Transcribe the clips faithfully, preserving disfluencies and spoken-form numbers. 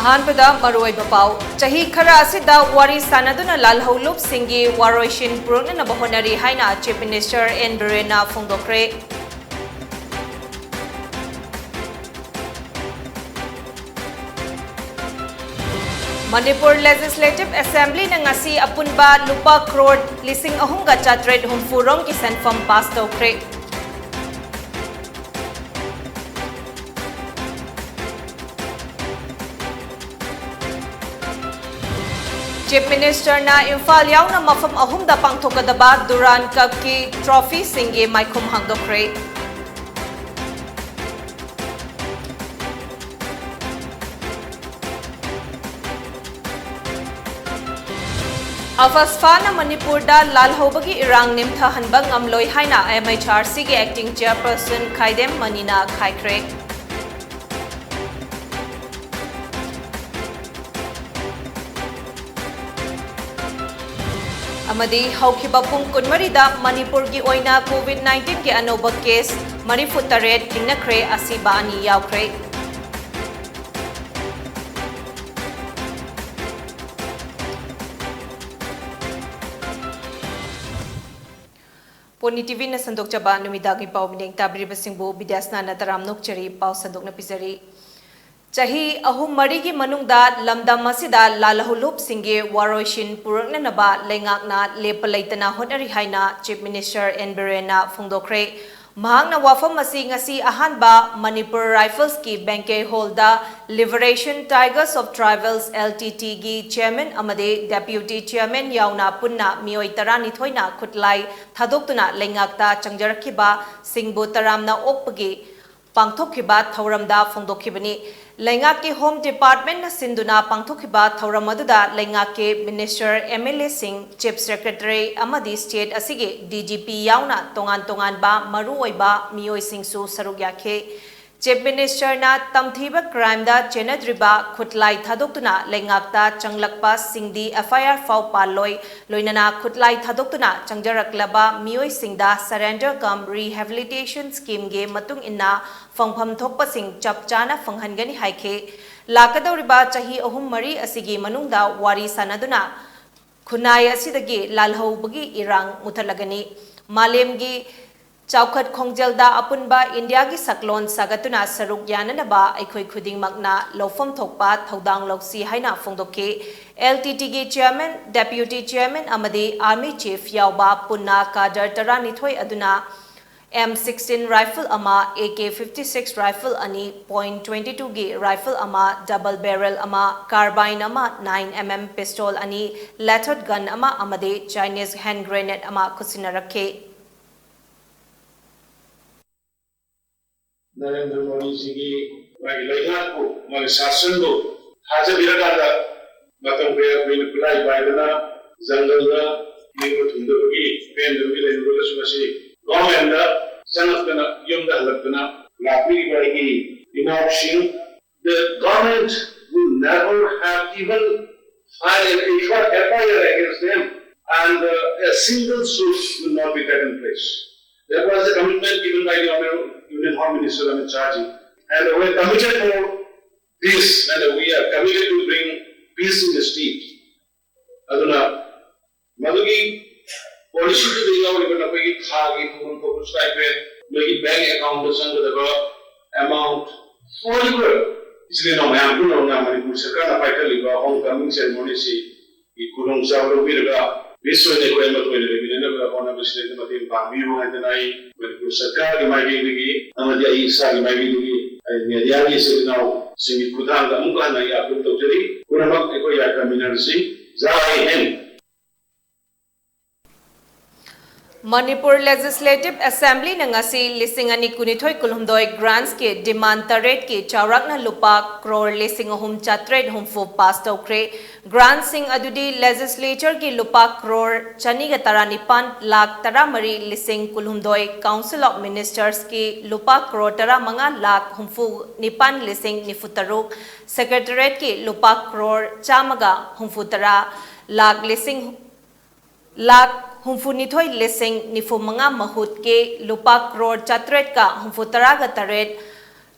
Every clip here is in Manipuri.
ꯑꯍꯥꯟꯕꯗ ꯃꯔꯨꯑꯣꯏꯕ ꯄꯥꯎ꯫ ꯆꯍꯤ ꯈꯔ ꯑꯁꯤꯗ ꯋꯥꯔꯤ ꯁꯥꯅꯗꯨꯅ ꯂꯥꯜꯍꯧꯂꯨꯞꯁꯤꯡꯒꯤ ꯋꯥꯔꯣꯏꯁꯤꯟ ꯄꯨꯔꯛꯅꯅꯕ ꯍꯣꯠꯅꯔꯤ ꯍꯥꯏꯅ Chief Minister N ꯕꯤꯔꯦꯟꯅ ꯐꯣꯡꯗꯣꯛꯈ꯭ꯔꯦ꯫ Manipur Legislative Assemblyꯅ ꯉꯁꯤ ꯑꯄꯨꯟꯕ ꯂꯨꯄꯥ ꯀ꯭ꯔꯣꯔ ꯂꯤꯁꯤꯡ ꯑꯍꯨꯝꯒ ꯆꯥꯇ꯭ꯔꯦꯠ ꯍꯨꯝꯐꯨ ꯔꯣꯝꯒꯤ ꯁꯦꯟꯐꯝ ꯄꯥꯁ ꯇꯧꯈ꯭ꯔꯦ꯫ Chief Ministerꯅ ꯏꯝꯐꯥꯜ ꯌꯥꯎꯅ ꯃꯐꯝ ꯑꯍꯨꯝꯗ ꯄꯥꯡꯊꯣꯛꯀꯗꯕ Durand Cupꯀꯤ trophyꯁꯤꯡꯒꯤ ꯃꯥꯏꯈꯨꯝ ꯍꯥꯡꯗꯣꯛꯈ꯭ꯔꯦ꯫ ꯑꯐꯁꯐꯥꯅ ꯃꯅꯤꯄꯨꯔꯗ ꯂꯥꯜꯍꯧꯕꯒꯤ ꯏꯔꯥꯡ ꯅꯦꯝꯊꯍꯟꯕ ꯉꯝꯂꯣꯏ ꯍꯥꯏꯅ M H R Cꯒꯤ acting chairperson ꯈꯥꯏꯗꯦꯝ ꯃꯅꯤꯅ ꯈꯥꯏꯈ꯭ꯔꯦ꯫ ꯑꯃꯗꯤ ꯍꯧꯈꯤꯕ ꯄꯨꯡ ꯀꯨꯟꯃꯔꯤꯗ ꯃꯅꯤꯄꯨꯔꯒꯤ ꯑꯣꯏꯅ COVID nineteenꯒꯤ ꯑꯅꯧꯕ case ꯃꯔꯤꯐꯨ ꯇꯔꯦꯠ ꯊꯦꯡꯅꯈ꯭ꯔꯦ, ꯑꯁꯤꯕ ꯑꯅꯤ ꯌꯥꯎꯈ꯭ꯔꯦ꯫ ꯄꯣꯅꯤ TVꯅ ꯁꯟꯗꯣꯛꯆꯕ ꯅꯨꯃꯤꯗꯥꯡꯒꯤ ꯄꯥꯎ ꯃꯤꯠꯌꯦꯡ ꯇꯥꯕꯤꯔꯤꯕꯁꯤꯡꯕꯨ ꯕꯤꯗ꯭ꯌꯥꯁꯅꯥꯅ ꯇꯔꯥꯝꯅ ꯑꯣꯛꯆꯔꯤ꯫ ꯄꯥꯎ ꯁꯟꯗꯣꯛꯅ ꯄꯤꯖꯔꯤ꯫ ꯆꯍꯤ ꯑꯍꯨꯝ ꯃꯔꯤꯒꯤ ꯃꯅꯨꯡꯗ ꯂꯝꯗꯝ ꯑꯁꯤꯗ ꯂꯥꯜꯍꯧꯂꯨꯞꯁꯤꯡꯒꯤ ꯋꯥꯔꯣꯏꯁꯤꯟ ꯄꯨꯔꯛꯅꯅꯕ ꯂꯩꯉꯥꯛꯅ ꯂꯦꯞꯄ ꯂꯩꯇꯅ ꯍꯣꯠꯅꯔꯤ ꯍꯥꯏꯅ Chief Minister N ꯕꯤꯔꯦꯟꯅ ꯐꯣꯡꯗꯣꯛꯈ꯭ꯔꯦ꯫ ꯃꯍꯥꯛꯅ ꯋꯥꯐꯝ ꯑꯁꯤ ꯉꯁꯤ ꯑꯍꯥꯟꯕ ꯃꯅꯤꯄꯨꯔ Riflesꯀꯤ ꯕꯦꯡꯀꯦ ꯍꯣꯜꯗ Liberation Tigers of Tribals Ltdꯒꯤ chairman ꯑꯃꯗꯤ deputy chairman ꯌꯥꯎꯅ ꯄꯨꯟꯅ ꯃꯤꯑꯣꯏ ꯇꯔꯥꯅꯤꯊꯣꯏꯅ ꯈꯨꯠꯂꯥꯏ ꯊꯥꯗꯣꯛꯇꯨꯅ ꯂꯩꯉꯥꯛꯇ ꯆꯪꯖꯔꯛꯈꯤꯕꯁꯤꯡꯕꯨ ꯇꯔꯥꯝꯅ ꯑꯣꯛꯄꯒꯤ ꯄꯥꯡꯊꯣꯛꯈꯤꯕ ꯊꯧꯔꯝꯗ ꯐꯣꯡꯗꯣꯛꯈꯤꯕꯅꯤ꯫ ꯂꯩꯉꯥꯛꯀꯤ Home Departmentꯅ ꯁꯤꯟꯗꯨꯅ ꯄꯥꯡꯊꯣꯛꯈꯤꯕ ꯊꯧꯔꯝ ꯑꯗꯨꯗ ꯂꯩꯉꯥꯛꯀꯤ Minister, MLAꯁꯤꯡ, Chief Secretary ꯑꯃꯗꯤ state ꯑꯁꯤꯒꯤ DGP ꯌꯥꯎꯅ ꯇꯣꯉꯥꯟ ꯇꯣꯉꯥꯟꯕ ꯃꯔꯨꯑꯣꯏꯕ ꯃꯤꯑꯣꯏꯁꯤꯡꯁꯨ ꯁꯔꯨꯛ ꯌꯥꯈꯤ꯫ Chief Ministerꯅ ꯇꯝꯊꯤꯕ crimeꯗ ꯆꯦꯟꯅꯗ꯭ꯔꯤꯕ ꯈꯨꯠꯂꯥꯏ ꯊꯥꯗꯣꯛꯇꯨꯅ ꯂꯩꯉꯥꯛꯇ ꯆꯪꯂꯛꯄꯁꯤꯡꯗꯤ FIR ꯐꯥꯎ ꯄꯥꯜꯂꯣꯏ, ꯂꯣꯏꯅꯅ ꯈꯨꯠꯂꯥꯏ ꯊꯥꯗꯣꯛꯇꯨꯅ ꯆꯪꯖꯔꯛꯂꯕ ꯃꯤꯑꯣꯏꯁꯤꯡꯗ Surrender cum Rehabilitation Schemeꯒꯤ ꯃꯇꯨꯡ ꯏꯟꯅ ꯐꯪꯐꯝ ꯊꯣꯛꯄꯁꯤꯡ ꯆꯞ ꯆꯥꯅ ꯐꯪꯍꯟꯒꯅꯤ ꯍꯥꯏꯈꯤ꯫ ꯂꯥꯛꯀꯗꯧꯔꯤꯕ ꯆꯍꯤ ꯑꯍꯨꯝ ꯃꯔꯤ ꯑꯁꯤꯒꯤ ꯃꯅꯨꯡꯗ ꯋꯥꯔꯤ ꯁꯥꯟꯅꯗꯨꯅ ꯈꯨꯟꯅꯥꯏ ꯑꯁꯤꯗꯒꯤ ꯂꯥꯜꯍꯧꯕꯒꯤ ꯏꯔꯥꯡ ꯃꯨꯊꯠꯂꯒꯅꯤ꯫ ꯃꯥꯂꯦꯝꯒꯤ ꯆꯥꯎꯈꯠ ꯈꯣꯡꯖꯦꯜꯗ ꯑꯄꯨꯟꯕ ꯏꯟꯗꯤꯌꯥꯒꯤ ꯁꯛꯂꯣꯟ ꯁꯥꯒꯠꯇꯨꯅ ꯁꯔꯨꯛ ꯌꯥꯅꯅꯕ ꯑꯩꯈꯣꯏ ꯈꯨꯗꯤꯡꯃꯛꯅ ꯂꯧꯐꯝ ꯊꯣꯛꯄ ꯊꯧꯗꯥꯡ ꯂꯧꯁꯤ ꯍꯥꯏꯅ ꯐꯣꯡꯗꯣꯛꯈꯤ꯫ L T T ꯒꯤ chairman, deputy chairman ꯑꯃꯗꯤ army chief ꯌꯥꯎꯕ ꯄꯨꯟꯅ cadre ꯇꯔꯥꯅꯤꯊꯣꯏ ꯑꯗꯨꯅ M sixteen rifle ꯑꯃ, A K fifty six rifle ꯑꯅꯤ, point twenty two ꯒꯤ rifle ꯑꯃ, double barrel ꯑꯃ, carbine ꯑꯃ, nine M M pistol ꯑꯅꯤ, loaded gun ꯑꯃ ꯑꯃꯗꯤ Chinese hand grenade ꯑꯃ ꯈꯨꯠꯁꯤꯟꯅꯔꯛꯈꯤ꯫ ꯅꯔꯦꯟꯗ꯭ꯔ ꯃꯣꯗꯤꯁꯤꯒꯤ ꯃꯥꯒꯤ ꯂꯩꯉꯥꯛꯄꯨ, ꯃꯥꯒꯤ ꯁꯥꯁꯟꯕꯨ ꯊꯥꯖꯕꯤꯔꯀꯥꯟꯗ ꯃꯇꯝ ꯀꯌꯥ ꯀꯨꯏꯅ ꯈꯨꯠꯂꯥꯏ ꯄꯥꯏꯗꯅ ꯖꯪꯒꯜꯗ ꯅꯤꯡꯕ ꯊꯨꯡꯗꯕꯒꯤ ꯄꯦꯟꯗꯕꯒꯤ ꯂꯩꯔꯨꯔꯒꯁꯨ ꯉꯁꯤ ꯒꯣꯔꯃꯦꯟꯗ ꯆꯪꯉꯛꯇꯅ ꯌꯨꯝꯗ ꯍꯜꯂꯛꯇꯅ ꯂꯥꯛꯄꯤꯔꯤꯕ ꯑꯩꯒꯤ ꯏꯅꯥꯎꯁꯤꯡ, the government will never have even filed a F I R against them and uh, a single suit will not be taken place. That was the commitment given by the Honorable Union Home Minister Amit Shah ji. And we're committed for this and we are committed to bring peace in the state. ꯑꯗꯨꯅ ꯃꯗꯨꯒꯤ ꯄꯣꯂꯤꯁꯤꯗꯨꯗ ꯌꯥꯎꯔꯤꯕ ꯅꯈꯣꯏꯒꯤ ꯊꯥꯒꯤ ꯐꯪꯐꯝ ꯊꯣꯛꯄ stipend, ꯅꯣꯏꯒꯤ bank account ꯆꯪꯒꯗꯕ amount, ꯍꯥꯏꯔꯤꯕ ꯏꯆꯤꯜ ꯏꯅꯥꯎ ꯃꯌꯥꯝ ꯄꯨꯝꯅꯃꯛꯅ ꯃꯅꯤꯄꯨꯔ ꯁꯔꯀꯥꯔꯅ ꯄꯥꯏꯈꯠꯂꯤꯕ home coming ceremony ꯑꯁꯤꯒꯤ ꯈꯨꯗꯣꯡꯆꯥꯕ ꯂꯧꯕꯤꯔꯒ peace ꯑꯣꯏꯅ ꯑꯩꯈꯣꯏ ꯑꯃꯠꯇ ꯑꯣꯏꯅ ꯂꯩꯃꯤꯟꯅꯅꯕ ꯍꯣꯠꯅꯕꯁꯤꯗ ꯃꯇꯦꯡ ꯄꯥꯡꯕꯤꯌꯨ ꯍꯥꯏꯗꯅ ꯑꯩ ꯃꯅꯤꯄꯨꯔ ꯁꯔꯀꯥꯔꯒꯤ ꯃꯥꯏꯀꯩꯗꯒꯤ ꯑꯃꯗꯤ ꯑꯩ ꯏꯁꯥꯒꯤ ꯃꯥꯏꯀꯩꯗꯒꯤ ꯑꯩ mediaꯒꯤ ꯏꯆꯤꯜ ꯏꯅꯥꯎꯁꯤꯡꯒꯤ ꯈꯨꯠꯊꯥꯡꯗ ꯑꯃꯨꯛꯀ ꯍꯟꯅ ꯑꯩ appeal ꯇꯧꯖꯔꯤ꯫ ꯄꯨꯝꯅꯃꯛ ꯑꯩꯈꯣꯏ ꯌꯥꯏꯐꯃꯤꯟꯅꯔꯁꯤ꯫ ꯖꯥꯏ ꯍꯤꯟꯗ꯫ ꯃꯅꯤꯄꯨꯔ Legislative Assemblyꯅ ꯉꯁꯤ ꯂꯤꯁꯤꯡ ꯑꯅꯤ ꯀꯨꯟꯅꯤꯊꯣꯏ ꯀꯨꯟꯍꯨꯝꯗꯣꯏ grantsꯀꯤ demand ꯇꯔꯦꯠꯀꯤ ꯆꯥꯎꯔꯥꯛꯅ ꯂꯨꯄꯥ ꯀ꯭ꯔꯣꯔ ꯂꯤꯁꯤꯡ ꯑꯍꯨꯝ ꯆꯥꯇ꯭ꯔꯦꯠ ꯍꯨꯝꯐꯨ pass ꯇꯧꯈ꯭ꯔꯦ꯫ Grantsꯁꯤꯡ ꯑꯗꯨꯗꯤ legislatureꯒꯤ ꯂꯨꯄꯥ ꯀ꯭ꯔꯣꯔ ꯆꯅꯤꯒ ꯇꯔꯥꯅꯤꯄꯥꯟ ꯂꯥꯈ ꯇꯔꯥꯃꯔꯤ ꯂꯤꯁꯤꯡ ꯀꯨꯟꯍꯨꯝꯗꯣꯏ, Council of Ministersꯀꯤ ꯂꯨꯄꯥ ꯀ꯭ꯔꯣꯔ ꯇꯔꯥꯃꯉꯥ ꯂꯥꯈ ꯍꯨꯝꯐꯨ ꯅꯤꯄꯥꯟ ꯂꯤꯁꯤꯡ ꯅꯤꯐꯨ ꯇꯔꯨꯛ, Secretariatꯀꯤ ꯂꯨꯄꯥ ꯀ꯭ꯔꯣꯔ ꯆꯥꯝꯃꯒ ꯍꯨꯝꯐꯨ ꯇꯔꯥ ꯂꯥꯈ ꯂꯤꯁꯤꯡ ꯂꯥꯈ ꯍꯨꯝꯐꯨꯅꯤꯊꯣꯏ ꯂꯤꯁꯤꯡ ꯅꯤꯐꯨ ꯃꯉꯥ ꯃꯍꯨꯠꯀꯤ ꯂꯨꯄꯥ ꯀ꯭ꯔꯣꯔ ꯆꯥꯇ꯭ꯔꯦꯠꯀ ꯍꯨꯝꯐꯨ ꯇꯔꯥꯒ ꯇꯔꯦꯠ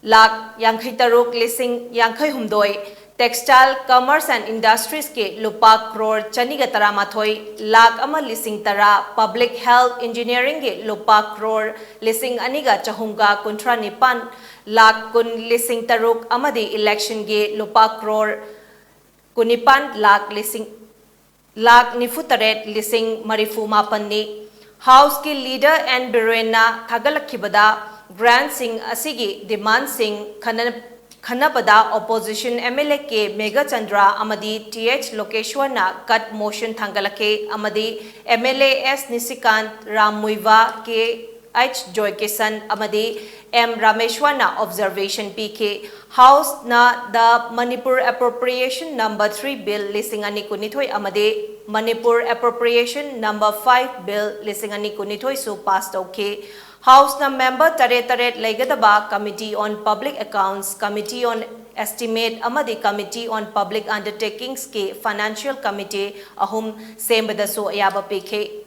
ꯂꯥꯛ ꯌꯥꯡꯈꯩ ꯇꯔꯨꯛ ꯂꯤꯁꯤꯡ ꯌꯥꯡꯈꯩ ꯍꯨꯝꯗꯣꯏ, Textile, Commerce and Industries ꯀꯤ ꯂꯨꯄꯥ ꯀ꯭ꯔꯣꯔ ꯆꯅꯤꯒ ꯇꯔꯥꯃꯥꯊꯣꯏ ꯂꯥꯛ ꯑꯃ ꯂꯤꯁꯤꯡ ꯇꯔꯥ, Public Health Engineering ꯒꯤ ꯂꯨꯄꯥ ꯀ꯭ꯔꯣꯔ ꯂꯤꯁꯤꯡ ꯑꯅꯤꯒ ꯆꯍꯨꯝꯒ ꯀꯨꯟꯊ꯭ꯔꯥ ꯅꯤꯄꯥꯟ ꯂꯥꯛ ꯀꯨꯟ ꯂꯤꯁꯤꯡ ꯇꯔꯨꯛ ꯑꯃꯗꯤ Election ꯒꯤ ꯂꯨꯄꯥ ꯀ꯭ꯔꯣꯔ ꯀꯨꯟꯅꯤꯄꯥꯟ ꯂꯥꯛ ꯂꯤꯁꯤꯡ ꯂꯥꯛ ꯅꯤꯐꯨ ꯇꯔꯦꯠ ꯂꯤꯁꯤꯡ ꯃꯔꯤꯐꯨ ꯃꯥꯄꯟꯅꯤ꯫ House ꯀꯤ Leader N ꯕꯤꯔꯦꯟꯅ ꯊꯥꯒꯠꯂꯛꯈꯤꯕꯗ, grant ꯁꯤꯡ ꯑꯁꯤꯒꯤ demand ꯁꯤꯡ ꯈꯟꯅ-, ꯈꯟꯅꯕꯗ Opposition M L A K Meghachandra ꯑꯃꯗꯤ T H ꯂꯣꯀꯦꯁ꯭ꯋꯔꯅ cut motion ꯊꯥꯡꯒꯠꯂꯛꯈꯤ ꯑꯃꯗꯤ M L A S ꯅꯤꯁꯤꯀꯥꯟꯇ ꯔꯥꯝꯃꯨꯏꯚ, K H ꯖꯣꯏꯀꯤꯁꯟ ꯑꯃꯗꯤ M ꯔꯥꯃꯦꯁ꯭ꯋꯔꯅ observation ꯄꯤꯈꯤ꯫ House ꯅ the Manipur Appropriation Number three Bill ꯂꯤꯁꯤꯡ ꯑꯅꯤ ꯀꯨꯟꯅꯤꯊꯣꯏ ꯑꯃꯗꯤ Manipur Appropriation Number five Bill ꯂꯤꯁꯤꯡ ꯑꯅꯤ ꯀꯨꯟꯅꯤꯊꯣꯏ ꯁꯨ pass ꯇꯧꯈꯤ꯫ House ꯅ member ꯇꯔꯦꯠ ꯇꯔꯦꯠ ꯂꯩꯒꯗꯕ Committee on Public Accounts, Committee on Estimate ꯑꯃꯗꯤ Committee on Public Undertakings ꯀꯤ Financial Committee ꯑꯍꯨꯝ ꯁꯦꯝꯕꯗꯁꯨ ꯑꯌꯥꯕ ꯄꯤꯈꯤ꯫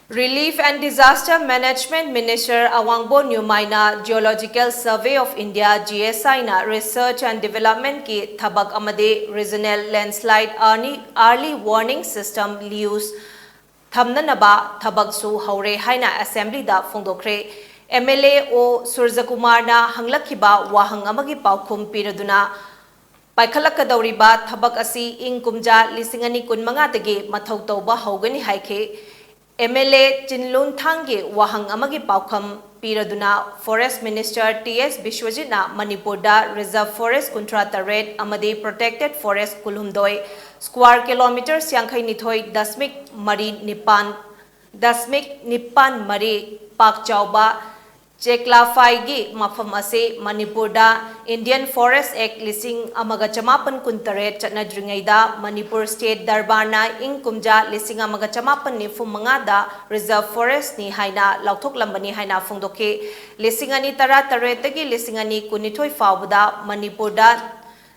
Relief and Disaster Management Minister ꯑꯋꯥꯡꯕꯣꯟ ꯅ꯭ꯌꯨꯃꯥꯏꯅ Geological Survey of India, G S I ꯅ research and development ꯀꯤ ꯊꯕꯛ ꯑꯃꯗꯤ Regional Landslide Early, Early Warning System, LEWS, ꯊꯝꯅꯅꯕ ꯊꯕꯛꯁꯨ ꯍꯧꯔꯦ ꯍꯥꯏꯅ Assembly the ꯐꯣꯡꯗꯣꯛꯈ꯭ꯔꯦ꯫ M L A O ꯁꯨꯔꯖꯀꯨꯃꯥꯔꯅ ꯍꯪꯂꯛꯈꯤꯕ ꯋꯥꯍꯪ ꯑꯃꯒꯤ ꯄꯥꯎꯈꯨꯝ ꯄꯤꯔꯗꯨꯅ, ꯄꯥꯏꯈꯠꯂꯛꯀꯗꯧꯔꯤꯕ ꯊꯕꯛ ꯑꯁꯤ ꯏꯪ ꯀꯨꯝꯖꯥ ꯂꯤꯁꯤꯡ ꯑꯅꯤ ꯀꯨꯟꯃꯉꯥꯗꯒꯤ ꯃꯊꯧ ꯇꯧꯕ ꯍꯧꯒꯅꯤ ꯍꯥꯏꯈꯤ꯫ M L A ꯆꯤꯟꯂꯨꯟꯊꯥꯡꯒꯤ ꯋꯥꯍꯪ ꯑꯃꯒꯤ ꯄꯥꯎꯈꯨꯝ ꯄꯤꯔꯗꯨꯅ Forest Minister T S ꯕꯤꯁ꯭ꯋꯖꯤꯠꯅ ꯃꯅꯤꯄꯨꯔꯗ Reserve Forest ꯀꯨꯟꯊ꯭ꯔꯥ ꯇꯔꯦꯠ ꯑꯃꯗꯤ Protected Forest ꯀꯨꯟꯍꯨꯝꯗꯣꯏ, square kilometres ꯌꯥꯡꯈꯩ ꯅꯤꯊꯣꯏ ꯗꯁꯃꯤꯛ ꯃꯔꯤ ꯅꯤꯄꯥꯟ, ꯗꯁꯃꯤꯛ ꯅꯤꯄꯥꯟ ꯃꯔꯤ ꯄꯥꯛ ꯆꯥꯎꯕ ꯆꯦꯛꯂꯥꯐꯥꯏꯒꯤ ꯃꯐꯝ ꯑꯁꯤ ꯃꯅꯤꯄꯨꯔꯗ Indian Forest Act ꯂꯤꯁꯤꯡ ꯑꯃꯒ ꯆꯃꯥꯄꯟ ꯀꯨꯟꯇꯔꯦꯠ ꯆꯠꯅꯗ꯭ꯔꯤꯉꯩꯗ ꯃꯅꯤꯄꯨꯔ State ꯗꯔꯕꯥꯔꯅ ꯏꯪ ꯀꯨꯝꯖꯥ ꯂꯤꯁꯤꯡ ꯑꯃꯒ ꯆꯃꯥꯄꯟ ꯅꯤꯐꯨ ꯃꯉꯥꯗ Reserve Forest ꯅꯤ ꯍꯥꯏꯅ ꯂꯥꯎꯊꯣꯛꯂꯝꯕꯅꯤ ꯍꯥꯏꯅ ꯐꯣꯡꯗꯣꯛꯈꯤ꯫ ꯂꯤꯁꯤꯡ ꯑꯅꯤ ꯇꯔꯥꯇꯔꯦꯠꯇꯒꯤ ꯂꯤꯁꯤꯡ ꯑꯅꯤ ꯀꯨꯟꯅꯤꯊꯣꯏ ꯐꯥꯎꯕꯗ ꯃꯅꯤꯄꯨꯔꯗ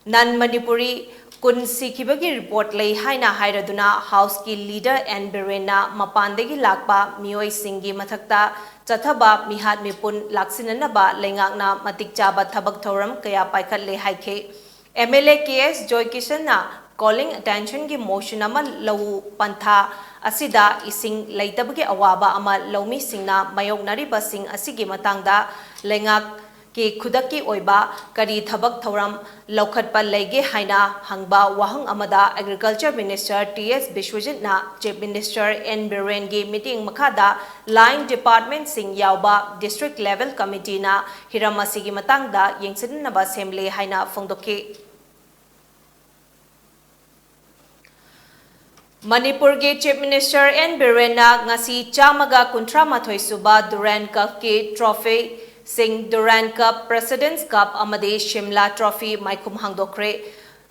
non Manipuri ꯀꯨꯟ ꯁꯤꯈꯤꯕꯒꯤ ꯔꯤꯄꯣꯔꯠ ꯂꯩ ꯍꯥꯏꯅ ꯍꯥꯏꯔꯗꯨꯅ ꯍꯥꯎꯁꯀꯤ ꯂꯤꯗꯔ ꯑꯦꯟ ꯕꯤꯔꯦꯟꯅ ꯃꯄꯥꯟꯗꯒꯤ ꯂꯥꯛꯄ ꯃꯤꯑꯣꯏꯁꯤꯡꯒꯤ ꯃꯊꯛꯇ ꯆꯠꯊꯕ ꯃꯤꯍꯥꯠ ꯃꯤꯄꯨꯟ ꯂꯥꯛꯁꯤꯟꯅꯅꯕ ꯂꯩꯉꯥꯛꯅ ꯃꯇꯤꯛ ꯆꯥꯕ ꯊꯕꯛ ꯊꯧꯔꯝ ꯀꯌꯥ ꯄꯥꯏꯈꯠꯂꯦ ꯍꯥꯏꯈꯤ꯫ M L A K S ꯖꯣꯏꯀꯤꯁꯟꯅ calling attentionꯒꯤ motion ꯑꯃ ꯂꯧꯎ ꯄꯟꯊꯥ ꯑꯁꯤꯗ ꯏꯁꯤꯡ ꯂꯩꯇꯕꯒꯤ ꯑꯋꯥꯕ ꯑꯃ ꯂꯧꯃꯤꯁꯤꯡꯅ ꯃꯥꯌꯣꯛꯅꯔꯤꯕꯁꯤꯡ ꯑꯁꯤꯒꯤ ꯃꯇꯥꯡꯗ ꯂꯩꯉꯥꯛ ꯀꯤ ꯈꯨꯗꯛꯀꯤ ꯑꯣꯏꯕ ꯀꯔꯤ ꯊꯕꯛ ꯊꯧꯔꯝ ꯂꯧꯈꯠꯄ ꯂꯩꯒꯦ ꯍꯥꯏꯅ ꯍꯪꯕ ꯋꯥꯍꯪ ꯑꯃꯗ Agriculture Minister ꯇꯤ ꯑꯦꯁ ꯕꯤꯁ꯭ꯋꯖꯤꯠꯅ Chief Minister ꯑꯦꯟ ꯕꯤꯔꯦꯟꯒꯤ ꯃꯤꯠꯌꯦꯡ ꯃꯈꯥꯗ line departmentꯁꯤꯡ ꯌꯥꯎꯕ district level committeeꯅ ꯍꯤꯔꯝ ꯑꯁꯤꯒꯤ ꯃꯇꯥꯡꯗ ꯌꯦꯡꯁꯤꯟꯅꯕ ꯁꯦꯝꯂꯦ ꯍꯥꯏꯅ ꯐꯣꯡꯗꯣꯛꯈꯤ꯫ ꯃꯅꯤꯄꯨꯔꯒꯤ Chief Minister ꯑꯦꯟ ꯕꯤꯔꯦꯟꯅ ꯉꯁꯤ ꯆꯥꯝꯃꯒ ꯀꯨꯟꯊ꯭ꯔꯥ ꯃꯥꯊꯣꯏ ꯁꯨꯕ Durand Cupꯀꯤ trophyꯁꯤꯡ Durand Cup, President's Cup ꯑꯃꯗꯤ Shimla Trophy ꯃꯥꯏꯈꯨꯝ ꯍꯥꯡꯗꯣꯛꯈ꯭ꯔꯦ꯫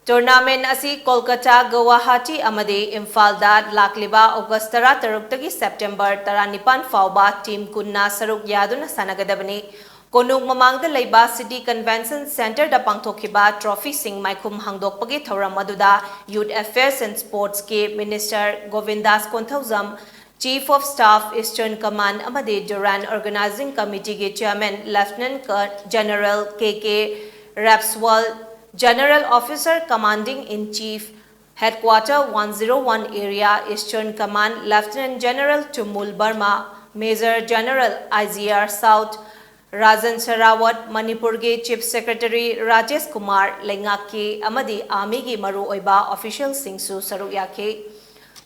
Tournament ꯑꯁꯤ ꯀꯣꯜꯀꯇꯥ, ꯒꯨꯋꯥꯍꯥꯇꯤ ꯑꯃꯗꯤ ꯏꯝꯐꯥꯜꯗ ꯂꯥꯛꯂꯤꯕ ꯑꯣꯒꯁ ꯇꯔꯥꯇꯔꯨꯛꯇꯒꯤ ꯁꯦꯞꯇꯦꯝꯕꯔ ꯇꯔꯥꯅꯤꯄꯥꯟ ꯐꯥꯎꯕ team ꯀꯨꯟꯅ ꯁꯔꯨꯛ ꯌꯥꯗꯨꯅ ꯁꯥꯟꯅꯒꯗꯕꯅꯤ꯫ ꯀꯣꯅꯨꯡ ꯃꯃꯥꯡꯗ ꯂꯩꯕ City Convention Centreꯗ ꯄꯥꯡꯊꯣꯛꯈꯤꯕ trophyꯁꯤꯡ ꯃꯥꯏꯈꯨꯝ ꯍꯥꯡꯗꯣꯛꯄꯒꯤ ꯊꯧꯔꯝ ꯑꯗꯨꯗ Youth Affairs and Sportsꯀꯤ Minister ꯒꯣꯕꯤꯟꯗꯥꯁ Konthoujam, Chief of Staff Eastern Command ꯑꯃꯗꯤ Durand Organizing Committeeꯒꯤ Chairman Lieutenant General K K ꯔꯦꯞꯁꯋꯥꯜ, General Officer Commanding in Chief, Headquarter one zero one Area Eastern Command Lieutenant General Tumul Barma, Major General I G R South, Rajan Serawat, ꯃꯅꯤꯄꯨꯔꯒꯤ Chief Secretary ꯔꯥꯖꯦꯁ ꯀꯨꯃꯥꯔ, ꯂꯩꯉꯥꯛꯀꯤ ꯑꯃꯗꯤ armyꯒꯤ ꯃꯔꯨꯑꯣꯏꯕ officialꯁꯤꯡꯁꯨ ꯁꯔꯨꯛ ꯌꯥꯈꯤ꯫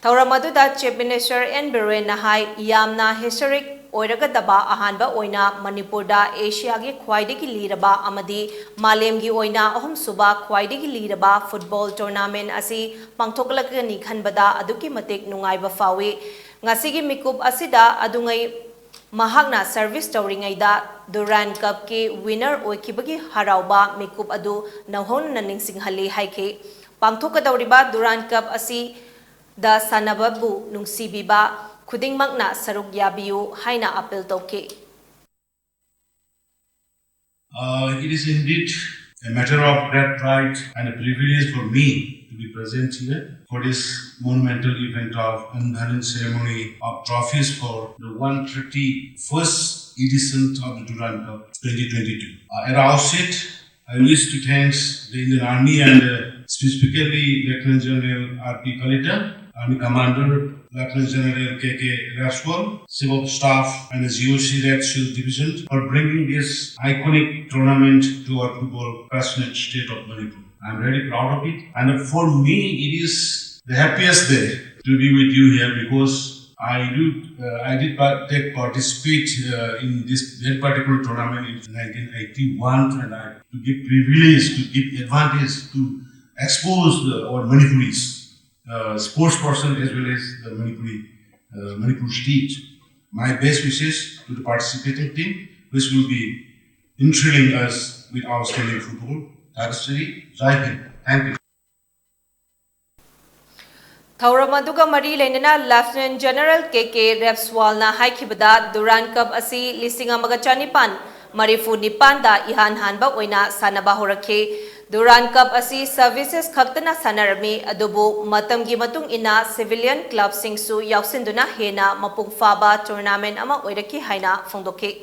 ꯊꯧꯔꯝ ꯑꯗꯨꯗ Chief Minister ꯑꯦꯟ ꯕꯤꯔꯦꯟꯅ ꯍꯥꯏ, ꯌꯥꯝꯅ historic ꯑꯣꯏꯔꯒꯗꯕ ꯑꯍꯥꯟꯕ ꯑꯣꯏꯅ ꯃꯅꯤꯄꯨꯔꯗ ꯑꯦꯁꯤꯌꯥꯒꯤ ꯈ꯭ꯋꯥꯏꯗꯒꯤ ꯂꯤꯔꯕ ꯑꯃꯗꯤ ꯃꯥꯂꯦꯝꯒꯤ ꯑꯣꯏꯅ ꯑꯍꯨꯝꯁꯨꯕ ꯈ꯭ꯋꯥꯏꯗꯒꯤ ꯂꯤꯔꯕ football tournament ꯑꯁꯤ ꯄꯥꯡꯊꯣꯛꯂꯛꯀꯅꯤ ꯈꯟꯕꯗ ꯑꯗꯨꯛꯀꯤ ꯃꯇꯤꯛ ꯅꯨꯡꯉꯥꯏꯕ ꯐꯥꯎꯏ꯫ ꯉꯁꯤꯒꯤ ꯃꯤꯀꯨꯞ ꯑꯁꯤꯗ ꯑꯗꯨꯉꯩ ꯃꯍꯥꯛꯅ service ꯇꯧꯔꯤꯉꯩꯗ Durand Cupꯀꯤ winner ꯑꯣꯏꯈꯤꯕꯒꯤ ꯍꯔꯥꯎꯕ ꯃꯤꯀꯨꯞ ꯑꯗꯨ ꯅꯧꯍꯧꯅꯅ ꯅꯤꯡꯁꯤꯡꯍꯜꯂꯤ ꯍꯥꯏꯈꯤ꯫ ꯄꯥꯡꯊꯣꯛꯀꯗꯧꯔꯤꯕ Durand Cup ꯑꯁꯤꯗ ꯁꯥꯟꯅꯕꯕꯨ ꯅꯨꯡꯁꯤꯕꯤꯕ ꯈꯨꯗꯤꯡꯃꯛꯅ ꯁꯔꯨꯛ ꯌꯥꯕꯤꯌꯨ ꯍꯥꯏꯅ appeal ꯇꯧꯈꯤ꯫ Uh, it is indeed A matter of great pride and a privilege for me to be present here for this monumental event of unveiling ceremony of trophies for the one thirty-first edition of the Durand Cup twenty twenty-two. Uh, at the outset, I wish to thank the Indian Army and uh, specifically Lieutenant General R P Kalita, Army Commander Lieutenant General K K Rathwal, Chief of Staff and the G O C Red Shield Division for bringing this iconic tournament to our football passionate state of Manipur. I'm very proud of it, and for me, it is the happiest day to be with you here because I do uh, I did part, take participate uh, in this very particular tournament in nineteen eighty-one, and I to give privilege, to give advantage to expose the, our Manipuris, uh, sports person as well as the Manipuri uh, Manipur state. My best wishes to the participating team, which will be enthralling us with outstanding football. Tapasri, Jai Hind. Thank you. ꯊꯧꯔꯝ ꯑꯗꯨꯒ ꯃꯔꯤ ꯂꯩꯅꯅ Lieutenant General K K Rathwalꯅ ꯍꯥꯏꯈꯤꯕꯗ, Durand Cup ꯑꯁꯤ ꯂꯤꯁꯤꯡ ꯑꯃꯒ ꯆꯅꯤꯄꯥꯟ ꯃꯔꯤꯐꯨ ꯅꯤꯄꯥꯟꯗ ꯏꯍꯥꯟ ꯍꯥꯟꯕ ꯑꯣꯏꯅ ꯁꯥꯟꯅꯕ ꯍꯧꯔꯛꯈꯤ꯫ Durand Cup ꯑꯁꯤ services ꯈꯛꯇꯅ ꯁꯥꯟꯅꯔꯝꯃꯤ, ꯑꯗꯨꯕꯨ ꯃꯇꯝꯒꯤ ꯃꯇꯨꯡ ꯏꯟꯅ civilian clubꯁꯤꯡꯁꯨ ꯌꯥꯎꯁꯤꯟꯗꯨꯅ ꯍꯦꯟꯅ ꯃꯄꯨꯡ ꯐꯥꯕ tournament ꯑꯃ ꯑꯣꯏꯔꯛꯈꯤ ꯍꯥꯏꯅ ꯐꯣꯡꯗꯣꯛꯈꯤ꯫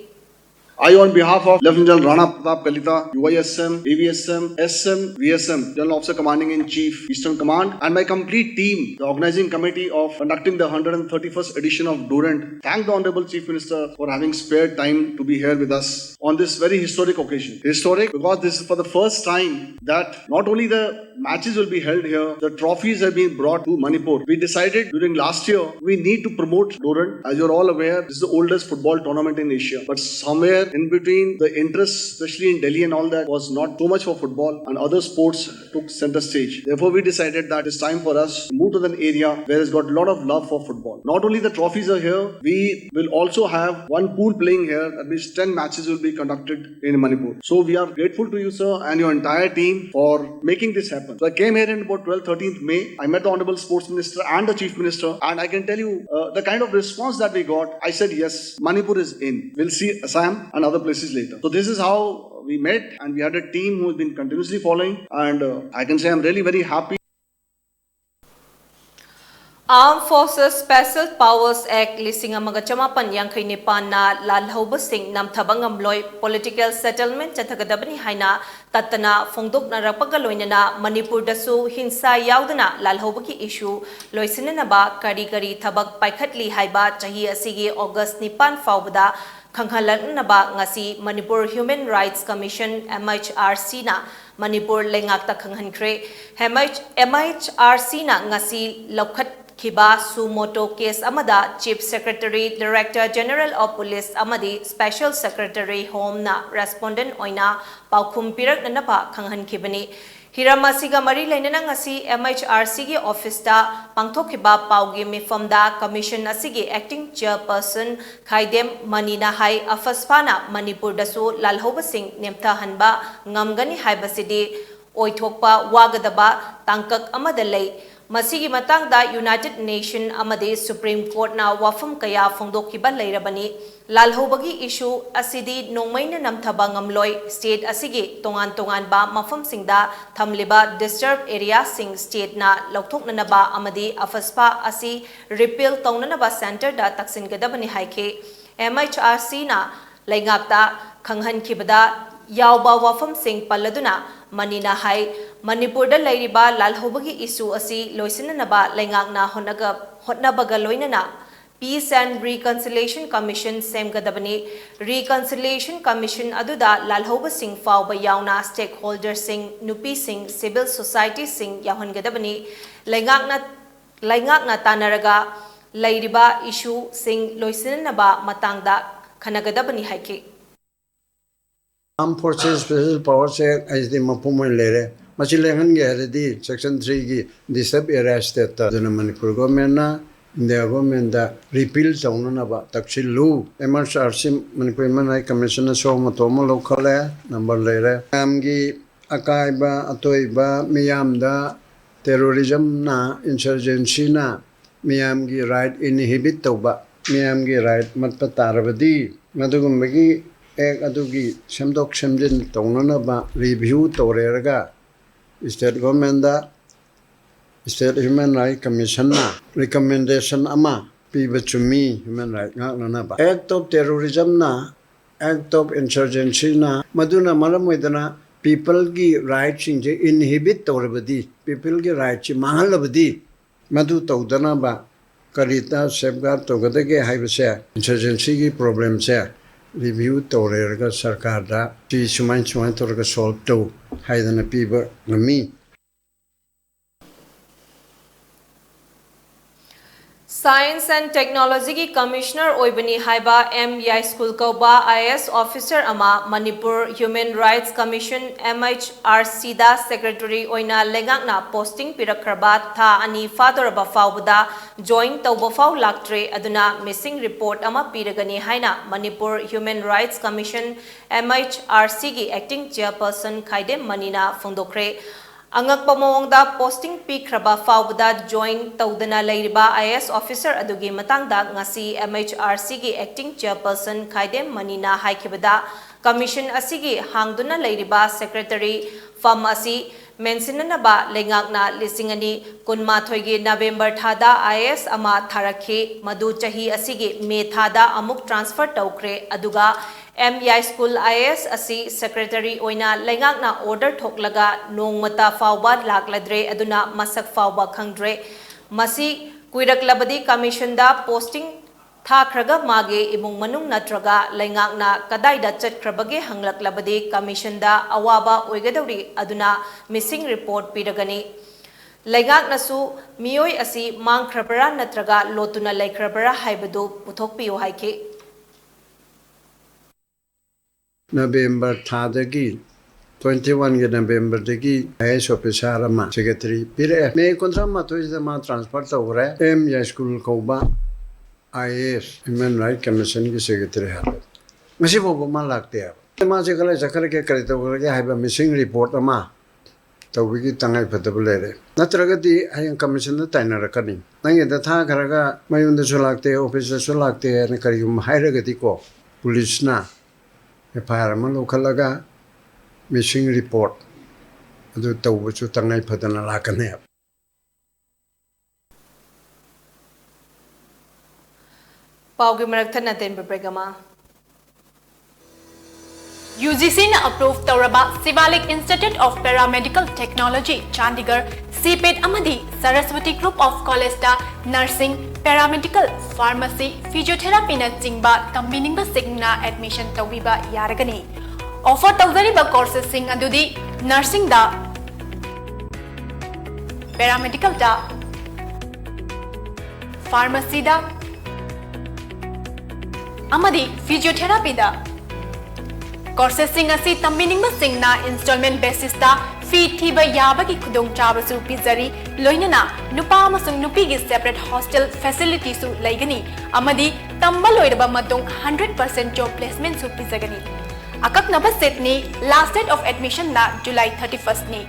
I, on behalf of Lieutenant General Rana Pratap Kalita, U I S M, A V S M, S M, V S M, General Officer Commanding in Chief, Eastern Command, and my complete team, the organizing committee of conducting the hundred and thirty-first edition of Durand, thank the Honorable Chief Minister for having spared time to be here with us on this very historic occasion. Historic because this is for the first time that not only the matches will be held here, the trophies have been brought to Manipur. We decided during last year we need to promote Durand. As you're all aware, this is the oldest football tournament in Asia. But somewhere in between, the interest, especially in Delhi and all that, was not so much for football, and other sports took center stage. Therefore, we decided that it's time for us to move to an area where it's got a lot of love for football. Not only the trophies are here, we will also have one pool playing here. That means ten matches will be conducted in Manipur. So we are grateful to you, sir, and your entire team for making this happen. So I came here in about twelfth, thirteenth May. I met the Honorable Sports Minister and the Chief Minister, and I can tell you uh, the kind of response that we got. I said, "Yes, Manipur is in. We'll see Assam and other places later." So this is how We met and we had a team who has been continuously following, and uh, I can say I'm really very happy. Armed Forces Special Powers Act ꯂꯤꯁꯤꯡ ꯑꯃꯒ ꯆꯃꯥꯄꯟ ꯌꯥꯡꯈꯩ ꯅꯤꯄꯥꯟꯅ ꯂꯥꯜꯍꯧꯕꯁꯤꯡ ꯅꯝꯊꯕ ꯉꯝꯂꯣꯏ, political settlement ꯆꯠꯊꯒꯗꯕꯅꯤ ꯍꯥꯏꯅ ꯇꯠꯇꯅ ꯐꯣꯡꯗꯣꯛꯅꯔꯛꯄꯒ ꯂꯣꯏꯅꯅ ꯃꯅꯤꯄꯨꯔꯗꯁꯨ ꯍꯤꯡꯁꯥ ꯌꯥꯎꯗꯅ ꯂꯥꯜꯍꯧꯕꯒꯤ issue ꯂꯣꯏꯁꯤꯟꯅꯅꯕ ꯀꯔꯤ ꯀꯔꯤ ꯊꯕꯛ ꯄꯥꯏꯈꯠꯂꯤ ꯍꯥꯏꯕ ꯆꯍꯤ ꯑꯁꯤꯒꯤ August ꯅꯤꯄꯥꯟ ꯐꯥꯎꯕꯗ ꯈꯪꯍꯜꯂꯛꯅꯅꯕ ꯉꯁꯤ Manipur Human Rights Commission, M H R C ꯅ Manipur ꯂꯩꯉꯥꯛꯇ ꯈꯪꯍꯟꯈ꯭ꯔꯦ꯫ M H, M H R C ꯅ ꯉꯁꯤ ꯂꯧꯈꯠꯈꯤꯕ suo motu case ꯑꯃꯗ Chief Secretary, Director General of Police ꯑꯃꯗꯤ Special Secretary Home ꯅ respondent ꯑꯣꯏꯅ ꯄꯥꯎꯈꯨꯝ ꯄꯤꯔꯛꯅꯅꯕ ꯈꯪꯍꯟꯈꯤꯕꯅꯤ꯫ ꯍꯤꯔꯝ ꯑꯁꯤꯒ ꯃꯔꯤ ꯂꯩꯅꯅ ꯉꯁꯤ M H R C ꯒꯤ office ꯇ ꯄꯥꯡꯊꯣꯛꯈꯤꯕ ꯄꯥꯎꯒꯤ ꯃꯤꯐꯝꯗ commission ꯑꯁꯤꯒꯤ acting chairperson ꯈꯥꯏꯗꯦꯝ ꯃꯅꯤꯅ ꯍꯥꯏ, ꯑꯐꯁꯐꯥꯅ ꯃꯅꯤꯄꯨꯔꯗꯁꯨ ꯂꯥꯜꯍꯧꯕꯁꯤꯡ ꯅꯦꯝꯊꯍꯟꯕ ꯉꯝꯒꯅꯤ ꯍꯥꯏꯕꯁꯤꯗꯤ ꯑꯣꯏꯊꯣꯛꯄ ꯋꯥꯒꯗꯕ ꯇꯥꯡꯀꯛ ꯑꯃꯗ ꯂꯩ꯫ ꯃꯁꯤꯒꯤ ꯃꯇꯥꯡꯗ United Nation ꯑꯃꯗꯤ Supreme Court ꯅ ꯋꯥꯐꯝ ꯀꯌꯥ ꯐꯣꯡꯗꯣꯛꯈꯤꯕ ꯂꯩꯔꯕꯅꯤ꯫ ꯂꯥꯜꯍꯧꯕꯒꯤ issue ꯑꯁꯤꯗꯤ ꯅꯣꯡꯃꯩꯅ ꯅꯝꯊꯕ ꯉꯝꯂꯣꯏ꯫ State ꯑꯁꯤꯒꯤ ꯇꯣꯉꯥꯟ ꯇꯣꯉꯥꯟꯕ ꯃꯐꯝꯁꯤꯡꯗ ꯊꯝꯂꯤꯕ disturb area ꯁꯤꯡ state ꯅ ꯂꯧꯊꯣꯛꯅꯅꯕ ꯑꯃꯗꯤ ꯑꯐꯁꯐꯥ ꯑꯁꯤ repeal ꯇꯧꯅꯅꯕ centre ꯗ ꯇꯛꯁꯤꯟꯒꯗꯕꯅꯤ ꯍꯥꯏꯈꯤ꯫ M H R C ꯅ ꯂꯩꯉꯥꯛꯇ ꯈꯪꯍꯟꯈꯤꯕꯗ ꯌꯥꯎꯕ ꯋꯥꯐꯝꯁꯤꯡ ꯄꯜꯂꯗꯨꯅ ꯃꯅꯤꯅ ꯍꯥꯏ, ꯃꯅꯤꯄꯨꯔꯗ ꯂꯩꯔꯤꯕ ꯂꯥꯜꯍꯧꯕꯒꯤ issue ꯑꯁꯤ ꯂꯣꯏꯁꯤꯟꯅꯅꯕ ꯂꯩꯉꯥꯛꯅ ꯍꯣꯠꯅꯒ-, ꯍꯣꯠꯅꯕꯒ ꯂꯣꯏꯅꯅ Peace and Reconciliation Commission ꯁꯦꯝꯒꯗꯕꯅꯤ꯫ Reconciliation Commission ꯑꯗꯨꯗ ꯂꯥꯜꯍꯧꯕꯁꯤꯡ ꯐꯥꯎꯕ ꯌꯥꯎꯅ stakeholder ꯁꯤꯡ, ꯅꯨꯄꯤꯁꯤꯡ, civil society ꯁꯤꯡ ꯌꯥꯎꯍꯟꯒꯗꯕꯅꯤ꯫ ꯂꯩꯉꯥꯛꯅ, ꯂꯩꯉꯥꯛꯅ ꯇꯥꯟꯅꯔꯒ ꯂꯩꯔꯤꯕ issue ꯁꯤꯡ ꯂꯣꯏꯁꯤꯟꯅꯅꯕ ꯃꯇꯥꯡꯗ ꯈꯟꯅꯒꯗꯕꯅꯤ ꯍꯥꯏꯈꯤ꯫ Armed Forces Special Powers Act ꯍꯥꯏꯁꯤꯗꯤ ꯃꯄꯨꯝ ꯑꯣꯏꯅ ꯂꯩꯔꯦ꯫ ꯃꯁꯤ ꯂꯩꯍꯟꯒꯦ ꯍꯥꯏꯔꯗꯤ section three ꯒꯤ disturb area state ꯇ, ꯑꯗꯨꯅ ꯃꯅꯤꯄꯨꯔ government ꯅ India government ꯗ repeal ꯇꯧꯅꯅꯕ ꯇꯛꯁꯤꯜꯂꯨ꯫ M H R C, Manipur Human Rights Commission ꯅ ꯁꯣ ꯃꯇꯣ ꯑꯃ ꯂꯧꯈꯠꯂꯦ, number ꯂꯩꯔꯦ꯫ ꯃꯌꯥꯝꯒꯤ ꯑꯀꯥꯏꯕ ꯑꯇꯣꯏꯕ ꯃꯤꯌꯥꯝꯗ terrorism ꯅ, insurgency ꯅ ꯃꯤꯌꯥꯝꯒꯤ right inhibit ꯇꯧꯕ, ꯃꯤꯌꯥꯝꯒꯤ right ꯃꯠꯄ ꯇꯥꯔꯕꯗꯤ ꯃꯗꯨꯒꯨꯝꯕꯒꯤ ꯑꯦꯛ ꯑꯗꯨꯒꯤ ꯁꯦꯝꯗꯣꯛ ꯁꯦꯝꯖꯤꯟ ꯇꯧꯅꯅꯕ ꯔꯤꯚ꯭ꯌꯨ ꯇꯧꯔꯦꯔꯒ ꯁ꯭ꯇꯦꯠ ꯒꯣꯔꯃꯦꯟꯗ ꯁ꯭ꯇꯦꯠ ꯍ꯭ꯌꯨꯃꯦꯟ ꯔꯥꯏꯠ ꯀꯃꯤꯁꯟꯅ ꯔꯤꯀꯃꯦꯟꯗꯦꯁꯟ ꯑꯃ ꯄꯤꯕ ꯆꯨꯝꯃꯤ꯫ ꯍ꯭ꯌꯨꯃꯦꯟ ꯔꯥꯏꯠ ꯉꯥꯛꯅꯅꯕ ꯑꯦꯛ ꯑꯣꯐ ꯇꯦꯔꯣꯔꯤꯖꯝꯅ, ꯑꯦꯛ ꯑꯣꯐ ꯏꯟꯁꯔꯖꯦꯟꯁꯤꯅ, ꯃꯗꯨꯅ ꯃꯔꯝ ꯑꯣꯏꯗꯅ ꯄꯤꯄꯜꯒꯤ ꯔꯥꯏꯠꯁꯤꯡꯁꯦ ꯏꯟꯍꯤꯕꯤꯠ ꯇꯧꯔꯕꯗꯤ, ꯄꯤꯄꯜꯒꯤ ꯔꯥꯏꯠꯁꯤ ꯃꯥꯡꯍꯜꯂꯕꯗꯤ, ꯃꯗꯨ ꯇꯧꯗꯅꯕ ꯀꯔꯤꯗ ꯁꯦꯐꯒꯥꯔꯗ ꯇꯧꯒꯗꯒꯦ ꯍꯥꯏꯕꯁꯦ, ꯏꯟꯁꯔꯖꯦꯟꯁꯤꯒꯤ ꯄ꯭ꯔꯣꯕ꯭ꯂꯦꯝꯁꯦ ꯔꯤꯚ꯭ꯌꯨ ꯇꯧꯔꯦꯔꯒ ꯁꯔꯀꯥꯔꯗ ꯁꯤ ꯁꯨꯃꯥꯏ ꯁꯨꯃꯥꯏꯅ ꯇꯧꯔꯒ ꯁꯣꯜꯕ ꯇꯧ ꯍꯥꯏꯗꯅ ꯄꯤꯕ ꯉꯝꯃꯤ꯫ Science and Technology ꯒꯤ Commissioner ꯑꯣꯏꯕꯅꯤ ꯍꯥꯏꯕ ꯑꯦꯝ ꯌꯥꯏꯁ꯭ꯀꯨꯜ ꯀꯧꯕ ꯑꯥꯏ ꯑꯦ ꯑꯦꯁ officer ꯑꯃ Manipur Human Rights Commission, M H R C ꯗ secretary ꯑꯣꯏꯅ ꯂꯩꯉꯥꯛꯅ posting ꯄꯤꯔꯛꯈ꯭ꯔꯕ ꯊꯥ ꯑꯅꯤ ꯐꯥꯗꯣꯔꯕ ꯐꯥꯎꯕꯗ join ꯇꯧꯕ ꯐꯥꯎ ꯂꯥꯛꯇ꯭ꯔꯦ, ꯑꯗꯨꯅ missing report ꯑꯃ ꯄꯤꯔꯒꯅꯤ ꯍꯥꯏꯅ Manipur Human Rights Commission, M H R C ꯒꯤ acting chairperson ꯈꯥꯏꯗꯦꯝ ꯃꯅꯤꯅ ꯐꯣꯡꯗꯣꯛꯈ꯭ꯔꯦ꯫ ꯑꯉꯛꯄ ꯃꯑꯣꯡꯗ posting ꯄꯤꯈ꯭ꯔꯕ ꯐꯥꯎꯕꯗ join ꯇꯧꯗꯅ ꯂꯩꯔꯤꯕ ꯑꯥꯏ ꯑꯦ ꯑꯦꯁ officer ꯑꯗꯨꯒꯤ ꯃꯇꯥꯡꯗ ꯉꯁꯤ M H R C ꯒꯤ acting chairperson ꯈꯥꯏꯗꯦꯝ ꯃꯅꯤꯅ ꯍꯥꯏꯈꯤꯕꯗ, commission ꯑꯁꯤꯒꯤ ꯍꯥꯡꯗꯨꯅ ꯂꯩꯔꯤꯕ secretary ꯐꯝ ꯑꯁꯤ ꯃꯦꯟꯁꯤꯟꯅꯅꯕ ꯂꯩꯉꯥꯛꯅ ꯂꯤꯁꯤꯡ ꯑꯅꯤ ꯀꯨꯟꯃꯥꯊꯣꯏꯒꯤ ꯅꯕꯦꯝꯕꯔ ꯊꯥꯗ ꯑꯥꯏ ꯑꯦ ꯑꯦꯁ ꯑꯃ ꯊꯥꯔꯛꯈꯤ꯫ ꯃꯗꯨ ꯆꯍꯤ ꯑꯁꯤꯒꯤ ꯃꯦ ꯊꯥꯗ ꯑꯃꯨꯛ transfer ꯇꯧꯈ꯭ꯔꯦ꯫ ꯑꯗꯨꯒ ꯑꯦꯝ ꯌꯥꯏꯁ꯭ꯀꯨꯜ ꯑꯥꯏ ꯑꯦ ꯑꯦꯁ ꯑꯁꯤ secretary ꯑꯣꯏꯅ ꯂꯩꯉꯥꯛꯅ order ꯊꯣꯛꯂꯒ ꯅꯣꯡꯃꯇ ꯐꯥꯎꯕ ꯂꯥꯛꯂꯗ꯭ꯔꯦ, ꯑꯗꯨꯅ ꯃꯁꯛ ꯐꯥꯎꯕ ꯈꯪꯗ꯭ꯔꯦ꯫ ꯃꯁꯤ ꯀꯨꯏꯔꯛꯂꯕꯗꯤ commission ꯗ posting ꯊꯥꯈ꯭ꯔꯒ ꯃꯥꯒꯤ ꯏꯃꯨꯡ ꯃꯅꯨꯡ ꯅꯠꯇ꯭ꯔꯒ ꯂꯩꯉꯥꯛꯅ ꯀꯗꯥꯏꯗ ꯆꯠꯈ꯭ꯔꯕꯒꯦ ꯍꯪꯂꯛꯂꯕꯗꯤ commission ꯗ ꯑꯋꯥꯕ ꯑꯣꯏꯒꯗꯧꯔꯤ, ꯑꯗꯨꯅ missing report ꯄꯤꯔꯒꯅꯤ꯫ ꯂꯩꯉꯥꯛꯅꯁꯨ ꯃꯤꯑꯣꯏ ꯑꯁꯤ ꯃꯥꯡꯈ꯭ꯔꯕꯔꯥ ꯅꯠꯇ꯭ꯔꯒ ꯂꯣꯠꯇꯨꯅ ꯂꯩꯈ꯭ꯔꯕꯔꯥ ꯍꯥꯏꯕꯗꯨ ꯄꯨꯊꯣꯛꯄꯤꯌꯨ ꯍꯥꯏꯈꯤ꯫ ꯅꯕꯦꯝꯕꯔ ꯊꯥꯗꯒꯤ, twenty one ꯒꯤ ꯅꯕꯦꯝꯕꯔꯗꯒꯤ ꯑꯥꯏ ꯑꯦ ꯑꯦꯁ officer ꯑꯃ secretary ꯄꯤꯔꯛꯑꯦ꯫ ꯃꯦ ꯀꯨꯟꯊ꯭ꯔꯥ ꯃꯥꯊꯣꯏꯁꯤꯗ ꯃꯥ transfer ꯇꯧꯈ꯭ꯔꯦ꯫ ꯑꯦꯝ ꯌꯥꯏꯁ꯭ꯀꯨꯜ ꯀꯧꯕ I A S, Human Rights Commission ꯒꯤ secretary ꯍꯥꯏꯕ꯫ ꯉꯁꯤ ꯐꯥꯎꯕ ꯃꯥ ꯂꯥꯛꯇꯦ ꯍꯥꯏꯕ꯫ ꯃꯥꯁꯦ ꯀꯗꯥꯏ ꯆꯠꯈ꯭ꯔꯒꯦ, ꯀꯔꯤ ꯇꯧꯈ꯭ꯔꯒꯦ ꯍꯥꯏꯕ missing report ꯑꯃ ꯇꯧꯕꯒꯤ ꯇꯉꯥꯏ ꯐꯗꯕ ꯂꯩꯔꯦ꯫ ꯅꯠꯇ꯭ꯔꯒꯗꯤ ꯍꯌꯦꯡ commission ꯗ ꯇꯥꯏꯅꯔꯛꯀꯅꯤ꯫ ꯅꯪꯒꯤꯗ ꯊꯥꯈ꯭ꯔꯒ ꯃꯌꯨꯝꯗꯁꯨ ꯂꯥꯛꯇꯦ, office ꯇꯁꯨ ꯂꯥꯛꯇꯦ ꯍꯥꯏꯅ ꯀꯔꯤꯒꯨꯝꯕ ꯍꯥꯏꯔꯒꯗꯤꯀꯣ, police ꯅ ꯑꯦꯐ ꯑꯥꯏ ꯑꯥꯔ ꯑꯃ ꯂꯧꯈꯠꯂꯒ ꯃꯤꯁꯤꯡ ꯔꯤꯄꯣꯔꯠ ꯑꯗꯨ ꯇꯧꯕꯁꯨ ꯇꯉꯥꯏ ꯐꯗꯅ ꯂꯥꯛꯀꯅꯦꯕ꯫ ꯄꯥꯎꯒꯤ ꯃꯔꯛ ꯊꯠꯅ ꯑꯇꯦꯟꯕ ꯕ꯭ꯔꯦꯛ ꯑꯃ꯫ ꯌꯨ ꯖꯤ ꯁꯤꯅ ꯑꯦꯄ꯭ꯔꯨꯚ ꯇꯧꯔꯕ Shivalik institute of paramedical technology, Chandigarh, CIPET ꯑꯃꯗꯤ ꯁꯔꯁꯋꯇꯤ ꯒ꯭ꯔꯨꯞ ꯑꯣꯐ ꯀꯣꯂꯦꯖꯇ ꯅꯔꯁꯤꯡ, ꯄꯦꯔꯥꯃꯦꯗꯤꯀꯦꯜ, ꯐꯥꯔꯃꯥꯁꯤ, ꯐꯤꯖꯤꯑꯣꯊꯦꯔꯥꯄꯤꯅꯆꯤꯡꯕ ꯇꯝꯕꯤꯅꯤꯡꯕꯁꯤꯡꯅ ꯑꯦꯗꯃꯤꯁꯟ ꯇꯧꯕꯤꯕ ꯌꯥꯔꯒꯅꯤ꯫ ꯑꯣꯐꯔ ꯇꯧꯖꯔꯤꯕ ꯀꯣꯔꯁꯦꯁꯁꯤꯡ ꯑꯗꯨꯗꯤ ꯅꯔꯁꯤꯡꯗ, ꯄꯦꯔꯥꯃꯦꯗꯤꯀꯦꯜꯗ, ꯐꯥꯔꯃꯥꯁꯤꯗ ꯑꯃꯗꯤ ꯐꯤꯖꯤꯑꯣꯊꯦꯔꯥꯄꯤꯗ꯫ ꯀꯣꯔꯁꯦꯁꯁꯤꯡ ꯑꯁꯤ ꯇꯝꯕꯤꯅꯤꯡꯕꯁꯤꯡꯅ ꯏꯟꯁꯇꯣꯜꯃꯦꯟ ꯕꯦꯁꯤꯁꯇ ꯐꯤ ꯊꯤꯕ ꯌꯥꯕꯒꯤ ꯈꯨꯗꯣꯡꯆꯥꯕꯁꯨ ꯄꯤꯖꯔꯤ, ꯂꯣꯏꯅꯅ ꯅꯨꯄꯥ ꯑꯃꯁꯨꯡ ꯅꯨꯄꯤꯒꯤ ꯁꯦꯄꯔꯦꯠ ꯍꯣꯁꯇꯦꯜ ꯐꯦꯁꯤꯂꯤꯇꯤꯁꯨ ꯂꯩꯒꯅꯤ ꯑꯃꯗꯤ ꯇꯝꯕ ꯂꯣꯏꯔꯕ ꯃꯇꯨꯡ ꯍꯟꯗ꯭ꯔꯦꯠ ꯄꯔꯁꯦꯟ ꯖꯣꯕ ꯄ꯭ꯂꯦꯁꯃꯦꯟꯠꯁꯨ ꯄꯤꯖꯒꯅꯤ꯫ ꯑꯀꯛꯅꯕ ꯁꯤꯠꯅꯤ, ꯂꯥꯁ ꯗꯦꯠ ꯑꯣꯐ ꯑꯦꯗꯃꯤꯁꯟꯅ ꯖꯨꯂꯥꯏ ꯊꯥꯔꯇꯤ ꯐꯥꯔꯁꯠꯅꯤ꯫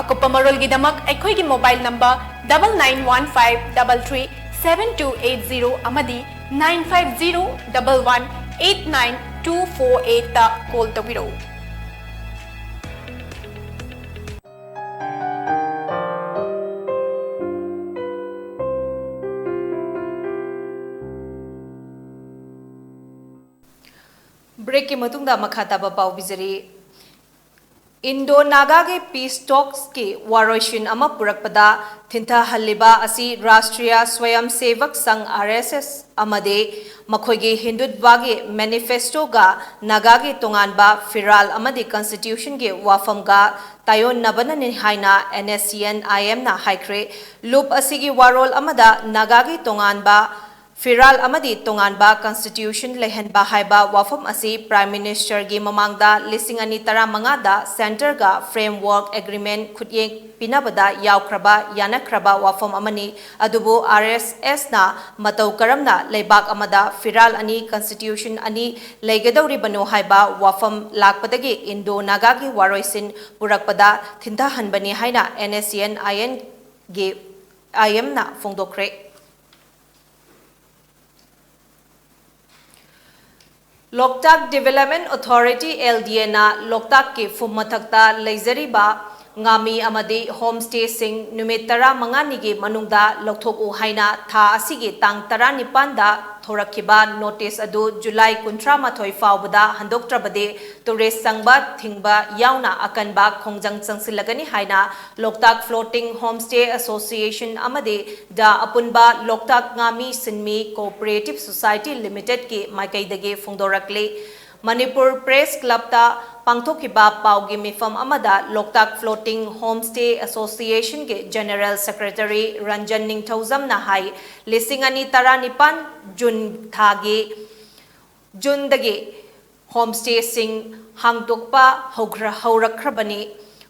ꯑꯀꯨꯞꯄ ꯃꯔꯣꯜꯒꯤꯗꯃꯛ ꯑꯩꯈꯣꯏꯒꯤ mobile number double nine one five double three seven two eight zero ꯑꯃꯗꯤ nine five zero double one eight nine two four eight ꯇ ꯀꯣꯜ ꯇꯧꯕꯤꯔꯛꯎ꯫ ꯕ꯭ꯔꯦꯛꯀꯤ ꯃꯇꯨꯡꯗ ꯃꯈꯥ ꯇꯥꯕ ꯄꯥꯎ ꯄꯤꯖꯔꯤ꯫ ꯏꯟꯗꯣ ꯅꯥꯒꯥꯒꯤ ꯄꯤꯁ ꯇꯣꯛꯁꯀꯤ ꯋꯥꯔꯣꯏꯁꯤꯟ ꯑꯃ ꯄꯨꯔꯛꯄꯗ ꯊꯤꯟꯊꯍꯜꯂꯤꯕ ꯑꯁꯤ ꯔꯥꯁꯇ꯭ꯔꯤꯌꯥ ꯁ꯭ꯋꯌꯝ ꯁꯦꯚꯛ ꯁꯪ, ꯑꯥꯔ ꯑꯦꯁ ꯑꯦꯁ, ꯑꯃꯗꯤ ꯃꯈꯣꯏꯒꯤ ꯍꯤꯟꯗꯨꯠꯕꯥꯒꯤ ꯃꯦꯅꯤꯐꯦꯁꯇꯣꯒ ꯅꯥꯒꯥꯒꯤ ꯇꯣꯉꯥꯟꯕ ꯐꯤꯔꯥꯜ ꯑꯃꯗꯤ ꯀꯟꯁꯇꯤꯇ꯭ꯌꯨꯁꯟꯒꯤ ꯋꯥꯐꯝꯒ ꯇꯥꯏꯑꯣꯟꯅꯕꯅꯅꯤ ꯍꯥꯏꯅ ꯑꯦꯟ ꯑꯦꯁ ꯁꯤ ꯑꯦꯟ ꯑꯥꯏ ꯑꯦꯝꯅ ꯍꯥꯏꯈ꯭ꯔꯦ꯫ ꯂꯨꯞ ꯑꯁꯤꯒꯤ ꯋꯥꯔꯣꯜ ꯑꯃꯗ ꯅꯥꯒꯥꯒꯤ ꯇꯣꯉꯥꯟꯕ ꯐꯤꯔꯥꯜ ꯑꯃꯗꯤ ꯇꯣꯉꯥꯟꯕ ꯀꯟꯁꯇꯤꯇ꯭ꯌꯨꯁꯟ ꯂꯩꯍꯟꯕ ꯍꯥꯏꯕ ꯋꯥꯐꯝ ꯑꯁꯤ ꯄ꯭ꯔꯥꯏꯝ ꯃꯤꯅꯤꯁꯇꯔꯒꯤ ꯃꯃꯥꯡꯗ ꯂꯤꯁꯤꯡ ꯑꯅꯤ ꯇꯔꯥꯃꯉꯥꯗ ꯁꯦꯟꯇꯔꯒ ꯐ꯭ꯔꯦꯝꯋꯥꯔꯛ ꯑꯦꯒ꯭ꯔꯤꯃꯦꯟ ꯈꯨꯠꯌꯦꯛ ꯄꯤꯅꯕꯗ ꯌꯥꯎꯈ꯭ꯔꯕ ꯌꯥꯅꯈ꯭ꯔꯕ ꯋꯥꯐꯝ ꯑꯃꯅꯤ꯫ ꯑꯗꯨꯕꯨ ꯑꯥꯔ ꯑꯦꯁ ꯑꯦꯁꯅ ꯃꯇꯧ ꯀꯔꯝꯅ ꯂꯩꯕꯥꯛ ꯑꯃꯗ ꯐꯤꯔꯥꯜ ꯑꯅꯤ, ꯀꯟꯁꯇꯤꯇ꯭ꯌꯨꯁꯟ ꯑꯅꯤ ꯂꯩꯒꯗꯧꯔꯤꯕꯅꯣ ꯍꯥꯏꯕ ꯋꯥꯐꯝ ꯂꯥꯛꯄꯗꯒꯤ ꯏꯟꯗꯣ ꯅꯥꯒꯥꯒꯤ ꯋꯥꯔꯣꯏꯁꯤꯟ ꯄꯨꯔꯛꯄꯗ ꯊꯤꯟꯊꯍꯟꯕꯅꯤ ꯍꯥꯏꯅ N S C N I ꯑꯦꯟꯒꯤ ꯑꯥꯏ ꯑꯦꯝꯅ ꯐꯣꯡꯗꯣꯛꯈ꯭ꯔꯦ꯫ Loktak development authority, L D A ꯅ ꯂꯣꯛꯇꯥꯛꯀꯤ ꯐꯨꯝ ꯃꯊꯛꯇ ꯂꯩꯖꯔꯤꯕ ꯉꯥꯃꯤ ꯑꯃꯗꯤ ꯍꯣꯝ ꯁ꯭ꯇꯦꯁꯤꯡ ꯅꯨꯃꯤꯠ ꯇꯔꯥꯃꯉꯥꯅꯤꯒꯤ ꯃꯅꯨꯡꯗ ꯂꯧꯊꯣꯛꯎ ꯍꯥꯏꯅ ꯊꯥ ꯑꯁꯤꯒꯤ ꯇꯥꯡ ꯇꯔꯥꯅꯤꯄꯥꯟꯗ ꯊꯣꯔꯛꯈꯤꯕ ꯅꯣꯇꯤꯁ ꯑꯗꯨ ꯖꯨꯂꯥꯏ ꯀꯨꯟꯊ꯭ꯔꯥ ꯃꯥꯊꯣꯏ ꯐꯥꯎꯕꯗ ꯍꯟꯗꯣꯛꯇ꯭ꯔꯕꯗꯤ ꯇꯨꯔꯤꯁ ꯆꯪꯕ ꯊꯤꯡꯕ ꯌꯥꯎꯅ ꯑꯀꯟꯕ ꯈꯣꯡꯖꯪ ꯆꯪꯁꯤꯜꯂꯒꯅꯤ ꯍꯥꯏꯅ ꯂꯣꯛꯇꯥꯛ ꯐ꯭ꯂꯣꯇꯤꯡ ꯍꯣꯝ ꯁ꯭ꯇꯦ ꯑꯦꯁꯣꯁꯤꯌꯦꯁꯟ ꯑꯃꯗꯤ ꯗ ꯑꯄꯨꯟꯕ ꯂꯣꯛꯇꯥꯛ ꯉꯥꯃꯤ ꯁꯤꯟꯃꯤ ꯀꯣꯑꯣꯄꯔꯦꯇꯤꯚ ꯁꯣꯁꯥꯏꯇꯤ ꯂꯤꯃꯤꯇꯦꯗꯀꯤ ꯃꯥꯏꯀꯩꯗꯒꯤ ꯐꯣꯡꯗꯣꯔꯛꯂꯤ꯫ ꯃꯅꯤꯄꯨꯔ ꯄ꯭ꯔꯦꯁ ꯀ꯭ꯂꯕꯇ ꯄꯥꯡꯊꯣꯛꯈꯤꯕ ꯄꯥꯎꯒꯤ ꯃꯤꯐꯝ ꯑꯃꯗ ꯂꯣꯛꯇꯥꯛ ꯐ꯭ꯂꯣꯇꯤꯡ ꯍꯣꯝ ꯁ꯭ꯇꯦ ꯑꯦꯁꯣꯁꯤꯌꯦꯁꯟꯒꯤ ꯖꯦꯅꯔꯦꯜ ꯁꯦꯀ꯭ꯔꯦꯇꯔꯤ ꯔꯟꯖꯟ ꯅꯤꯡꯊꯧꯖꯝꯅ ꯍꯥꯏ, ꯂꯤꯁꯤꯡ ꯑꯅꯤ ꯇꯔꯥꯅꯤꯄꯥꯟ ꯖꯨꯟ ꯊꯥꯒꯤ, ꯖꯨꯟꯗꯒꯤ ꯍꯣꯝ ꯁ꯭ꯇꯦꯁꯤꯡ ꯍꯥꯡꯗꯣꯛꯄ ꯍꯧꯈ꯭ꯔ-, ꯍꯧꯔꯛꯈ꯭ꯔꯕꯅꯤ꯫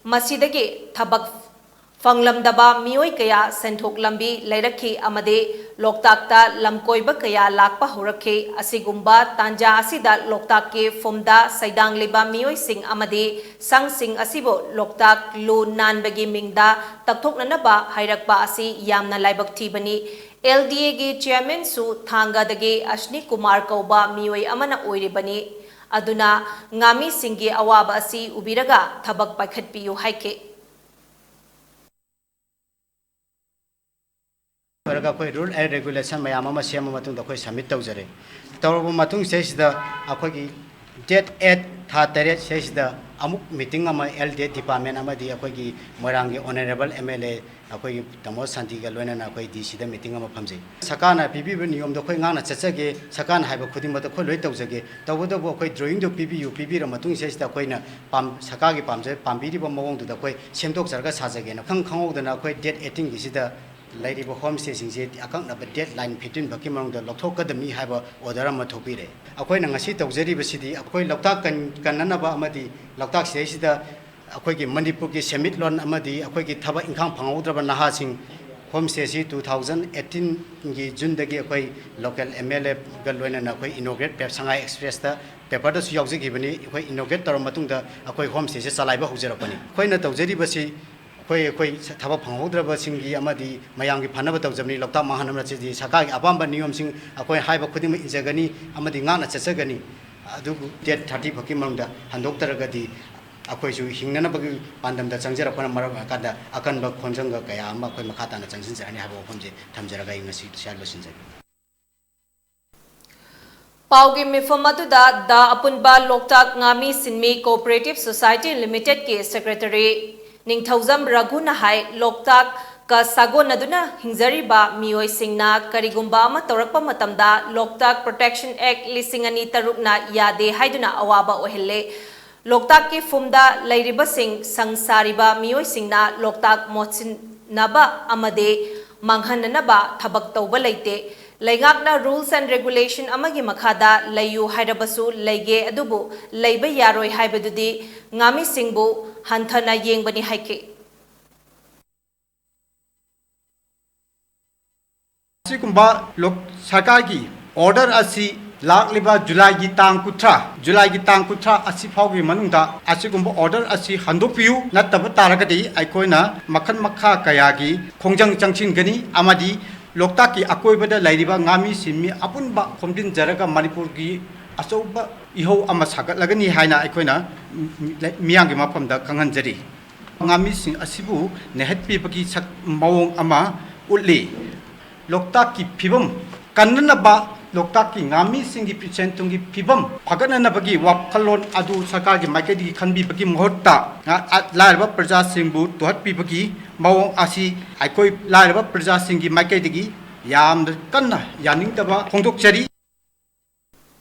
ꯃꯁꯤꯗꯒꯤ ꯊꯕꯛ ꯐꯪꯂꯝꯗꯕ ꯃꯤꯑꯣꯏ ꯀꯌꯥ ꯁꯦꯟꯊꯣꯛ ꯂꯝꯕꯤ ꯂꯩꯔꯛꯈꯤ ꯑꯃꯗꯤ ꯂꯣꯛꯇꯥꯛꯇ ꯂꯝꯀꯣꯏꯕ ꯀꯌꯥ ꯂꯥꯛꯄ ꯍꯧꯔꯛꯈꯤ꯫ ꯑꯁꯤꯒꯨꯝꯕ ꯇꯥꯟꯖꯥ ꯑꯁꯤꯗ ꯂꯣꯛꯇꯥꯛꯀꯤ ꯐꯨꯝꯗ ꯁꯩꯗꯥꯡꯂꯤꯕ ꯃꯤꯑꯣꯏꯁꯤꯡ ꯑꯃꯗꯤ ꯁꯪꯁꯤꯡ ꯑꯁꯤꯕꯨ ꯂꯣꯛꯇꯥꯛ ꯂꯨ ꯅꯥꯟꯕꯒꯤ ꯃꯤꯡꯗ ꯇꯛꯊꯣꯛꯅꯅꯕ ꯍꯥꯏꯔꯛꯄ ꯑꯁꯤ ꯌꯥꯝꯅ ꯂꯥꯏꯕꯛ ꯊꯤꯕꯅꯤ꯫ L D A ꯒꯤ ꯆꯤꯌꯔꯃꯦꯟꯁꯨ ꯊꯥꯡꯒꯗꯒꯤ ꯑꯁꯅꯤ ꯀꯨꯃꯥꯔ ꯀꯧꯕ ꯃꯤꯑꯣꯏ ꯑꯃꯅ ꯑꯣꯏꯔꯤꯕꯅꯤ꯫ ꯑꯗꯨꯅ ꯉꯥꯃꯤꯁꯤꯡꯒꯤ ꯑꯋꯥꯕ ꯑꯁꯤ ꯎꯕꯤꯔꯒ ꯊꯕꯛ ꯄꯥꯏꯈꯠꯄꯤꯌꯨ ꯍꯥꯏꯈꯤ꯫ ꯑꯣꯏꯔꯒ ꯑꯩꯈꯣꯏ rule and regulation ꯃꯌꯥꯝ ꯑꯃ ꯁꯦꯝꯃ ꯃꯇꯨꯡꯗ ꯑꯩꯈꯣꯏ submit ꯇꯧꯖꯔꯦ꯫ ꯇꯧꯔꯕ ꯃꯇꯨꯡ ꯁꯤꯗꯩꯁꯤꯗ ꯑꯩꯈꯣꯏꯒꯤ date eight ꯊꯥ ꯇꯔꯦꯠ ꯁꯤꯗꯩꯁꯤꯗ ꯑꯃꯨꯛ meeting ꯑꯃ L D A department ꯑꯃꯗꯤ ꯑꯩꯈꯣꯏꯒꯤ ꯃꯣꯏꯔꯥꯡꯒꯤ honourable M L A ꯑꯩꯈꯣꯏꯒꯤ ꯇꯥꯃꯣ ꯁꯥꯟꯇꯤꯒ ꯂꯣꯏꯅꯅ ꯑꯩꯈꯣꯏ D C ꯗ meeting ꯑꯃ ꯐꯝꯖꯩ꯫ ꯁꯔꯀꯥꯔꯅ ꯄꯤꯕꯤꯕ ꯅꯤꯌꯣꯝꯗꯣ ꯑꯩꯈꯣꯏ ꯉꯥꯛꯅ ꯆꯠꯆꯒꯦ, ꯁꯔꯀꯥꯔꯅ ꯍꯥꯏꯕ ꯈꯨꯗꯤꯡꯃꯛꯇ ꯑꯩꯈꯣꯏ ꯂꯣꯏ ꯇꯧꯖꯒꯦ꯫ ꯇꯧꯕꯇꯕꯨ ꯑꯩꯈꯣꯏ drawingꯗꯣ ꯄꯤꯕꯤꯌꯨ, ꯄꯤꯕꯤꯔ ꯃꯇꯨꯡ ꯁꯤꯗꯩꯁꯤꯗ ꯑꯩꯈꯣꯏꯅ ꯄꯥꯝ-, ꯁꯔꯀꯥꯔꯒꯤ ꯄꯥꯝꯖ-, ꯄꯥꯝꯕꯤꯔꯤꯕ ꯃꯑꯣꯡꯗꯨꯗ ꯑꯩꯈꯣꯏ ꯁꯦꯝꯗꯣꯛꯆꯔꯒ ꯁꯥꯖꯒꯦꯅ ꯈꯪ ꯈꯪꯍꯧꯗꯅ ꯑꯩꯈꯣꯏ date eighteenꯒꯤꯁꯤꯗ ꯂꯩꯔꯤꯕ home stayꯁꯤꯡꯁꯦ ꯑꯀꯛꯅꯕ deadline fifteen ꯐꯥꯎꯀꯤ ꯃꯅꯨꯡꯗ ꯂꯧꯊꯣꯛꯀꯗꯕꯅꯤ ꯍꯥꯏꯕ order ꯑꯃ ꯊꯣꯛꯄꯤꯔꯦ꯫ ꯑꯩꯈꯣꯏꯅ ꯉꯁꯤ ꯇꯧꯖꯔꯤꯕꯁꯤꯗꯤ ꯑꯩꯈꯣꯏ ꯂꯣꯛꯇꯥꯛ ꯀꯟ-, ꯀꯟꯅꯅꯕ ꯑꯃꯗꯤ ꯂꯣꯛꯇꯥꯛ ꯁꯤꯗꯩꯁꯤꯗ ꯑꯩꯈꯣꯏꯒꯤ ꯃꯅꯤꯄꯨꯔꯒꯤ ꯁꯦꯟꯃꯤꯠꯂꯣꯟ ꯑꯃꯗꯤ ꯑꯩꯈꯣꯏꯒꯤ ꯊꯕꯛ ꯏꯪꯈꯥꯡ ꯐꯪꯍꯧꯗ꯭ꯔꯕ ꯅꯍꯥꯁꯤꯡ, home stayꯁꯤ two thousand eighteenꯒꯤ Juneꯗꯒꯤ ꯑꯩꯈꯣꯏ local MLAꯒ ꯂꯣꯏꯅꯅ ꯑꯩꯈꯣꯏ inaugurate ꯄꯦꯞ-, ꯁꯉꯥꯏ Expressꯇ paperꯗꯁꯨ ꯌꯥꯎꯖꯈꯤꯕꯅꯤ꯫ ꯑꯩꯈꯣꯏ inaugurate ꯇꯧꯔꯕ ꯃꯇꯨꯡꯗ ꯑꯩꯈꯣꯏ home stayꯁꯦ ꯆꯂꯥꯏꯕ ꯍꯧꯖꯔꯛꯄꯅꯤ꯫ ꯑꯩꯈꯣꯏꯅ ꯇꯧꯖꯔꯤꯕꯁꯤ ꯑꯩꯈꯣꯏ, ꯑꯩꯈꯣꯏ ꯊꯕꯛ ꯐꯪꯍꯧꯗ꯭ꯔꯕꯁꯤꯡꯒꯤ ꯑꯃꯗꯤ ꯃꯌꯥꯝꯒꯤ ꯐꯅꯕ ꯇꯧꯖꯕꯅꯤ꯫ ꯂꯣꯛꯇꯥꯛ ꯃꯥꯡꯍꯟꯅꯕ ꯅꯠꯆꯗꯦ꯫ ꯁꯔꯀꯥꯔꯒꯤ ꯑꯄꯥꯝꯕ ꯅꯤꯌꯣꯝꯁꯤꯡ ꯑꯩꯈꯣꯏ ꯍꯥꯏꯕ ꯈꯨꯗꯤꯡꯃꯛ ꯏꯟꯖꯒꯅꯤ ꯑꯃꯗꯤ ꯉꯥꯛꯅ ꯆꯠꯆꯒꯅꯤ꯫ ꯑꯗꯨꯕꯨ date thirty ꯐꯥꯎꯒꯤ ꯃꯅꯨꯡꯗ ꯍꯟꯗꯣꯛꯇ꯭ꯔꯒꯗꯤ ꯑꯩꯈꯣꯏꯁꯨ ꯍꯤꯡꯅꯅꯕꯒꯤ ꯄꯥꯟꯗꯝꯗ ꯆꯪꯖꯔꯛꯄꯅ ꯃꯔꯝ ꯑꯣꯏꯔꯀꯥꯟꯗ ꯑꯀꯟꯕ ꯈꯣꯡꯖꯪꯒ ꯀꯌꯥ ꯑꯃ ꯑꯩꯈꯣꯏ ꯃꯈꯥ ꯇꯥꯅ ꯆꯪꯁꯤꯟꯖꯔꯅꯤ ꯍꯥꯏꯕ ꯋꯥꯐꯝꯁꯦ ꯊꯝꯖꯔꯒ ꯑꯩ ꯉꯁꯤ ꯁ꯭ꯋꯥꯏꯗ ꯂꯣꯏꯁꯤꯟꯖꯒꯦ꯫ ꯄꯥꯎꯒꯤ ꯃꯤꯐꯝ ꯑꯗꯨꯗ ꯗ ꯑꯄꯨꯟꯕ ꯂꯣꯛꯇꯥꯛ ꯉꯥꯃꯤ ꯁꯤꯟꯃꯤ ꯀꯣꯑꯣꯄꯔꯦꯇꯤꯚ ꯁꯣꯁꯥꯏꯇꯤ ꯂꯤꯃꯤꯇꯦꯗꯀꯤ ꯁꯦꯀ꯭ꯔꯦꯇꯔꯤ ꯅꯤꯡꯊꯧꯖꯝ ꯔꯘꯨꯅ ꯍꯥꯏ, ꯂꯣꯛꯇꯥꯛꯀ ꯁꯥꯒꯣꯟꯅꯗꯨꯅ ꯍꯤꯡꯖꯔꯤꯕ ꯃꯤꯑꯣꯏꯁꯤꯡꯅ ꯀꯔꯤꯒꯨꯝꯕ ꯑꯃ ꯇꯧꯔꯛꯄ ꯃꯇꯝꯗ ꯂꯣꯛꯇꯥꯛ ꯄ꯭ꯔꯣꯇꯦꯛꯁꯟ ꯑꯦꯛ ꯂꯤꯁꯤꯡ ꯑꯅꯤ ꯇꯔꯨꯛꯅ ꯌꯥꯗꯦ ꯍꯥꯏꯗꯨꯅ ꯑꯋꯥꯕ ꯑꯣꯏꯍꯜꯂꯦ꯫ ꯂꯣꯛꯇꯥꯛꯀꯤ ꯐꯨꯝꯗ ꯂꯩꯔꯤꯕꯁꯤꯡ, ꯁꯪ ꯁꯥꯔꯤꯕ ꯃꯤꯑꯣꯏꯁꯤꯡꯅ ꯂꯣꯛꯇꯥꯛ ꯃꯣꯠꯁꯤꯟꯅꯕ ꯑꯃꯗꯤ ꯃꯥꯡꯍꯟꯅꯅꯕ ꯊꯕꯛ ꯇꯧꯕ ꯂꯩꯇꯦ꯫ ꯂꯩꯉꯥꯛꯅ rules and regulation ꯑꯃꯒꯤ ꯃꯈꯥꯗ ꯂꯩꯌꯨ ꯍꯥꯏꯔꯕꯁꯨ ꯂꯩꯒꯦ, ꯑꯗꯨꯕꯨ ꯂꯩꯕ ꯌꯥꯔꯣꯏ ꯍꯥꯏꯕꯗꯨꯗꯤ ꯉꯥꯃꯤꯁꯤꯡꯕꯨ ꯍꯟꯊꯅ ꯌꯦꯡꯕꯅꯤ ꯍꯥꯏꯈꯤ꯫ ꯑꯁꯤꯒꯨꯝꯕ ꯂꯣꯛ-, ꯁꯔꯀꯥꯔꯒꯤ order ꯑꯁꯤ ꯂꯥꯛꯂꯤꯕ ꯖꯨꯂꯥꯏꯒꯤ ꯇꯥꯡ ꯀꯨꯟꯊ꯭ꯔꯥ, ꯖꯨꯂꯥꯏꯒꯤ ꯇꯥꯡ ꯀꯨꯟꯊ꯭ꯔꯥ ꯑꯁꯤ ꯐꯥꯎꯒꯤ ꯃꯅꯨꯡꯗ ꯑꯁꯤꯒꯨꯝꯕ order ꯑꯁꯤ ꯍꯟꯗꯣꯛꯄꯤꯌꯨ, ꯅꯠꯇꯕ ꯇꯥꯔꯒꯗꯤ ꯑꯩꯈꯣꯏꯅ ꯃꯈꯜ ꯃꯈꯥ ꯀꯌꯥꯒꯤ ꯈꯣꯡꯖꯪ ꯆꯪꯁꯤꯟꯒꯅꯤ ꯑꯃꯗꯤ ꯂꯣꯛꯇꯥꯛꯀꯤ ꯑꯀꯣꯏꯕꯗ ꯂꯩꯔꯤꯕ ꯉꯥꯃꯤ ꯁꯤꯟꯃꯤ ꯑꯄꯨꯟꯕ ꯈꯣꯝꯖꯤꯟꯖꯔꯒ ꯃꯅꯤꯄꯨꯔꯒꯤ ꯑꯆꯧꯕ ꯏꯍꯧ ꯑꯃ ꯁꯥꯒꯠꯂꯒꯅꯤ ꯍꯥꯏꯅ ꯑꯩꯈꯣꯏꯅ ꯃꯤꯌꯥꯝꯒꯤ ꯃꯐꯝꯗ ꯈꯪꯍꯟꯖꯔꯤ꯫ ꯉꯥꯃꯤꯁꯤꯡ ꯑꯁꯤꯕꯨ ꯅꯩꯍꯠꯄꯤꯕꯒꯤ ꯁꯛ-, ꯃꯑꯣꯡ ꯑꯃ ꯎꯠꯂꯤ꯫ ꯂꯣꯛꯇꯥꯛꯀꯤ ꯐꯤꯕꯝ ꯀꯟꯅꯅꯕ, ꯂꯣꯛꯇꯥꯛꯀꯤ ꯉꯥꯃꯤꯁꯤꯡꯒꯤ ꯄꯤ-, ꯁꯦꯟ ꯊꯨꯝꯒꯤ ꯐꯤꯕꯝ ꯐꯒꯠꯅꯅꯕꯒꯤ ꯋꯥꯈꯜꯂꯣꯟ ꯑꯗꯨ ꯁꯔꯀꯥꯔꯒꯤ ꯃꯥꯏꯀꯩꯗꯒꯤ ꯈꯟꯕꯤꯕꯒꯤ ꯃꯍꯨꯠꯇ, ꯉ-, ꯑ-, ꯂꯥꯏꯔꯕ ꯄ꯭ꯔꯖꯥꯁꯤꯡꯕꯨ ꯇꯨꯍꯠꯄꯤꯕꯒꯤ ꯃꯑꯣꯡ ꯑꯁꯤ ꯑꯩꯈꯣꯏ ꯂꯥꯏꯔꯕ ꯄ꯭ꯔꯖꯥꯁꯤꯡꯒꯤ ꯃꯥꯏꯀꯩꯗꯒꯤ ꯌꯥꯝꯅ ꯀꯟꯅ ꯌꯥꯅꯤꯡꯗꯕ ꯐꯣꯡꯗꯣꯛꯆꯔꯤ꯫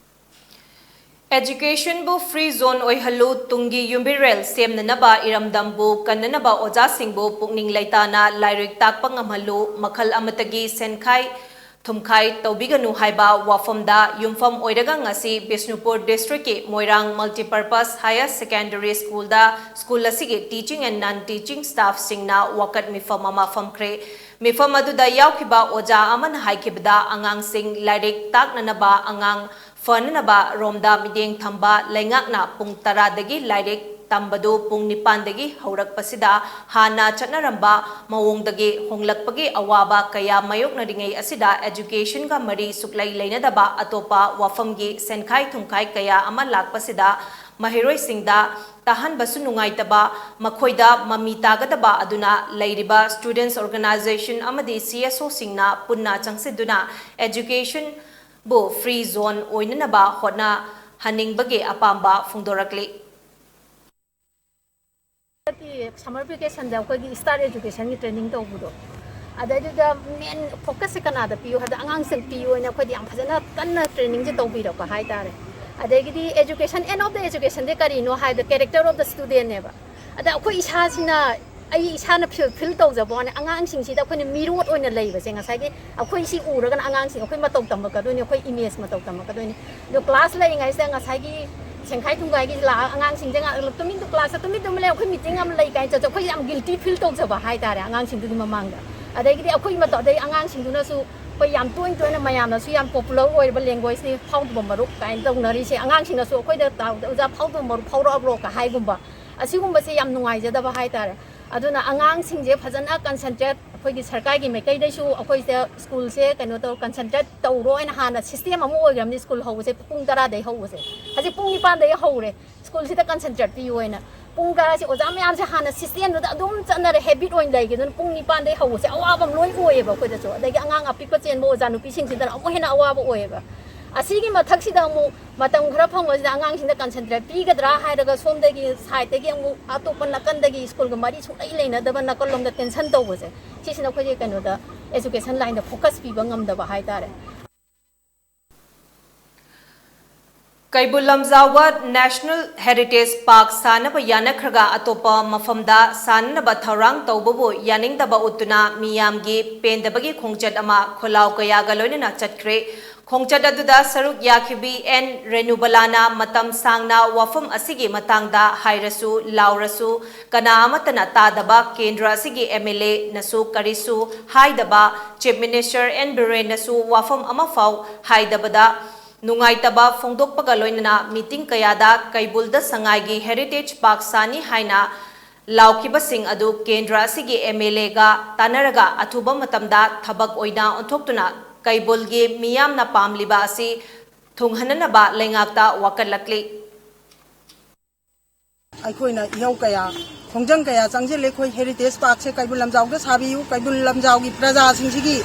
Educationꯕꯨ free zone ꯑꯣꯏꯍꯜꯂꯨ, ꯇꯨꯡꯒꯤ ꯌꯨꯝꯕꯤꯔꯦꯜ ꯁꯦꯝꯅꯅꯕ ꯏꯔꯝꯗꯝꯕꯨ ꯀꯟꯅꯅꯕ ꯑꯣꯖꯥꯁꯤꯡꯕꯨ ꯄꯨꯛꯅꯤꯡ ꯂꯩꯇꯥꯅ ꯂꯥꯏꯔꯤꯛ ꯇꯥꯛꯄ ꯉꯝꯍꯜꯂꯨ, ꯃꯈꯜ ꯑꯃꯠꯇꯒꯤ ꯁꯦꯟꯈꯥꯏ ꯊꯨꯝꯈꯥꯏ ꯇꯧꯕꯤꯒꯅꯨ ꯍꯥꯏꯕ ꯋꯥꯐꯝꯗ ꯌꯨꯝꯐꯝ ꯑꯣꯏꯔꯒ ꯉꯁꯤ ꯕꯤꯁꯅꯨꯄꯨꯔ districtꯀꯤ ꯃꯣꯏꯔꯥꯡ Multipurpose Higher Secondary Schoolꯗ school ꯑꯁꯤꯒꯤ teaching and non-teaching staffꯁꯤꯡꯅ ꯋꯥꯀꯠ ꯃꯤꯐꯝ ꯑꯃ ꯐꯝꯈ꯭ꯔꯦ꯫ ꯃꯤꯐꯝ ꯑꯗꯨꯗ ꯌꯥꯎꯈꯤꯕ ꯑꯣꯖꯥ ꯑꯃꯅ ꯍꯥꯏꯈꯤꯕꯗ, ꯑꯉꯥꯡꯁꯤꯡ ꯂꯥꯏꯔꯤꯛ ꯇꯥꯛꯅꯅꯕ, ꯑꯉꯥꯡ ꯐꯅꯅꯕ ꯔꯣꯝꯗ ꯃꯤꯠꯌꯦꯡ ꯊꯝꯕ ꯂꯩꯉꯥꯛꯅ ꯄꯨꯡ ꯇꯔꯥꯗꯒꯤ ꯂꯥꯏꯔꯤꯛ ꯇꯝꯕꯗꯨ ꯄꯨꯡ ꯅꯤꯄꯥꯟꯗꯒꯤ ꯍꯧꯔꯛꯄꯁꯤꯗ ꯍꯥꯟꯅ ꯆꯠꯅꯔꯝꯕ ꯃꯑꯣꯡꯗꯒꯤ ꯍꯣꯡꯂꯛꯄꯒꯤ ꯑꯋꯥꯕ ꯀꯌꯥ ꯃꯥꯌꯣꯛꯅꯔꯤꯉꯩ ꯑꯁꯤꯗ educationꯒ ꯃꯔꯤ ꯁꯨꯛꯂꯩ ꯂꯩꯅꯗꯕ ꯑꯇꯣꯞꯄ ꯋꯥꯐꯝꯒꯤ ꯁꯦꯟꯈꯥꯏ ꯊꯨꯝꯈꯥꯏ ꯀꯌꯥ ꯑꯃ ꯂꯥꯛꯄꯁꯤꯗ ꯃꯍꯩꯔꯣꯏꯁꯤꯡꯗ ꯇꯥꯍꯟꯕꯁꯨ ꯅꯨꯡꯉꯥꯏꯇꯕ, ꯃꯈꯣꯏꯗ ꯃꯃꯤ ꯇꯥꯒꯗꯕ ꯑꯗꯨꯅ ꯂꯩꯔꯤꯕ students organization ꯑꯃꯗꯤ CSOꯁꯤꯡꯅ ꯄꯨꯟꯅ ꯆꯪꯁꯤꯟꯗꯨꯅ educationꯕꯨ free zone ꯑꯣꯏꯅꯅꯕ ꯍꯣꯠꯅꯍꯟꯅꯤꯡꯕꯒꯤ ꯑꯄꯥꯝꯕ ꯐꯣꯡꯗꯣꯔꯛꯂꯤ꯫ ꯍꯟꯗꯛꯀꯤ summer vacationꯗ ꯑꯩꯈꯣꯏꯒꯤ start educationꯒꯤ training ꯇꯧꯕꯗꯣ, ꯑꯗꯩꯗꯨꯗ main focusꯁꯦ ꯀꯅꯥꯗ ꯄꯤꯌꯨ ꯍꯥꯏꯕꯗ ꯑꯉꯥꯡꯁꯤꯡ ꯄꯤꯌꯨ ꯍꯥꯏꯅ ꯑꯩꯈꯣꯏꯗꯤ ꯌꯥꯝ ꯐꯖꯅ ꯀꯟꯅ trainingꯁꯦ ꯇꯧꯕꯤꯔꯛꯄ ꯍꯥꯏꯇꯥꯔꯦ꯫ ꯑꯗꯒꯤꯗꯤ education, aim of the educationꯁꯦ ꯀꯔꯤꯅꯣ ꯍꯥꯏꯕꯗ character of the studentꯅꯦꯕ꯫ ꯑꯗ ꯑꯩꯈꯣꯏ ꯏꯁꯥꯁꯤꯅ, ꯑꯩ ꯏꯁꯥꯅ feel, feel ꯇꯧꯖꯕ ꯋꯥꯅꯤ, ꯑꯉꯥꯡꯁꯤꯡꯁꯤꯗ ꯑꯩꯈꯣꯏꯅ ꯃꯤꯔꯣꯠ ꯑꯣꯏꯅ ꯂꯩꯕꯁꯦ ꯉꯁꯥꯏꯒꯤ ꯑꯩꯈꯣꯏ ꯁꯤ ꯎꯔꯒꯅ ꯑꯉꯥꯡꯁꯤꯡ ꯑꯩꯈꯣꯏ ꯃꯇꯧ ꯇꯝꯃꯛꯀꯗꯣꯏꯅꯤ, ꯑꯩꯈꯣꯏ image ꯃꯇꯧ ꯇꯝꯃꯛꯀꯗꯣꯏꯅꯤ꯫ ꯑꯗꯣ class ꯂꯩꯔꯤꯉꯩꯁꯤꯗ ꯉꯁꯥꯏꯒꯤ ꯁꯦꯡꯈꯥꯏ ꯊꯨꯡꯒꯥꯏꯒꯤ ꯂꯥꯛꯑꯒ ꯑꯉꯥꯡꯁꯤꯡꯁꯦ ꯉꯥꯏꯍꯥꯛ ꯇꯨꯃꯤꯟ classꯇ ꯇꯨꯃꯤꯟ ꯇꯨꯃꯤꯟ ꯂꯩ, ꯑꯩꯈꯣꯏ meeting ꯑꯃ ꯂꯩ ꯀꯥꯏꯅ ꯆꯠꯁꯦ, ꯑꯩꯈꯣꯏ ꯌꯥꯝ guilty feel ꯇꯧꯖꯕ ꯍꯥꯏꯇꯥꯔꯦ ꯑꯉꯥꯡꯁꯤꯡꯗꯨꯒꯤ ꯃꯃꯥꯡꯗ꯫ ꯑꯗꯒꯤꯗꯤ ꯑꯩꯈꯣꯏ ꯃꯇꯧ, ꯑꯗꯩ ꯑꯉꯥꯡꯁꯤꯡꯗꯨꯅꯁꯨ ꯑꯩꯈꯣꯏ ꯌꯥꯝ ꯇꯣꯏꯅ ꯇꯣꯏꯅ ꯃꯌꯥꯝꯅꯁꯨ ꯌꯥꯝ popular ꯑꯣꯏꯔꯕ languageꯅꯤ ꯐꯥꯎꯗꯕ ꯃꯔꯨꯞ ꯀꯥꯏꯅ ꯇꯧꯅꯔꯤꯁꯦ꯫ ꯑꯉꯥꯡꯁꯤꯡꯅꯁꯨ ꯑꯩꯈꯣꯏꯗ "ꯑꯣꯖꯥ ꯐꯥꯎꯗꯕ ꯃꯔꯨꯞ ꯐꯥꯎꯔꯛꯑꯕ꯭ꯔꯣ?" ꯀ ꯍꯥꯏꯒꯨꯝꯕ, ꯑꯁꯤꯒꯨꯝꯕꯁꯦ ꯌꯥꯝ ꯅꯨꯡꯉꯥꯏꯖꯗꯕ ꯍꯥꯏꯇꯥꯔꯦ꯫ ꯑꯗꯨꯅ ꯑꯉꯥꯡꯁꯤꯡꯁꯦ ꯐꯖꯅ concentrate, ꯑꯩꯈꯣꯏꯒꯤ ꯁꯔꯀꯥꯔꯒꯤ ꯃꯥꯏꯀꯩꯗꯩꯁꯨ ꯑꯩꯈꯣꯏꯁꯦ ꯀꯩꯅꯣ ꯇꯧ, concentrate ꯇꯧꯔꯣ ꯍꯥꯏꯅ ꯍꯥꯟꯅ system ꯑꯃ ꯑꯣꯏꯈ꯭ꯔꯕꯅꯤ꯫ School ꯍꯧꯕꯁꯦ ꯄꯨꯡ ꯇꯔꯥꯗꯩ ꯍꯧꯕꯁꯦ, ꯍꯧꯖꯤꯛ ꯄꯨꯡ ꯅꯤꯄꯥꯟꯗꯩ ꯍꯧꯔꯦ꯫ Schoolꯁꯤꯗ concentrate ꯄꯤꯌꯨ ꯍꯥꯏꯅ꯫ ꯄꯨꯡ ꯇꯔꯥꯁꯦ ꯑꯣꯖꯥ ꯃꯌꯥꯝꯁꯦ ꯍꯥꯟꯅ systemꯗꯨꯗ ꯑꯗꯨꯝ ꯆꯠꯅꯔꯦ, habit ꯑꯣꯏꯅ ꯂꯩꯈꯤꯗꯅ ꯄꯨꯡ ꯅꯤꯄꯥꯟꯗꯩ ꯍꯧꯕꯁꯦ ꯑꯋꯥꯕ ꯑꯃ ꯂꯣꯏ ꯑꯣꯏꯌꯦꯕ ꯑꯩꯈꯣꯏꯗꯁꯨ꯫ ꯑꯗꯒꯤ ꯑꯉꯥꯡ ꯑꯄꯤꯛꯄ ꯆꯦꯟꯕ ꯑꯣꯖꯥ ꯅꯨꯄꯤꯁꯤꯡꯁꯤꯗꯅ ꯑꯃꯨꯛ ꯍꯦꯟꯅ ꯑꯋꯥꯕ ꯑꯣꯏꯌꯦꯕ꯫ ꯑꯁꯤꯒꯤ ꯃꯊꯛꯁꯤꯗ ꯑꯃꯨꯛ ꯃꯇꯝ ꯈꯔ ꯐꯪꯕꯁꯤꯗ ꯑꯉꯥꯡꯁꯤꯡꯗ concentrate ꯄꯤꯒꯗ꯭ꯔꯥ ꯍꯥꯏꯔꯒ ꯁꯣꯝꯗꯒꯤ sideꯇꯒꯤ ꯑꯃꯨꯛ ꯑꯇꯣꯞꯄ ꯅꯥꯀꯟꯗꯒꯤ schoolꯒ ꯃꯔꯤ ꯁꯨꯡꯂꯩ ꯂꯩꯅꯗꯕ ꯅꯥꯀꯜꯂꯣꯝꯗ tension ꯇꯧꯕꯁꯦ, ꯁꯤꯁꯤꯅ ꯑꯩꯈꯣꯏꯒꯤ ꯀꯩꯅꯣꯗ education lineꯗ focus ꯄꯤꯕ ꯉꯝꯗꯕ ꯍꯥꯏꯇꯥꯔꯦ꯫ Keibul Lamjao National Heritage Park ꯁꯥꯅꯕ ꯌꯥꯅꯈ꯭ꯔꯒ ꯑꯇꯣꯞꯄ ꯃꯐꯝꯗ ꯁꯥꯅꯅꯕ ꯊꯧꯔꯥꯡ ꯇꯧꯕꯕꯨ ꯌꯥꯅꯤꯡꯗꯕ ꯎꯠꯇꯨꯅ ꯃꯤꯌꯥꯝꯒꯤ ꯄꯦꯟꯗꯕꯒꯤ ꯈꯣꯡꯆꯠ ꯑꯃ ꯈꯣꯜꯂꯥꯎ ꯀꯌꯥꯒ ꯂꯣꯏꯅꯅ ꯆꯠꯈ꯭ꯔꯦ꯫ ꯈꯣꯡꯆꯠ ꯑꯗꯨꯗ ꯁꯔꯨꯛ ꯌꯥꯈꯤꯕꯤ ꯑꯦꯟ ꯔꯦꯅꯨꯕꯂꯥꯅ ꯃꯇꯝ ꯁꯥꯡꯅ ꯋꯥꯐꯝ ꯑꯁꯤꯒꯤ ꯃꯇꯥꯡꯗ ꯍꯥꯏꯔꯁꯨ ꯂꯥꯎꯔꯁꯨ ꯀꯅꯥ ꯑꯃꯠꯇꯅ ꯇꯥꯗꯕ ꯀꯦꯟꯗ꯭ꯔ ꯑꯁꯤꯒꯤ MLAꯅꯁꯨ ꯀꯔꯤꯁꯨ ꯍꯥꯏꯗꯕ, Chief Minister ꯑꯦꯟ ꯕꯤꯔꯦꯟꯅꯁꯨ ꯋꯥꯐꯝ ꯑꯃꯐꯥꯎ ꯍꯥꯏꯗꯕꯗ ꯅꯨꯡꯉꯥꯏꯇꯕ ꯐꯣꯡꯗꯣꯛꯄꯒ ꯂꯣꯏꯅꯅ meeting ꯀꯌꯥꯗ ꯀꯩꯕꯨꯜꯗ ꯁꯉꯥꯏꯒꯤ heritage park ꯁꯥꯅꯤ ꯍꯥꯏꯅ ꯂꯥꯎꯈꯤꯕꯁꯤꯡ ꯑꯗꯨ ꯀꯦꯟꯗ꯭ꯔ ꯑꯁꯤꯒꯤ MLAꯒ ꯇꯥꯟꯅꯔꯒ ꯑꯊꯨꯕ ꯃꯇꯝꯗ ꯊꯕꯛ ꯑꯣꯏꯅ ꯑꯣꯟꯊꯣꯛꯇꯨꯅ ꯀꯩꯕꯨꯜꯒꯤ ꯃꯤꯌꯥꯝꯅ ꯄꯥꯝꯂꯤꯕ ꯑꯁꯤ ꯊꯨꯡꯍꯟꯅꯅꯕ ꯂꯩꯉꯥꯛꯇ ꯋꯥꯀꯠꯂꯛꯂꯤ꯫ ꯑꯩꯈꯣꯏꯅ ꯏꯍꯧ ꯀꯌꯥ, ꯈꯣꯡꯖꯪ ꯀꯌꯥ ꯆꯪꯁꯤꯜꯂꯦ꯫ ꯑꯩꯈꯣꯏ heritage parkꯁꯦ ꯀꯩꯕꯨꯜ ꯂꯝꯖꯥꯎꯗ ꯁꯥꯕꯤꯌꯨ, ꯀꯩꯕꯨꯜ ꯂꯝꯖꯥꯎꯒꯤ ꯄ꯭ꯔꯖꯥꯁꯤꯡꯁꯤꯒꯤ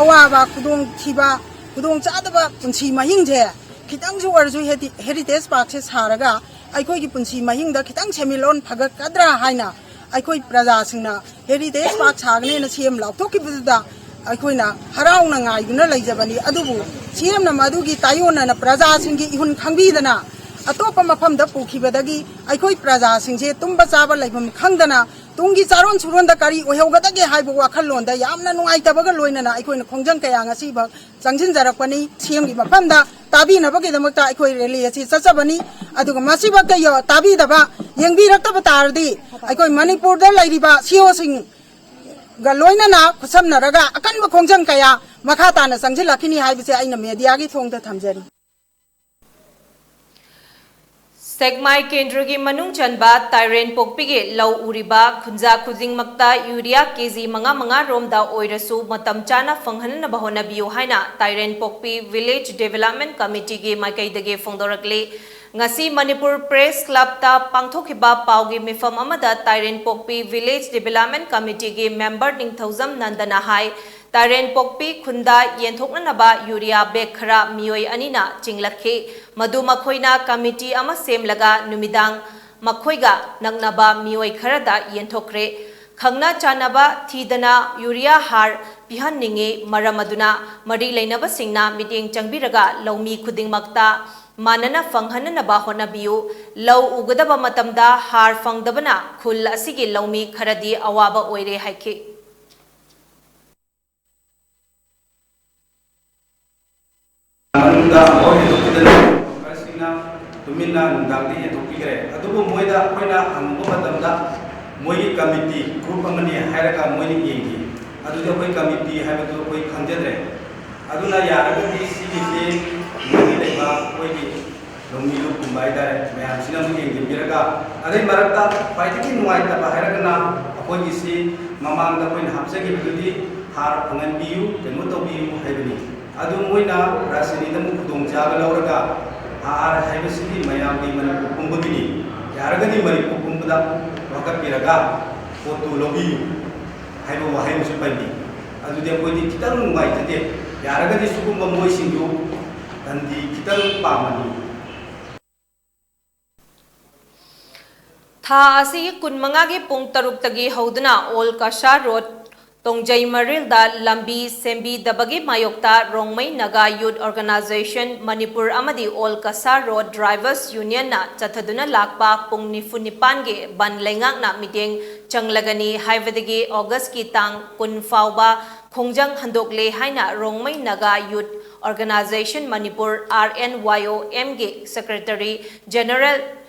ꯑꯋꯥꯕ, ꯈꯨꯗꯣꯡꯊꯤꯕ, ꯈꯨꯗꯣꯡ ꯆꯥꯗꯕ ꯄꯨꯟꯁꯤ ꯃꯍꯤꯡꯁꯦ ꯈꯤꯇꯪꯁꯨ ꯑꯣꯏꯔꯁꯨ heri-, heritage parkꯁꯦ ꯁꯥꯔꯒ ꯑꯩꯈꯣꯏꯒꯤ ꯄꯨꯟꯁꯤ ꯃꯍꯤꯡꯗ ꯈꯤꯇꯪ ꯁꯦꯟꯃꯤꯠꯂꯣꯟ ꯐꯒꯠꯀꯗ꯭ꯔꯥ ꯍꯥꯏꯅ ꯑꯩꯈꯣꯏ ꯄ꯭ꯔꯖꯥꯁꯤꯡꯅ heritage park ꯁꯥꯒꯅꯦꯅ CM ꯂꯥꯎꯊꯣꯛꯈꯤꯕꯗꯨꯗ ꯑꯩꯈꯣꯏꯅ ꯍꯔꯥꯎꯅ ꯉꯥꯏꯗꯨꯅ ꯂꯩꯖꯕꯅꯤ꯫ ꯑꯗꯨꯕꯨ CMꯅ ꯃꯗꯨꯒꯤ ꯇꯥꯏꯑꯣꯟꯅꯅ ꯄ꯭ꯔꯖꯥꯁꯤꯡꯒꯤ ꯏꯍꯨꯟ ꯈꯪꯕꯤꯗꯅ ꯑꯇꯣꯞꯄ ꯃꯐꯝꯗ ꯄꯨꯈꯤꯕꯗꯒꯤ ꯑꯩꯈꯣꯏ ꯄ꯭ꯔꯖꯥꯁꯤꯡꯁꯦ ꯇꯨꯝꯕ ꯆꯥꯕ ꯂꯩꯐꯝ ꯈꯪꯗꯅ ꯇꯨꯡꯒꯤ ꯆꯥꯔꯣꯟ ꯁꯨꯔꯣꯟꯗ ꯀꯔꯤ ꯑꯣꯏꯍꯧꯒꯗꯒꯦ ꯍꯥꯏꯕ ꯋꯥꯈꯜꯂꯣꯟꯗ ꯌꯥꯝꯅ ꯅꯨꯡꯉꯥꯏꯇꯕꯒ ꯂꯣꯏꯅꯅ ꯑꯩꯈꯣꯏꯅ ꯈꯣꯡꯖꯪ ꯀꯌꯥ ꯉꯁꯤꯐꯥꯎ ꯆꯪꯁꯤꯟꯖꯔꯛꯄꯅꯤ꯫ CMꯒꯤ ꯃꯐꯝꯗ ꯇꯥꯕꯤꯅꯕꯒꯤꯗꯃꯛꯇ ꯑꯩꯈꯣꯏ rally ꯑꯁꯤ ꯆꯠꯆꯕꯅꯤ꯫ ꯑꯗꯨꯒ ꯃꯁꯤꯐꯥꯎꯗ ꯌ-, ꯇꯥꯕꯤꯗꯕ, ꯌꯦꯡꯕꯤꯔꯛꯇꯕ ꯇꯥꯔꯗꯤ ꯑꯩꯈꯣꯏ ꯃꯅꯤꯄꯨꯔꯗ ꯂꯩꯔꯤꯕ CEOꯁꯤꯡꯒ ꯂꯣꯏꯅꯅ ꯈꯨꯠꯁꯝꯅꯔꯒ ꯑꯀꯟꯕ ꯈꯣꯡꯖꯪ ꯀꯌꯥ ꯃꯈꯥ ꯇꯥꯅ ꯆꯪꯁꯤꯜꯂꯛꯈꯤꯅꯤ ꯍꯥꯏꯕꯁꯦ ꯑꯩꯅ mediaꯒꯤ ꯊꯣꯡꯗ ꯊꯝꯖꯔꯤ꯫ ꯁꯦꯛꯃꯥꯏ ꯀꯦꯟꯗ꯭ꯔꯒꯤ ꯃꯅꯨꯡ ꯆꯟꯕ ꯇꯥꯏꯔꯦꯟ ꯄꯣꯛꯄꯤꯒꯤ ꯂꯧ ꯎꯔꯤꯕ ꯈꯨꯟꯖꯥ ꯈꯨꯗꯤꯡꯃꯛꯇ ꯌꯨꯔꯤꯌꯥ ꯀꯦꯖꯤ ꯃꯉꯥ ꯃꯉꯥ ꯔꯣꯝꯗ ꯑꯣꯏꯔꯁꯨ ꯃꯇꯝ ꯆꯥꯅ ꯐꯪꯍꯟꯅꯕ ꯍꯣꯠꯅꯕꯤꯌꯨ ꯍꯥꯏꯅ ꯇꯥꯏꯔꯦꯟ ꯄꯣꯛꯄꯤ Village Development Committeeꯒꯤ ꯃꯥꯏꯀꯩꯗꯒꯤ ꯐꯣꯡꯗꯣꯔꯛꯂꯤ꯫ ꯉꯁꯤ ꯃꯅꯤꯄꯨꯔ Press Clubꯇ ꯄꯥꯡꯊꯣꯛꯈꯤꯕ ꯄꯥꯎꯒꯤ ꯃꯤꯐꯝ ꯑꯃꯗ ꯇꯥꯏꯔꯦꯟ ꯄꯣꯛꯄꯤ Village Development Committeeꯒꯤ member ꯅꯤꯡꯊꯧꯖꯝ ꯅꯟꯗꯅ ꯍꯥꯏ, ꯇꯥꯏꯔꯦꯟ ꯄꯣꯛꯄꯤ ꯈꯨꯟꯗ ꯌꯦꯟꯊꯣꯛꯅꯅꯕ ꯌꯨꯔꯤꯌꯥ bag ꯈꯔ ꯃꯤꯑꯣꯏ ꯑꯅꯤꯅ ꯆꯤꯡꯂꯛꯈꯤ꯫ ꯃꯗꯨ ꯃꯈꯣꯏꯅ committee ꯑꯃ ꯁꯦꯝꯂꯒ ꯅꯨꯃꯤꯗꯥꯡ ꯃꯈꯣꯏꯒ ꯅꯛꯅꯕ ꯃꯤꯑꯣꯏ ꯈꯔꯗ ꯌꯦꯟꯊꯣꯛꯈ꯭ꯔꯦ꯫ ꯈꯪꯅ ꯆꯥꯟꯅꯕ ꯊꯤꯗꯅ ꯌꯨꯔꯤꯌꯥ ꯍꯥꯔ ꯄꯤꯍꯟꯅꯤꯡꯏ꯫ ꯃꯔꯝ ꯑꯗꯨꯅ ꯃꯔꯤ ꯂꯩꯅꯕꯁꯤꯡꯅ ꯃꯤꯠꯌꯦꯡ ꯆꯪꯕꯤꯔꯒ ꯂꯧꯃꯤ ꯈꯨꯗꯤꯡꯃꯛꯇ ꯃꯥꯟꯅꯅ ꯐꯪꯍꯟꯅꯅꯕ ꯍꯣꯠꯅꯕꯤꯌꯨ꯫ ꯂꯧ ꯎꯒꯗꯕ ꯃꯇꯝꯗ ꯍꯥꯔ ꯐꯪꯗꯕꯅ ꯈꯨꯜ ꯑꯁꯤꯒꯤ ꯂꯧꯃꯤ ꯈꯔꯗꯤ ꯑꯋꯥꯕ ꯑꯣꯏꯔꯦ ꯍꯥꯏꯈꯤ꯫ ꯃꯅꯨꯡꯗ ꯑꯃꯐꯥꯎ ꯌꯦꯟꯊꯣꯛꯄꯤꯗꯅ ꯋꯥꯀꯔꯁꯤꯡꯅ ꯇꯨꯃꯤꯟꯅ ꯅꯨꯡꯗꯥꯡꯗ ꯌꯦꯟꯊꯣꯛꯄꯤꯈ꯭ꯔꯦ꯫ ꯑꯗꯨꯕꯨ ꯃꯣꯏꯗ ꯑꯩꯈꯣꯏꯅ ꯍꯪꯉꯨꯕ ꯃꯇꯝꯗ ꯃꯣꯏꯒꯤ committee group ꯑꯃꯅꯤ ꯍꯥꯏꯔꯒ ꯃꯣꯏꯅ ꯌꯦꯡꯈꯤ꯫ ꯑꯗꯨꯗꯤ ꯑꯩꯈꯣꯏ committee ꯍꯥꯏꯕꯗꯨ ꯑꯩꯈꯣꯏ ꯈꯪꯖꯗ꯭ꯔꯦ꯫ ꯑꯗꯨꯅ ꯌꯥꯔꯒꯗꯤ ꯁꯤꯒꯤꯁꯤ ꯃꯔꯤ ꯂꯧꯃꯤ ꯂꯧꯀꯨꯝꯕ ꯍꯥꯏꯇꯥꯔꯦ, ꯃꯌꯥꯝꯁꯤꯅ ꯑꯃꯨꯛ ꯌꯦꯡꯁꯤꯟꯕꯤꯔꯒ, ꯑꯗꯩ ꯃꯔꯛꯇ ꯈ꯭ꯋꯥꯏꯗꯒꯤ ꯅꯨꯡꯉꯥꯏꯇꯕ ꯍꯥꯏꯔꯒꯅ ꯑꯩꯈꯣꯏꯒꯤꯁꯤ ꯃꯃꯥꯡꯗ ꯑꯩꯈꯣꯏꯅ ꯍꯥꯞꯆꯈꯤꯕꯗꯨꯗꯤ ꯍꯥꯔ ꯐꯪꯍꯟꯕꯤꯌꯨ, ꯀꯩꯅꯣ ꯇꯧꯕꯤꯌꯨ ꯍꯥꯏꯕꯅꯤ꯫ ꯑꯗꯨ ꯃꯣꯏꯅ ꯔꯥꯖꯅꯤꯇꯤꯗ ꯑꯃꯨꯛ ꯈꯨꯗꯣꯡꯆꯥꯕ ꯂꯧꯔꯒ ꯍꯥꯔ ꯍꯥꯏꯕꯁꯤꯗꯤ ꯃꯌꯥꯝꯒꯤ ꯃꯅꯤꯄꯨꯔ ꯄꯨꯝꯕꯒꯤꯅꯤ, ꯌꯥꯔꯒꯗꯤ ꯃꯅꯤꯄꯨꯔ ꯄꯨꯝꯕꯗ ꯋꯥꯀꯠꯄꯤꯔꯒ ꯄꯣꯠꯇꯨ ꯂꯧꯕꯤꯌꯨ ꯍꯥꯏꯕ ꯋꯥꯍꯩ ꯑꯃꯁꯨ ꯄꯟꯕꯤ꯫ ꯑꯗꯨꯗꯤ ꯑꯩꯈꯣꯏꯗꯤ ꯈꯤꯇꯪ ꯅꯨꯡꯉꯥꯏꯖꯗꯦ꯫ ꯌꯥꯔꯒꯗꯤ ꯁꯤꯒꯨꯝꯕ ꯃꯣꯏꯁꯤꯡꯗꯨ ꯗꯟꯗꯤ ꯈꯤꯇꯪ ꯄꯥꯝꯃꯅꯤ꯫ ꯊꯥ ꯑꯁꯤꯒꯤ ꯀꯨꯟꯃꯉꯥꯒꯤ ꯄꯨꯡ ꯇꯔꯨꯛꯇꯒꯤ ꯍꯧꯗꯨꯅ ꯑꯣꯜ ꯀꯁꯥꯔ ꯔꯣꯗ, ꯇꯣꯡꯖꯩ ꯃꯔꯤꯜꯗ ꯂꯝꯕꯤ ꯁꯦꯝꯕꯤꯗꯕꯒꯤ ꯃꯥꯌꯣꯛꯇ ꯔꯣꯡꯃꯩ ꯅꯥꯒꯥ ꯌꯨꯠ ꯑꯣꯔꯒꯅꯥꯏꯖꯦꯁꯟ ꯃꯅꯤꯄꯨꯔ ꯑꯃꯗꯤ ꯑꯣꯜ ꯀꯁꯥꯔ ꯔꯣꯗ ꯗ꯭ꯔꯥꯏꯚꯔꯁ ꯌꯨꯅꯤꯌꯟꯅ ꯆꯠꯊꯗꯨꯅ ꯂꯥꯛꯄ ꯄꯨꯡ ꯅꯤꯐꯨ ꯅꯤꯄꯥꯟꯒꯤ ꯕꯟ ꯂꯩꯉꯥꯛꯅ ꯃꯤꯠꯌꯦꯡ ꯆꯪꯂꯒꯅꯤ ꯍꯥꯏꯕꯗꯒꯤ ꯑꯣꯒꯁꯀꯤ ꯇꯥꯡ ꯀꯨꯟ ꯐꯥꯎꯕ ꯈꯣꯡꯖꯪ ꯍꯟꯗꯣꯛꯂꯦ ꯍꯥꯏꯅ ꯔꯣꯡꯃꯩ ꯅꯥꯒꯥ ꯌꯨꯠ ꯑꯣꯔꯒꯅꯥꯏꯖꯦꯁꯟ ꯃꯅꯤꯄꯨꯔ, ꯑꯥꯔ ꯑꯦꯟ ꯋꯥꯏ ꯑꯣ ꯑꯦꯝꯒꯤ ꯁꯦꯀ꯭ꯔꯦꯇꯔꯤ ꯖꯦꯅꯔꯦꯜ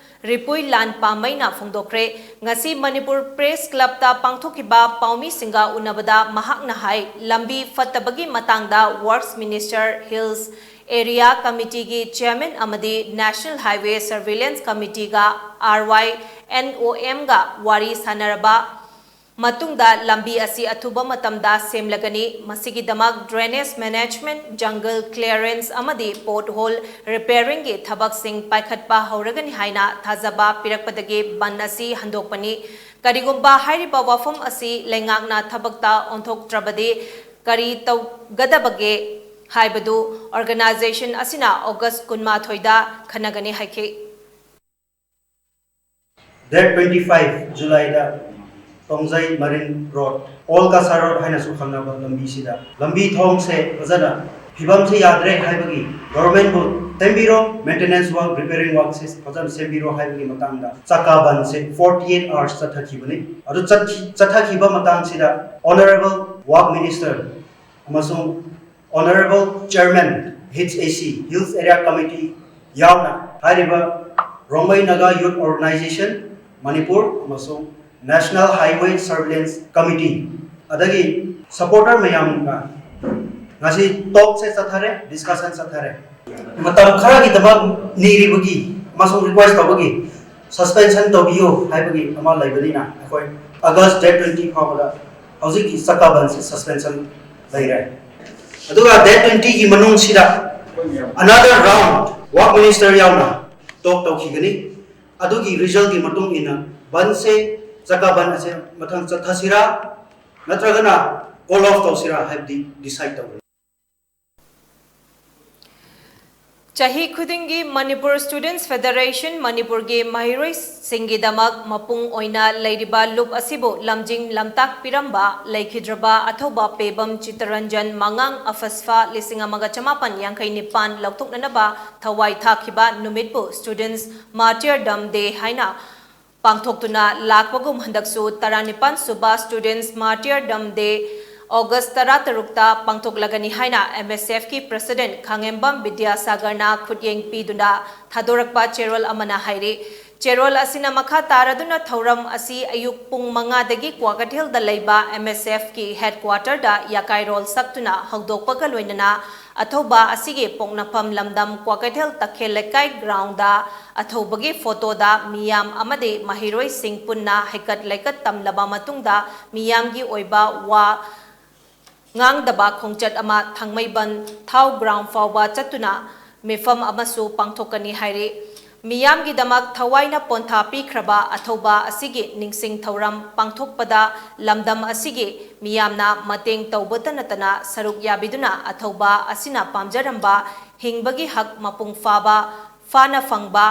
ꯔꯤꯄꯨꯏ ꯂꯥꯟ ꯄꯥꯝꯃꯩꯅ ꯐꯣꯡꯗꯣꯛꯈ꯭ꯔꯦ꯫ ꯉꯁꯤ ꯃꯅꯤꯄꯨꯔ ꯄ꯭ꯔꯦꯁ ꯀ꯭ꯂꯕꯇ ꯄꯥꯡꯊꯣꯛꯈꯤꯕ ꯄꯥꯎꯃꯤꯁꯤꯡꯒ ꯎꯅꯕꯗ ꯃꯍꯥꯛꯅ ꯍꯥꯏ, ꯂꯝꯕꯤ ꯐꯠꯇꯕꯒꯤ ꯃꯇꯥꯡꯗ ꯋꯔꯛꯁ ꯃꯤꯅꯤꯁꯇꯔ, ꯍꯤꯜꯁ ꯑꯦꯔꯤꯌꯥ ꯀꯃꯤꯇꯤꯒꯤ ꯆꯤꯌꯔꯃꯦꯟ ꯑꯃꯗꯤ ꯅꯦꯁꯅꯦꯜ ꯍꯥꯏꯋꯦ ꯁꯔꯚꯤꯂꯦꯟꯁ ꯀꯃꯤꯇꯤꯒ, ꯑꯥꯔ ꯋꯥꯏ ꯑꯦꯟ ꯑꯣ ꯑꯦꯝꯒ ꯋꯥꯔꯤ ꯁꯥꯟꯅꯔꯕ ꯃꯇꯨꯡꯗ ꯂꯝꯕꯤ ꯑꯁꯤ ꯑꯊꯨꯕ ꯃꯇꯝꯗ ꯁꯦꯝꯂꯒꯅꯤ꯫ ꯃꯁꯤꯒꯤꯗꯃꯛ drainage management, jungle clearance ꯑꯃꯗꯤ pothole repairingꯒꯤ ꯊꯕꯛꯁꯤꯡ ꯄꯥꯏꯈꯠꯄ ꯍꯧꯔꯒꯅꯤ ꯍꯥꯏꯅ ꯊꯥꯖꯕ ꯄꯤꯔꯛꯄꯗꯒꯤ ꯕꯟ ꯑꯁꯤ ꯍꯟꯗꯣꯛꯄꯅꯤ꯫ ꯀꯔꯤꯒꯨꯝꯕ ꯍꯥꯏꯔꯤꯕ ꯋꯥꯐꯝ ꯑꯁꯤ ꯂꯩꯉꯥꯛꯅ ꯊꯕꯛꯇ ꯑꯣꯟꯊꯣꯛꯇ꯭ꯔꯕꯗꯤ ꯀꯔꯤ ꯇꯧꯒꯗꯕꯒꯦ ꯍꯥꯏꯕꯗꯨ ꯑꯣꯔꯒꯅꯥꯏꯖꯦꯁꯟ ꯑꯁꯤꯅ ꯑꯣꯒꯁ ꯀꯨꯟꯃꯥꯊꯣꯏꯗ ꯈꯟꯅꯒꯅꯤ ꯍꯥꯏꯈꯤ꯫ Date twenty five Julyꯗ ꯇꯣꯡꯖꯩ ꯃꯔꯤꯜ ꯔꯣꯗ, ꯑꯣꯜ ꯀꯁꯥꯔ ꯔꯣꯗ ꯍꯥꯏꯅꯁꯨ ꯈꯪꯅꯕ ꯂꯝꯕꯤꯁꯤꯗ ꯂꯝꯕꯤ ꯊꯣꯡꯁꯦ ꯐꯖꯅ ꯐꯤꯕꯝꯁꯦ ꯌꯥꯗ꯭ꯔꯦ ꯍꯥꯏꯕꯒꯤ ꯒꯣꯚꯔꯟꯃꯦꯟꯕꯨ ꯁꯦꯝꯕꯤꯔꯣ, maintenance work, repairing workꯁꯦ ꯐꯖꯅ ꯁꯦꯝꯕꯤꯔꯣ ꯍꯥꯏꯕꯒꯤ ꯃꯇꯥꯡꯗ ꯆꯀꯥ ꯕꯟꯁꯦ forty eight hours ꯆꯠꯊꯈꯤꯕꯅꯤ꯫ ꯑꯗꯨ ꯆꯠꯈꯤ-, ꯆꯠꯊꯈꯤꯕ ꯃꯇꯥꯡꯁꯤꯗ Honourable Work Minister ꯑꯃꯁꯨꯡ Honourable Chairman, H A C, Hills Area Committee ꯌꯥꯎꯅ ꯍꯥꯏꯔꯤꯕ ꯔꯣꯡꯃꯩ ꯅꯥꯒꯥ ꯌꯨꯠ ꯑꯣꯔꯒꯅꯥꯏꯖꯦꯁꯟ ꯃꯅꯤꯄꯨꯔ ꯑꯃꯁꯨꯡ National Highway Surveillance Committee ꯑꯗꯒꯤ supporter ꯃꯌꯥꯝꯒ ꯉꯁꯤ talkꯁꯦ ꯆꯠꯊꯔꯦ, discussion ꯆꯠꯊꯔꯦ꯫ ꯃꯇꯝ ꯈꯔꯒꯤꯗꯃꯛ ꯅꯤꯔꯤꯕꯒꯤ ꯑꯃꯁꯨꯡ ꯔꯤꯀ꯭ꯋꯦꯁ ꯇꯧꯕꯒꯤ ꯁꯁꯄꯦꯟꯁꯟ ꯇꯧꯕꯤꯌꯨ ꯍꯥꯏꯕꯒꯤ ꯑꯃ ꯂꯩꯕꯅꯤꯅ, ꯑꯩꯈꯣꯏ ꯑꯥꯒꯁ ꯗꯦꯠ ꯇ꯭ꯋꯦꯟꯇꯤ ꯐꯥꯎꯕꯗ ꯍꯧꯖꯤꯛꯀꯤ ꯆꯀꯥ ꯕꯟꯁꯦ ꯁꯁꯄꯦꯟꯁꯟ ꯂꯩꯔꯦ꯫ ꯑꯗꯨꯒ ꯗꯦꯠ ꯇ꯭ꯋꯦꯟꯇꯤꯒꯤ ꯃꯅꯨꯡꯁꯤꯗ another round work minister ꯌꯥꯎꯅ ꯇꯣꯛ ꯇꯧꯈꯤꯒꯅꯤ꯫ ꯑꯗꯨꯒꯤ ꯔꯤꯖꯜꯒꯤ ꯃꯇꯨꯡ ꯏꯟꯅ ꯕꯟꯁꯦ, ꯆꯀꯥ ꯕꯟ ꯑꯁꯦ ꯃꯊꯪ ꯆꯠꯊꯁꯤꯔꯥ ꯅꯠꯇ꯭ꯔꯒꯅ ꯀꯣꯜ ꯑꯣꯐ ꯇꯧꯁꯤꯔꯥ ꯍꯥꯏꯕꯗꯤ ꯗꯤꯁꯥꯏꯗ ꯇꯧꯒꯅꯤ꯫ ꯆꯍꯤ ꯈꯨꯗꯤꯡꯒꯤ ꯃꯅꯤꯄꯨꯔ ꯁ꯭ꯇꯨꯗꯦꯟꯠꯁ ꯐꯦꯗꯔꯦꯁꯟ ꯃꯅꯤꯄꯨꯔꯒꯤ ꯃꯍꯩꯔꯣꯏꯁꯤꯡꯒꯤꯗꯃꯛ ꯃꯄꯨꯡ ꯑꯣꯏꯅ ꯂꯩꯔꯤꯕ ꯂꯨꯞ ꯑꯁꯤꯕꯨ ꯂꯝꯖꯤꯡ ꯂꯝꯇꯥꯛꯄꯤꯔꯝꯕ ꯂꯩꯈꯤꯗ꯭ꯔꯕ ꯑꯊꯧꯕ ꯄꯦꯕꯝ ꯆꯤꯠꯇꯔꯟꯖꯟ ꯃꯉꯥꯡ ꯑꯐꯁꯐꯥ ꯂꯤꯁꯤꯡ ꯑꯃꯒ ꯆꯃꯥꯄꯟ ꯌꯥꯡꯈꯩ ꯅꯤꯄꯥꯟ ꯂꯧꯊꯣꯛꯅꯅꯕ ꯊꯋꯥꯏ ꯊꯥꯈꯤꯕ ꯅꯨꯃꯤꯠꯄꯨ ꯁ꯭ꯇꯨꯗꯦꯟꯠꯁ ꯃꯥꯔꯇꯤꯌꯔꯗꯝ ꯗꯦ ꯍꯥꯏꯅ ꯄꯥꯡꯊꯣꯛꯇꯨꯅ ꯂꯥꯛꯄꯒꯨꯝ ꯍꯟꯗꯛꯁꯨ ꯇꯔꯥꯅꯤꯄꯥꯟ ꯁꯨꯕ ꯁ꯭ꯇꯨꯗꯦꯟꯠꯁ ꯃꯥꯔꯇꯤꯌꯔꯗꯝ ꯗꯦ ꯑꯣꯒꯁ ꯇꯔꯥꯇꯔꯨꯛꯇ ꯄꯥꯡꯊꯣꯛꯂꯒꯅꯤ ꯍꯥꯏꯅ ꯑꯦꯝ ꯑꯦꯁ ꯑꯦꯐꯀꯤ ꯄ꯭ꯔꯁꯤꯗꯦꯟꯠ ꯈꯥꯉꯦꯝꯕꯝ ꯕꯤꯗ꯭ꯌꯥꯁꯥꯒꯔꯅ ꯈꯨꯠꯌꯦꯡ ꯄꯤꯗꯨꯅ ꯊꯥꯗꯣꯔꯛꯄ ꯆꯦꯔꯣꯜ ꯑꯃꯅ ꯍꯥꯏꯔꯤ꯫ ꯆꯦꯔꯣꯜ ꯑꯁꯤꯅ ꯃꯈꯥ ꯇꯥꯔꯗꯨꯅ ꯊꯧꯔꯝ ꯑꯁꯤ ꯑꯌꯨꯛ ꯄꯨꯡ ꯃꯉꯥꯗꯒꯤ ꯀ꯭ꯋꯥꯀꯩꯊꯦꯜꯗ ꯂꯩꯕ ꯑꯦꯝ ꯑꯦꯁ ꯑꯦꯐꯀꯤ ꯍꯦꯗꯀ꯭ꯋꯥꯇꯔꯗ ꯌꯥꯀꯥꯏꯔꯣꯜ ꯁꯛꯇꯨꯅ ꯍꯧꯗꯣꯛꯄꯒ ꯂꯣꯏꯅꯅ ꯑꯊꯧꯕ ꯑꯁꯤꯒꯤ ꯄꯣꯛꯅꯐꯝ ꯂꯝꯗꯝ ꯀ꯭ꯋꯥꯀꯩꯊꯦꯜ ꯇꯈꯦꯜ ꯂꯩꯀꯥꯏ ꯒ꯭ꯔꯥꯎꯟꯗ ꯑꯊꯧꯕꯒꯤ ꯐꯣꯇꯣꯗ ꯃꯤꯌꯥꯝ ꯑꯃꯗꯤ ꯃꯍꯩꯔꯣꯏꯁꯤꯡ ꯄꯨꯟꯅ ꯍꯩꯀꯠ ꯂꯩꯀꯠ ꯇꯝꯂꯕ ꯃꯇꯨꯡꯗ ꯃꯤꯌꯥꯝꯒꯤ ꯑꯣꯏꯕ ꯋꯥ ꯉꯥꯡꯗꯕ ꯈꯣꯡꯆꯠ ꯑꯃ ꯊꯥꯡꯃꯩꯕꯟ ꯊꯥꯎ ꯒ꯭ꯔꯥꯎꯟ ꯐꯥꯎꯕ ꯆꯠꯇꯨꯅ ꯃꯤꯐꯝ ꯑꯃꯁꯨ ꯄꯥꯡꯊꯣꯛꯀꯅꯤ ꯍꯥꯏꯔꯤ꯫ ꯃꯤꯌꯥꯝꯒꯤꯗꯃꯛ ꯊꯋꯥꯏꯅ ꯄꯣꯟꯊꯥ ꯄꯤꯈ꯭ꯔꯕ ꯑꯊꯧꯕ ꯑꯁꯤꯒꯤ ꯅꯤꯡꯁꯤꯡ ꯊꯧꯔꯝ ꯄꯥꯡꯊꯣꯛꯄꯗ ꯂꯝꯗꯝ ꯑꯁꯤꯒꯤ ꯃꯤꯌꯥꯝꯅ ꯃꯇꯦꯡ ꯇꯧꯕꯇ ꯅꯠꯇꯅ ꯁꯔꯨꯛ ꯌꯥꯕꯤꯗꯨꯅ ꯑꯊꯧꯕ ꯑꯁꯤꯅ ꯄꯥꯝꯖꯔꯝꯕ ꯍꯤꯡꯕꯒꯤ ꯍꯛ ꯃꯄꯨꯡ ꯐꯥꯕ ꯐꯥꯅ ꯐꯪꯕ,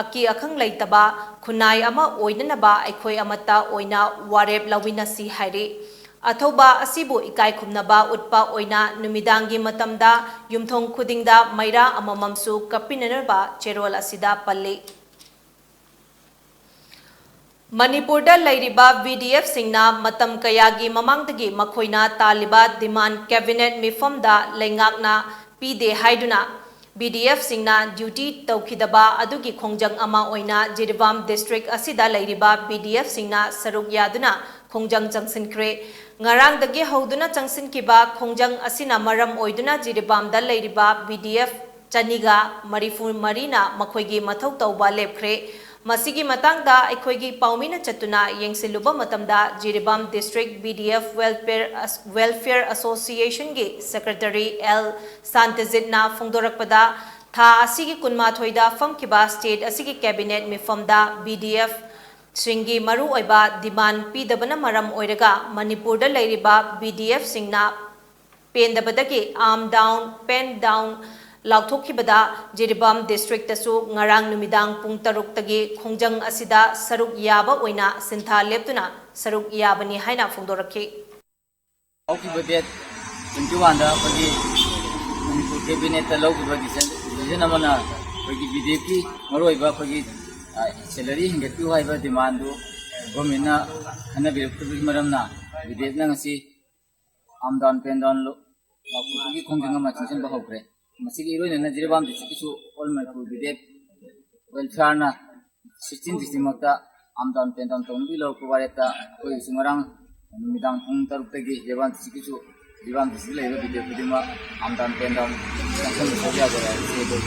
ꯑꯀꯤ ꯑꯈꯪ ꯂꯩꯇꯕ ꯈꯨꯟꯅꯥꯏ ꯑꯃ ꯑꯣꯏꯅꯅꯕ ꯑꯩꯈꯣꯏ ꯑꯃꯠꯇ ꯑꯣꯏꯅ ꯋꯥꯔꯦꯞ ꯂꯧꯃꯤꯟꯅꯁꯤ ꯍꯥꯏꯔꯤ꯫ ꯑꯊꯧꯕ ꯑꯁꯤꯕꯨ ꯏꯀꯥꯏ ꯈꯨꯝꯅꯕ ꯎꯠꯄ ꯑꯣꯏꯅ ꯅꯨꯃꯤꯗꯥꯡꯒꯤ ꯃꯇꯝꯗ ꯌꯨꯝꯊꯣꯡ ꯈꯨꯗꯤꯡꯗ ꯃꯩꯔꯥ ꯑꯃꯃꯝꯁꯨ ꯀꯞꯄꯤꯅꯅꯕ ꯆꯦꯔꯣꯜ ꯑꯁꯤꯗ ꯄꯜꯂꯤ꯫ ꯃꯅꯤꯄꯨꯔꯗ ꯂꯩꯔꯤꯕ ꯕꯤ ꯗꯤ ꯑꯦꯐꯁꯤꯡꯅ ꯃꯇꯝ ꯀꯌꯥꯒꯤ ꯃꯃꯥꯡꯗꯒꯤ ꯃꯈꯣꯏꯅ ꯇꯥꯜꯂꯤꯕ ꯗꯤꯃꯥꯟ ꯀꯦꯕꯤꯅꯦꯠ ꯃꯤꯐꯝꯗ ꯂꯩꯉꯥꯛꯅ ꯄꯤꯗꯦ ꯍꯥꯏꯗꯨꯅ ꯕꯤ ꯗꯤ ꯑꯦꯐꯁꯤꯡꯅ ꯗ꯭ꯌꯨꯇꯤ ꯇꯧꯈꯤꯗꯕ ꯑꯗꯨꯒꯤ ꯈꯣꯡꯖꯪ ꯑꯃ ꯑꯣꯏꯅ ꯖꯤꯔꯤꯕꯥꯝ ꯗꯤꯁꯇ꯭ꯔꯤꯛ ꯑꯁꯤꯗ ꯂꯩꯔꯤꯕ ꯕꯤ ꯗꯤ ꯑꯦꯐꯁꯤꯡꯅ ꯁꯔꯨꯛ ꯌꯥꯗꯨꯅ ꯈꯣꯡꯖꯪ ꯆꯪꯁꯤꯟꯈ꯭ꯔꯦ꯫ ꯉꯔꯥꯡꯗꯒꯤ ꯍꯧꯗꯨꯅ ꯆꯪꯁꯤꯟꯈꯤꯕ ꯈꯣꯡꯖꯪ ꯑꯁꯤꯅ ꯃꯔꯝ ꯑꯣꯏꯗꯨꯅ ꯖꯤꯔꯤꯕꯥꯝꯗ ꯂꯩꯔꯤꯕ ꯕꯤ ꯗꯤ ꯑꯦꯐ ꯆꯅꯤꯒ ꯃꯔꯤꯐꯨ ꯃꯔꯤꯅ ꯃꯈꯣꯏꯒꯤ ꯃꯊꯧ ꯇꯧꯕ ꯂꯦꯞꯈ꯭ꯔꯦ꯫ ꯃꯁꯤꯒꯤ ꯃꯇꯥꯡꯗ ꯑꯩꯈꯣꯏꯒꯤ ꯄꯥꯎꯃꯤꯅ ꯆꯠꯇꯨꯅ ꯌꯦꯡꯁꯤꯜꯂꯨꯕ ꯃꯇꯝꯗ, Jiribam District B D F Welfare, Welfare Association ꯒꯤ Secretary L ꯁꯥꯟꯇꯖꯤꯠꯅ ꯐꯣꯡꯗꯣꯔꯛꯄꯗ, ꯊꯥ ꯑꯁꯤꯒꯤ ꯀꯨꯟꯃꯥꯊꯣꯏꯗ ꯐꯝꯈꯤꯕ state ꯑꯁꯤꯒꯤ cabinet ꯃꯤꯐꯝꯗ B D F ꯁꯤꯡꯒꯤ ꯃꯔꯨꯑꯣꯏꯕ demand ꯄꯤꯗꯕꯅ ꯃꯔꯝ ꯑꯣꯏꯔꯒ ꯃꯅꯤꯄꯨꯔꯗ ꯂꯩꯔꯤꯕ B D F ꯁꯤꯡꯅ ꯄꯦꯟꯗꯕꯗꯒꯤ arm down, pen down ꯂꯥꯎꯊꯣꯛꯈꯤꯕꯗ, Jiribam district ꯇꯁꯨ ꯉꯔꯥꯡ ꯅꯨꯃꯤꯗꯥꯡ ꯄꯨꯡ ꯇꯔꯨꯛꯇꯒꯤ ꯈꯣꯡꯖꯪ ꯑꯁꯤꯗ ꯁꯔꯨꯛ ꯌꯥꯕ ꯑꯣꯏꯅ ꯁꯤꯟꯊꯥ ꯂꯦꯞꯇꯨꯅ ꯁꯔꯨꯛ ꯌꯥꯕꯅꯤ ꯍꯥꯏꯅ ꯐꯣꯡꯗꯣꯔꯛꯈꯤ꯫ ꯍꯧꯈꯤꯕ date twenty one ꯗ ꯑꯩꯈꯣꯏꯒꯤ ꯃꯅꯤꯄꯨꯔ cabinet ꯇ ꯂꯧꯈꯤꯕ decision, decision ꯑꯃꯅ ꯑꯩꯈꯣꯏꯒꯤ B D F ꯀꯤ ꯃꯔꯨꯑꯣꯏꯕ ꯑꯩꯈꯣꯏꯒꯤ, ꯑ, salary ꯍꯦꯟꯒꯠꯄꯤꯌꯨ ꯍꯥꯏꯕ demand ꯗꯨ government ꯅ ꯈꯟꯅꯕꯤꯔꯛꯇꯕꯒꯤ ꯃꯔꯝꯅ B D F ꯅ ꯉꯁꯤ arm down, pen down ꯂꯧ-, ꯂꯥꯎꯊꯣꯛꯄꯒꯤ ꯈꯣꯡꯖꯪ ꯑꯃ ꯆꯪꯁꯤꯟꯕ ꯍꯧꯈ꯭ꯔꯦ꯫ ꯃꯁꯤꯒꯤ ꯏꯔꯣꯏꯅꯅ ꯖꯤꯔꯤꯕꯥꯝ district ꯀꯤꯁꯨ All Manipur B D F Welfare ꯅ sixteen district ꯃꯛꯇ arm down, pen down ꯇꯧꯅꯕꯒꯤ ꯂꯧꯔꯛꯄ ꯋꯥꯔꯦꯞꯇ ꯑꯩꯈꯣꯏꯒꯤꯁꯨ ꯉꯔꯥꯡ ꯅꯨꯃꯤꯗꯥꯡ ꯄꯨꯡ ꯇꯔꯨꯛꯇꯒꯤ ꯖꯤꯔꯤꯕꯥꯝ district ꯀꯤꯁꯨ, ꯖꯤꯔꯤꯕꯥꯝ district ꯂꯩꯔꯤꯕ B D F ꯈꯨꯗꯤꯡꯃꯛ arm down, pen down ꯆꯪꯁꯤꯟꯕ ꯁꯔꯨꯛ ꯌꯥꯖꯔꯦ ꯍꯥꯏꯕꯁꯤ ꯑꯩꯈꯣꯏ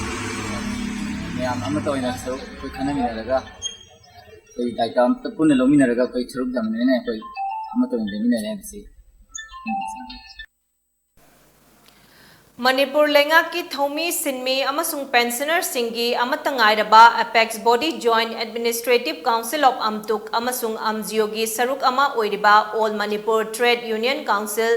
ꯃꯌꯥꯝ ꯑꯃꯠꯇ ꯑꯣꯏꯅ ꯁꯔꯨꯛ ꯑꯩꯈꯣꯏ ꯈꯟꯅꯃꯤꯟꯅꯔꯒ ꯑꯩꯈꯣꯏ ꯗꯥꯏꯇꯥ ꯑꯃꯠꯇ ꯄꯨꯟꯅ ꯂꯧꯃꯤꯟꯅꯔꯒ ꯑꯩꯈꯣꯏ ꯁꯔꯨꯛ ꯌꯥꯃꯤꯟꯅꯅ ꯑꯩꯈꯣꯏ ꯑꯃꯠꯇ ꯑꯣꯏꯅ ꯂꯩꯃꯤꯟꯅꯔꯦ ꯍꯥꯏꯕꯁꯤ ꯈꯪꯍꯟꯖꯔꯤ꯫ ꯃꯅꯤꯄꯨꯔ ꯂꯩꯉꯥꯛꯀꯤ ꯊꯧꯃꯤ ꯁꯤꯟꯃꯤ ꯑꯃꯁꯨꯡ ꯄꯦꯟꯁꯅꯔꯁꯤꯡꯒꯤ ꯑꯃꯠꯇ ꯉꯥꯏꯔꯕ Apex Body Joint Administrative Council of ꯑꯝꯇꯨꯛ ꯑꯃꯁꯨꯡ ꯑꯝꯖꯤꯑꯣꯒꯤ ꯁꯔꯨꯛ ꯑꯃ ꯑꯣꯏꯔꯤꯕ All Manipur Trade Union Council,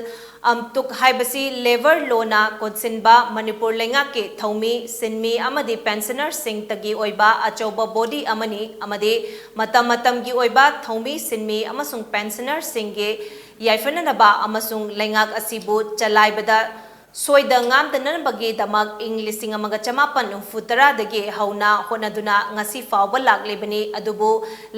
ꯑꯝꯇꯨꯛ ꯍꯥꯏꯕꯁꯤ labour law ꯅ ꯀꯣꯟꯁꯤꯟꯕ ꯃꯅꯤꯄꯨꯔ ꯂꯩꯉꯥꯛꯀꯤ ꯊꯧꯃꯤ ꯁꯤꯟꯃꯤ ꯑꯃꯗꯤ ꯄꯦꯟꯁꯅꯔꯁꯤꯡꯇꯒꯤ ꯑꯣꯏꯕ ꯑꯆꯧꯕ body ꯑꯃꯅꯤ ꯑꯃꯗꯤ ꯃꯇꯝ ꯃꯇꯝꯒꯤ ꯑꯣꯏꯕ ꯊꯧꯃꯤ ꯁꯤꯟꯃꯤ ꯑꯃꯁꯨꯡ ꯄꯦꯟꯁꯅꯔꯁꯤꯡꯒꯤ ꯌꯥꯏꯐꯅꯅꯕ ꯑꯃꯁꯨꯡ ꯂꯩꯉꯥꯛ ꯑꯁꯤꯕꯨ ꯆꯂꯥꯏꯕꯗ ꯁꯣꯏꯗ ꯉꯥꯝꯗꯅꯕꯒꯤꯗꯃꯛ ꯏꯪ ꯂꯤꯁꯤꯡ ꯑꯃꯒ ꯆꯃꯥꯄꯟ ꯍꯨꯝꯐꯨ ꯇꯔꯥꯗꯒꯤ ꯍꯧꯅ ꯍꯣꯠꯅꯗꯨꯅ ꯉꯁꯤ ꯐꯥꯎꯕ ꯂꯥꯛꯂꯤꯕꯅꯤ꯫ ꯑꯗꯨꯕꯨ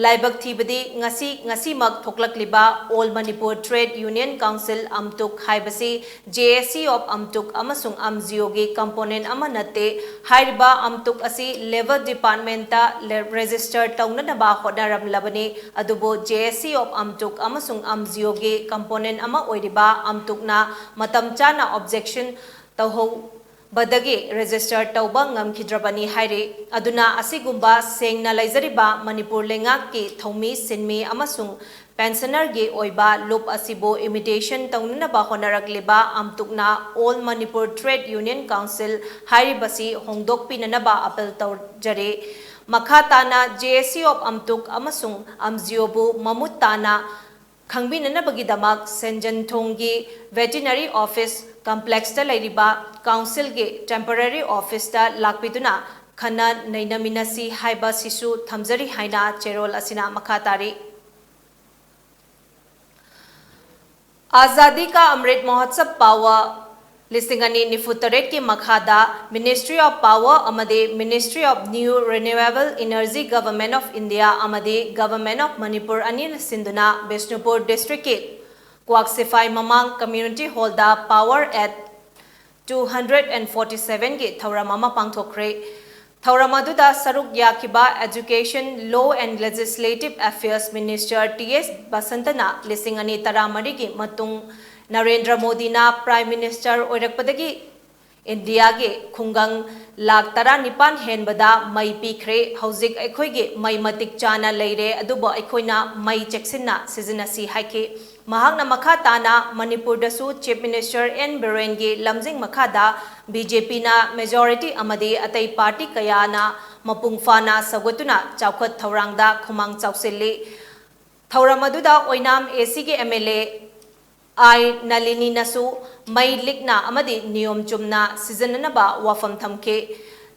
ꯂꯥꯏꯕꯛ ꯊꯤꯕꯗꯤ ꯉꯁꯤ, ꯉꯁꯤꯃꯛ ꯊꯣꯛꯂꯛꯂꯤꯕ All Manipur Trade Union Council, ꯑꯝꯇꯨꯛ ꯍꯥꯏꯕꯁꯤ J A C of ꯑꯝꯇꯨꯛ ꯑꯃꯁꯨꯡ ꯑꯝꯖꯤꯑꯣꯒꯤ component ꯑꯃ ꯅꯠꯇꯦ꯫ ꯍꯥꯏꯔꯤꯕ ꯑꯝꯇꯨꯛ ꯑꯁꯤ labour department ꯇ ꯂꯦ-, register ꯇꯧꯅꯅꯕ ꯍꯣꯠꯅꯔꯝꯂꯕꯅꯤ꯫ ꯑꯗꯨꯕꯨ J A C of ꯑꯝꯇꯨꯛ ꯑꯃꯁꯨꯡ ꯑꯝꯖꯤꯑꯣꯒꯤ component ꯑꯃ ꯑꯣꯏꯔꯤꯕ ꯑꯝꯇꯨꯛꯅ ꯃꯇꯝ ꯆꯥꯅ objection ꯇꯧꯍꯧ-, ꯕꯗꯒꯤ register ꯇꯧꯕ ꯉꯝꯈꯤꯗ꯭ꯔꯕꯅꯤ ꯍꯥꯏꯔꯤ꯫ ꯑꯗꯨꯅ ꯑꯁꯤꯒꯨꯝꯕ ꯁꯦꯡꯅ ꯂꯩꯖꯔꯤꯕ ꯃꯅꯤꯄꯨꯔ ꯂꯩꯉꯥꯛꯀꯤ ꯊꯧꯃꯤ ꯁꯤꯟꯃꯤ ꯑꯃꯁꯨꯡ pensionerꯒꯤ ꯑꯣꯏꯕ ꯂꯨꯞ ꯑꯁꯤꯕꯨ imitation ꯇꯧꯅꯅꯕ ꯍꯣꯠꯅꯔꯛꯂꯤꯕ ꯑꯝꯇꯨꯛꯅ All Manipur Trade Union Council ꯍꯥꯏꯔꯤꯕꯁꯤ ꯍꯣꯡꯗꯣꯛꯄꯤꯅꯅꯕ appeal ꯇꯧꯖꯔꯤ꯫ ꯃꯈꯥ ꯇꯥꯅ JAC of ꯑꯝꯇꯨꯛ ꯑꯃꯁꯨꯡ ꯑꯝꯖꯤꯑꯣꯕꯨ ꯃꯃꯨꯠ ꯇꯥꯅ ꯈꯪꯕꯤꯅꯅꯕꯒꯤꯗꯃꯛ ꯁꯦꯟꯖꯟꯊꯣꯡꯒꯤ Veterinary Office Complexꯇ ꯂꯩꯔꯤꯕ councilꯒꯤ temporary officeꯇ ꯂꯥꯛꯄꯤꯗꯨꯅ ꯈꯟꯅ ꯅꯩꯅꯃꯤꯟꯅꯁꯤ ꯍꯥꯏꯕꯁꯤꯁꯨ ꯊꯝꯖꯔꯤ ꯍꯥꯏꯅ ꯆꯦꯔꯣꯜ ꯑꯁꯤꯅ ꯃꯈꯥ ꯇꯥꯔꯤ꯫ ꯑꯥꯖꯥꯗꯤ ꯀꯥ ꯑꯃ꯭ꯔꯤꯠ ꯃꯍꯣꯠꯁꯕ ꯄꯥꯋꯔ ꯂꯤꯁꯤꯡ ꯑꯅꯤ ꯅꯤꯐꯨ ꯇꯔꯦꯠꯀꯤ ꯃꯈꯥꯗ Ministry of Power ꯑꯃꯗꯤ Ministry of New Renewable Energy Government of India ꯑꯃꯗꯤ Government of ꯃꯅꯤꯄꯨꯔ ꯑꯅꯤꯅ ꯁꯤꯟꯗꯨꯅ ꯕꯤꯁꯅꯨꯄꯨꯔ districtꯀꯤ ꯀ꯭ꯋꯥꯛ ꯁꯤꯐꯥꯏ ꯃꯃꯥꯡ community hallꯗ Power Act two hundred and forty sevenꯒꯤ ꯊꯧꯔꯝ ꯑꯃ ꯄꯥꯡꯊꯣꯛꯈ꯭ꯔꯦ꯫ ꯊꯧꯔꯝ ꯑꯗꯨꯗ ꯁꯔꯨꯛ ꯌꯥꯈꯤꯕ Education, Law and Legislative Affairs Minister T S ꯕꯁꯟꯇꯅ ꯂꯤꯁꯤꯡ ꯑꯅꯤ ꯇꯔꯥꯃꯔꯤꯒꯤ ꯃꯇꯨꯡ ꯅꯔꯦꯟꯗ꯭ꯔ ꯃꯣꯗꯤꯅ Prime Minister ꯑꯣꯏꯔꯛꯄꯗꯒꯤ ꯏꯟꯗꯤꯌꯥꯒꯤ ꯈꯨꯡꯒꯪ ꯂꯥꯈ ꯇꯔꯥꯅꯤꯄꯥꯟ ꯍꯦꯟꯕꯗ ꯃꯩ ꯄꯤꯈ꯭ꯔꯦ꯫ ꯍꯧꯖꯤꯛ ꯑꯩꯈꯣꯏꯒꯤ ꯃꯩ ꯃꯇꯤꯛ ꯆꯥꯅ ꯂꯩꯔꯦ, ꯑꯗꯨꯕꯨ ꯑꯩꯈꯣꯏꯅ ꯃꯩ ꯆꯦꯛꯁꯤꯟꯅ ꯁꯤꯖꯤꯟꯅꯁꯤ ꯍꯥꯏꯈꯤ꯫ ꯃꯍꯥꯛꯅ ꯃꯈꯥ ꯇꯥꯅ ꯃꯅꯤꯄꯨꯔꯗꯁꯨ Chief Minister ꯑꯦꯟ ꯕꯤꯔꯦꯟꯒꯤ ꯂꯝꯖꯤꯡ ꯃꯈꯥꯗ ꯕꯤ ꯖꯦ ꯄꯤꯅ majority ꯑꯃꯗꯤ ꯑꯇꯩ party ꯀꯌꯥꯅ ꯃꯄꯨꯡ ꯐꯥꯅ ꯁꯧꯒꯠꯇꯨꯅ ꯆꯥꯎꯈꯠ ꯊꯧꯔꯥꯡꯗ ꯈꯨꯃꯥꯡ ꯆꯥꯎꯁꯤꯜꯂꯤ꯫ ꯊꯧꯔꯝ ꯑꯗꯨꯗ ꯑꯣꯏꯅꯥꯝ ꯑꯦ ꯁꯤꯒꯤ ꯑꯦꯝ ꯑꯦꯜ ꯑꯦ ꯑꯥꯏ ꯅꯂꯤꯅꯤꯅꯁꯨ ꯃꯩ ꯂꯤꯛꯅ ꯑꯃꯗꯤ ꯅꯤꯌꯣꯝ ꯆꯨꯝꯅ ꯁꯤꯖꯤꯟꯅꯅꯕ ꯋꯥꯐꯝ ꯊꯝꯈꯤ꯫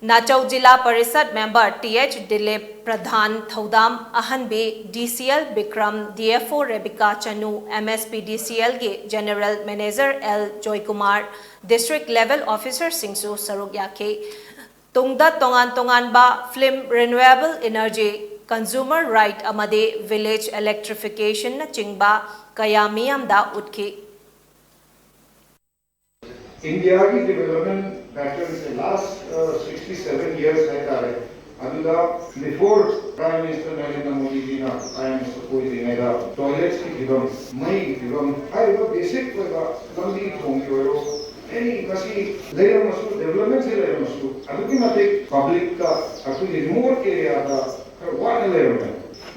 ꯅꯥꯆꯧ Zila Parishad member T H Dilip, ꯄ꯭ꯔꯙꯥꯟ ꯊꯧꯗꯥꯝ ꯑꯍꯟꯕꯤ, ꯗꯤ C L Bikram, D F O Rebika ꯆꯅꯨ, ꯑꯦꯝ ꯑꯦꯁ ꯄꯤ ꯗꯤ ꯁꯤ ꯑꯦꯜꯒꯤ general manager L Joykumar, district level officerꯁꯤꯡꯁꯨ ꯁꯔꯨꯛ ꯌꯥꯈꯤ꯫ ꯇꯨꯡꯗ ꯇꯣꯉꯥꯟ ꯇꯣꯉꯥꯟꯕ film, renewable energy, consumer right ꯑꯃꯗꯤ village electrificationꯅꯆꯤꯡꯕ ꯀꯌꯥ ꯃꯤꯌꯥꯝꯗ ꯎꯠꯈꯤ꯫ ꯏꯟꯗꯤꯌꯥꯒꯤ development patternꯁꯦ last, uh, sixty seven years ꯍꯥꯏꯇꯥꯔꯦ, ꯑꯗꯨꯗ before Prime Minister Narendra ꯃꯣꯗꯤꯖꯤꯅ Prime Minister ꯑꯣꯏꯗ꯭ꯔꯤꯉꯩꯗ toiletsꯀꯤ ꯐꯤꯕꯝ, ꯃꯩꯒꯤ ꯐꯤꯕꯝ, ꯍꯥꯏꯔꯤꯕ basic ꯑꯣꯏꯕ ꯂꯝꯕꯤ ꯊꯣꯡꯒꯤ ꯑꯣꯏꯔꯣ, ꯑꯦꯅꯤ ꯃꯁꯤ ꯂꯩꯔꯝꯃꯁꯨ, ꯗꯦꯕꯂꯞꯃꯦꯟꯁꯤ ꯂꯩꯔꯝꯃꯁꯨ, ꯑꯗꯨꯛꯀꯤ ꯃꯇꯤꯛ ꯄꯕ꯭ꯂꯤꯛꯇ, ꯑꯩꯈꯣꯏꯒꯤ ꯔꯤꯃꯣꯠ ꯑꯦꯔꯤꯌꯥꯗ ꯈꯔ ꯋꯥꯠꯅ ꯂꯩꯔꯝꯃꯦ꯫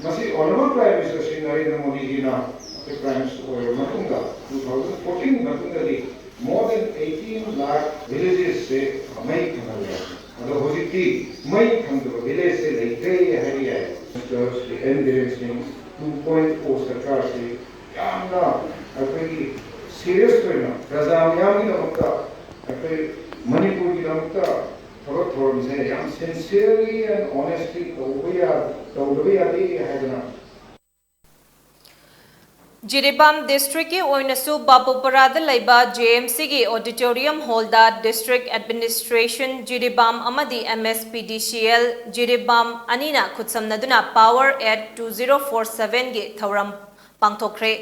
ꯃꯁꯤ honourable prime minister Shri Narendra ꯃꯣꯗꯤꯖꯤꯅ ꯑꯩꯈꯣꯏ ꯄ꯭ꯔꯥꯏꯝ ꯃꯤꯅꯤꯁꯇꯔ ꯑꯣꯏꯔꯕ ꯃꯇꯨꯡꯗ, ꯇꯨ ꯊꯥꯎꯖꯟ ꯐꯣꯔꯇꯤꯟ ꯃꯇꯨꯡꯗꯗꯤ more than eighteen lakh villages ꯁꯦ ꯃꯩ ꯐꯪꯍꯜꯂꯦ꯫ ꯑꯗꯣ ꯍꯧꯖꯤꯛꯇꯤ ꯃꯩ ꯐꯪꯗꯕ ꯚꯤꯂꯦꯖꯁꯦ ꯂꯩꯇ꯭ꯔꯦ ꯍꯥꯏꯕ ꯌꯥꯏ꯫ ꯃꯤꯅꯤꯁꯇꯔ ꯁ꯭ꯔꯤ ꯑꯦꯟ ꯕꯤꯔꯦꯟ ꯁꯤꯡ ꯇꯨ ꯄꯣꯏꯟꯠ ꯑꯣ ꯁꯔꯀꯥꯔꯁꯤ ꯌꯥꯝꯅ ꯑꯩꯈꯣꯏꯒꯤ ꯁꯤꯔꯤꯌꯁ ꯑꯣꯏꯅ ꯄ꯭ꯔꯖꯥ ꯃꯤꯌꯥꯝꯒꯤꯗꯃꯛꯇ, ꯑꯩꯈꯣꯏ ꯃꯅꯤꯄꯨꯔꯒꯤꯗꯃꯛꯇ ꯊꯕꯛ ꯊꯧꯔꯝꯁꯦ ꯌꯥꯝ sincerely and honestly ꯇꯧꯕ ꯌꯥ-, ꯇꯧꯗꯕ ꯌꯥꯗꯦ ꯍꯥꯏꯗꯅ꯫ ꯖꯤꯔꯤꯕꯥꯝ ꯗꯤꯁꯇ꯭ꯔꯤꯛꯀꯤ ꯑꯣꯏꯅꯁꯨ ꯕꯥꯕꯨꯄꯔꯥꯗ ꯂꯩꯕ ꯖꯦ ꯑꯦꯝ ꯁꯤꯒꯤ ꯑꯣꯗꯤꯇꯣꯔꯤꯌꯝ ꯍꯣꯜꯗ ꯗꯤꯁꯇ꯭ꯔꯤꯛ ꯑꯦꯗꯃꯤꯅꯤꯁꯇ꯭ꯔꯦꯁꯟ ꯖꯤꯔꯤꯕꯥꯝ ꯑꯃꯗꯤ ꯑꯦꯝ ꯑꯦꯁ P D C L Jiribam ꯑꯅꯤꯅ ꯈꯨꯠꯁꯝꯅꯗꯨꯅ Power at two zero four seven ꯒꯤ ꯊꯧꯔꯝ ꯄꯥꯡꯊꯣꯛꯈ꯭ꯔꯦ꯫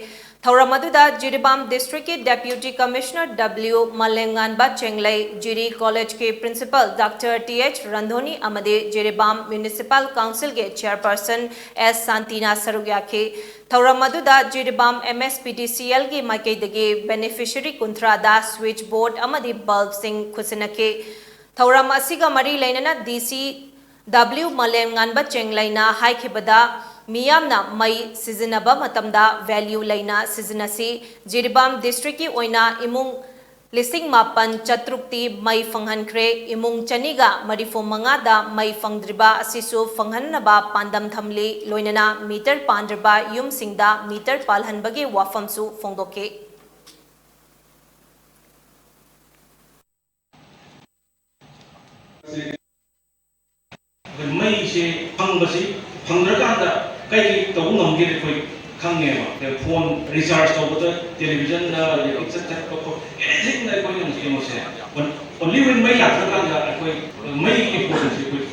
ꯊꯧꯔꯝ ꯑꯗꯨꯗ ꯖꯤꯔꯤꯕꯥꯝ ꯗꯤꯁꯇ꯭ꯔꯤꯛꯀꯤ ꯗꯦꯄ꯭ꯌꯨꯇꯤ ꯀꯃꯤꯁꯅꯔ ꯗꯕ꯭ꯂꯤꯎ ꯃꯥꯂꯦꯝꯉꯥꯟꯕ ꯆꯦꯡꯂꯩ, ꯖꯤꯔꯤ ꯀꯣꯂꯦꯖꯀꯤ principal doctor T H Randhoni ꯑꯃꯗꯤ ꯖꯤꯔꯤꯕꯥꯝ ꯃ꯭ꯌꯨꯅꯤꯁꯤꯄꯥꯜ ꯀꯥꯎꯟꯁꯤꯜꯒꯤ ꯆꯦꯌꯔꯄꯔꯁꯟ ꯑꯦꯁ ꯁꯥꯟꯇꯤꯅ ꯁꯔꯨꯛ ꯌꯥꯈꯤ꯫ ꯊꯧꯔꯝ ꯑꯗꯨꯗ ꯖꯤꯔꯤꯕꯥꯝ ꯑꯦꯝ ꯑꯦꯁ ꯄꯤ ꯗꯤ ꯁꯤ ꯑꯦꯜꯒꯤ ꯃꯥꯏꯀꯩꯗꯒꯤ ꯕꯦꯅꯤꯐꯤꯁꯔꯤ ꯀꯨꯟꯊ꯭ꯔꯥꯗ ꯁ꯭ꯋꯤꯆ ꯕꯣꯔꯗ ꯑꯃꯗꯤ ꯕꯜꯕꯁꯤꯡ ꯈꯨꯠꯁꯤꯟꯅꯈꯤ꯫ ꯊꯧꯔꯝ ꯑꯁꯤꯒ ꯃꯔꯤ ꯂꯩꯅꯅ ꯗꯤ ꯁꯤ ꯗꯕ꯭ꯂꯤꯎ ꯃꯥꯂꯦꯝꯉꯥꯟꯕ ꯆꯦꯡꯂꯩꯅ ꯍꯥꯏꯈꯤꯕꯗ, ꯃꯤꯌꯥꯝꯅ ꯃꯩ ꯁꯤꯖꯤꯟꯅꯕ ꯃꯇꯝꯗ ꯚꯦꯂ꯭ꯌꯨ ꯂꯩꯅ ꯁꯤꯖꯤꯟꯅꯁꯤ꯫ ꯖꯤꯔꯤꯕꯥꯝ ꯗꯤꯁꯇ꯭ꯔꯤꯛꯀꯤ ꯑꯣꯏꯅ ꯏꯃꯨꯡ ꯂꯤꯁꯤꯡ ꯃꯥꯄꯟ ꯆꯥꯇ꯭ꯔꯨꯛꯇꯤ ꯃꯩ ꯐꯪꯍꯟꯈ꯭ꯔꯦ꯫ ꯏꯃꯨꯡ ꯆꯅꯤꯒ ꯃꯔꯤꯐꯨ ꯃꯉꯥꯗ ꯃꯩ ꯐꯪꯗ꯭ꯔꯤꯕ ꯑꯁꯤꯁꯨ ꯐꯪꯍꯟꯅꯕ ꯄꯥꯟꯗꯝ ꯊꯝꯂꯤ꯫ ꯂꯣꯏꯅꯅ ꯃꯤꯇꯔ ꯄꯥꯟꯗ꯭ꯔꯤꯕ ꯌꯨꯝꯁꯤꯡꯗ ꯃꯤꯇꯔ ꯄꯥꯜꯍꯟꯕꯒꯤ ꯋꯥꯐꯝꯁꯨ ꯐꯣꯡꯗꯣꯛꯈꯤ꯫ ꯑꯩꯈꯣꯏ ꯃꯩꯁꯦ ꯐꯪꯕꯁꯤ, ꯐꯪꯗ꯭ꯔꯀꯥꯟꯗ ꯀꯩ ꯀꯩ ꯇꯧꯕ ꯉꯝꯒꯦ ꯑꯩꯈꯣꯏ ꯈꯪꯉꯦꯕ꯫ ꯑꯗꯩ ꯐꯣꯟ ꯔꯤꯆꯥꯔꯖ ꯇꯧꯕꯗ, ꯇꯦꯂꯤꯚꯤꯖꯟꯗ ꯌꯦꯡꯕ ꯆꯠ-, ꯆꯠꯄ ꯈꯣꯠꯄ, ꯑꯦꯅꯤꯊꯤꯡꯗ ꯑꯩꯈꯣꯏꯅ ꯍꯧꯖꯤꯛ ꯌꯦꯡꯉꯨꯁꯦ꯫ ꯑꯣꯟ-, only when ꯃꯩ ꯂꯥꯛꯇ꯭ꯔꯀꯥꯟꯗ ꯑꯩꯈꯣꯏ ꯃꯩꯒꯤ ꯏꯝꯄꯣꯔꯇꯦꯟꯁꯁꯦ ꯑꯩꯈꯣꯏ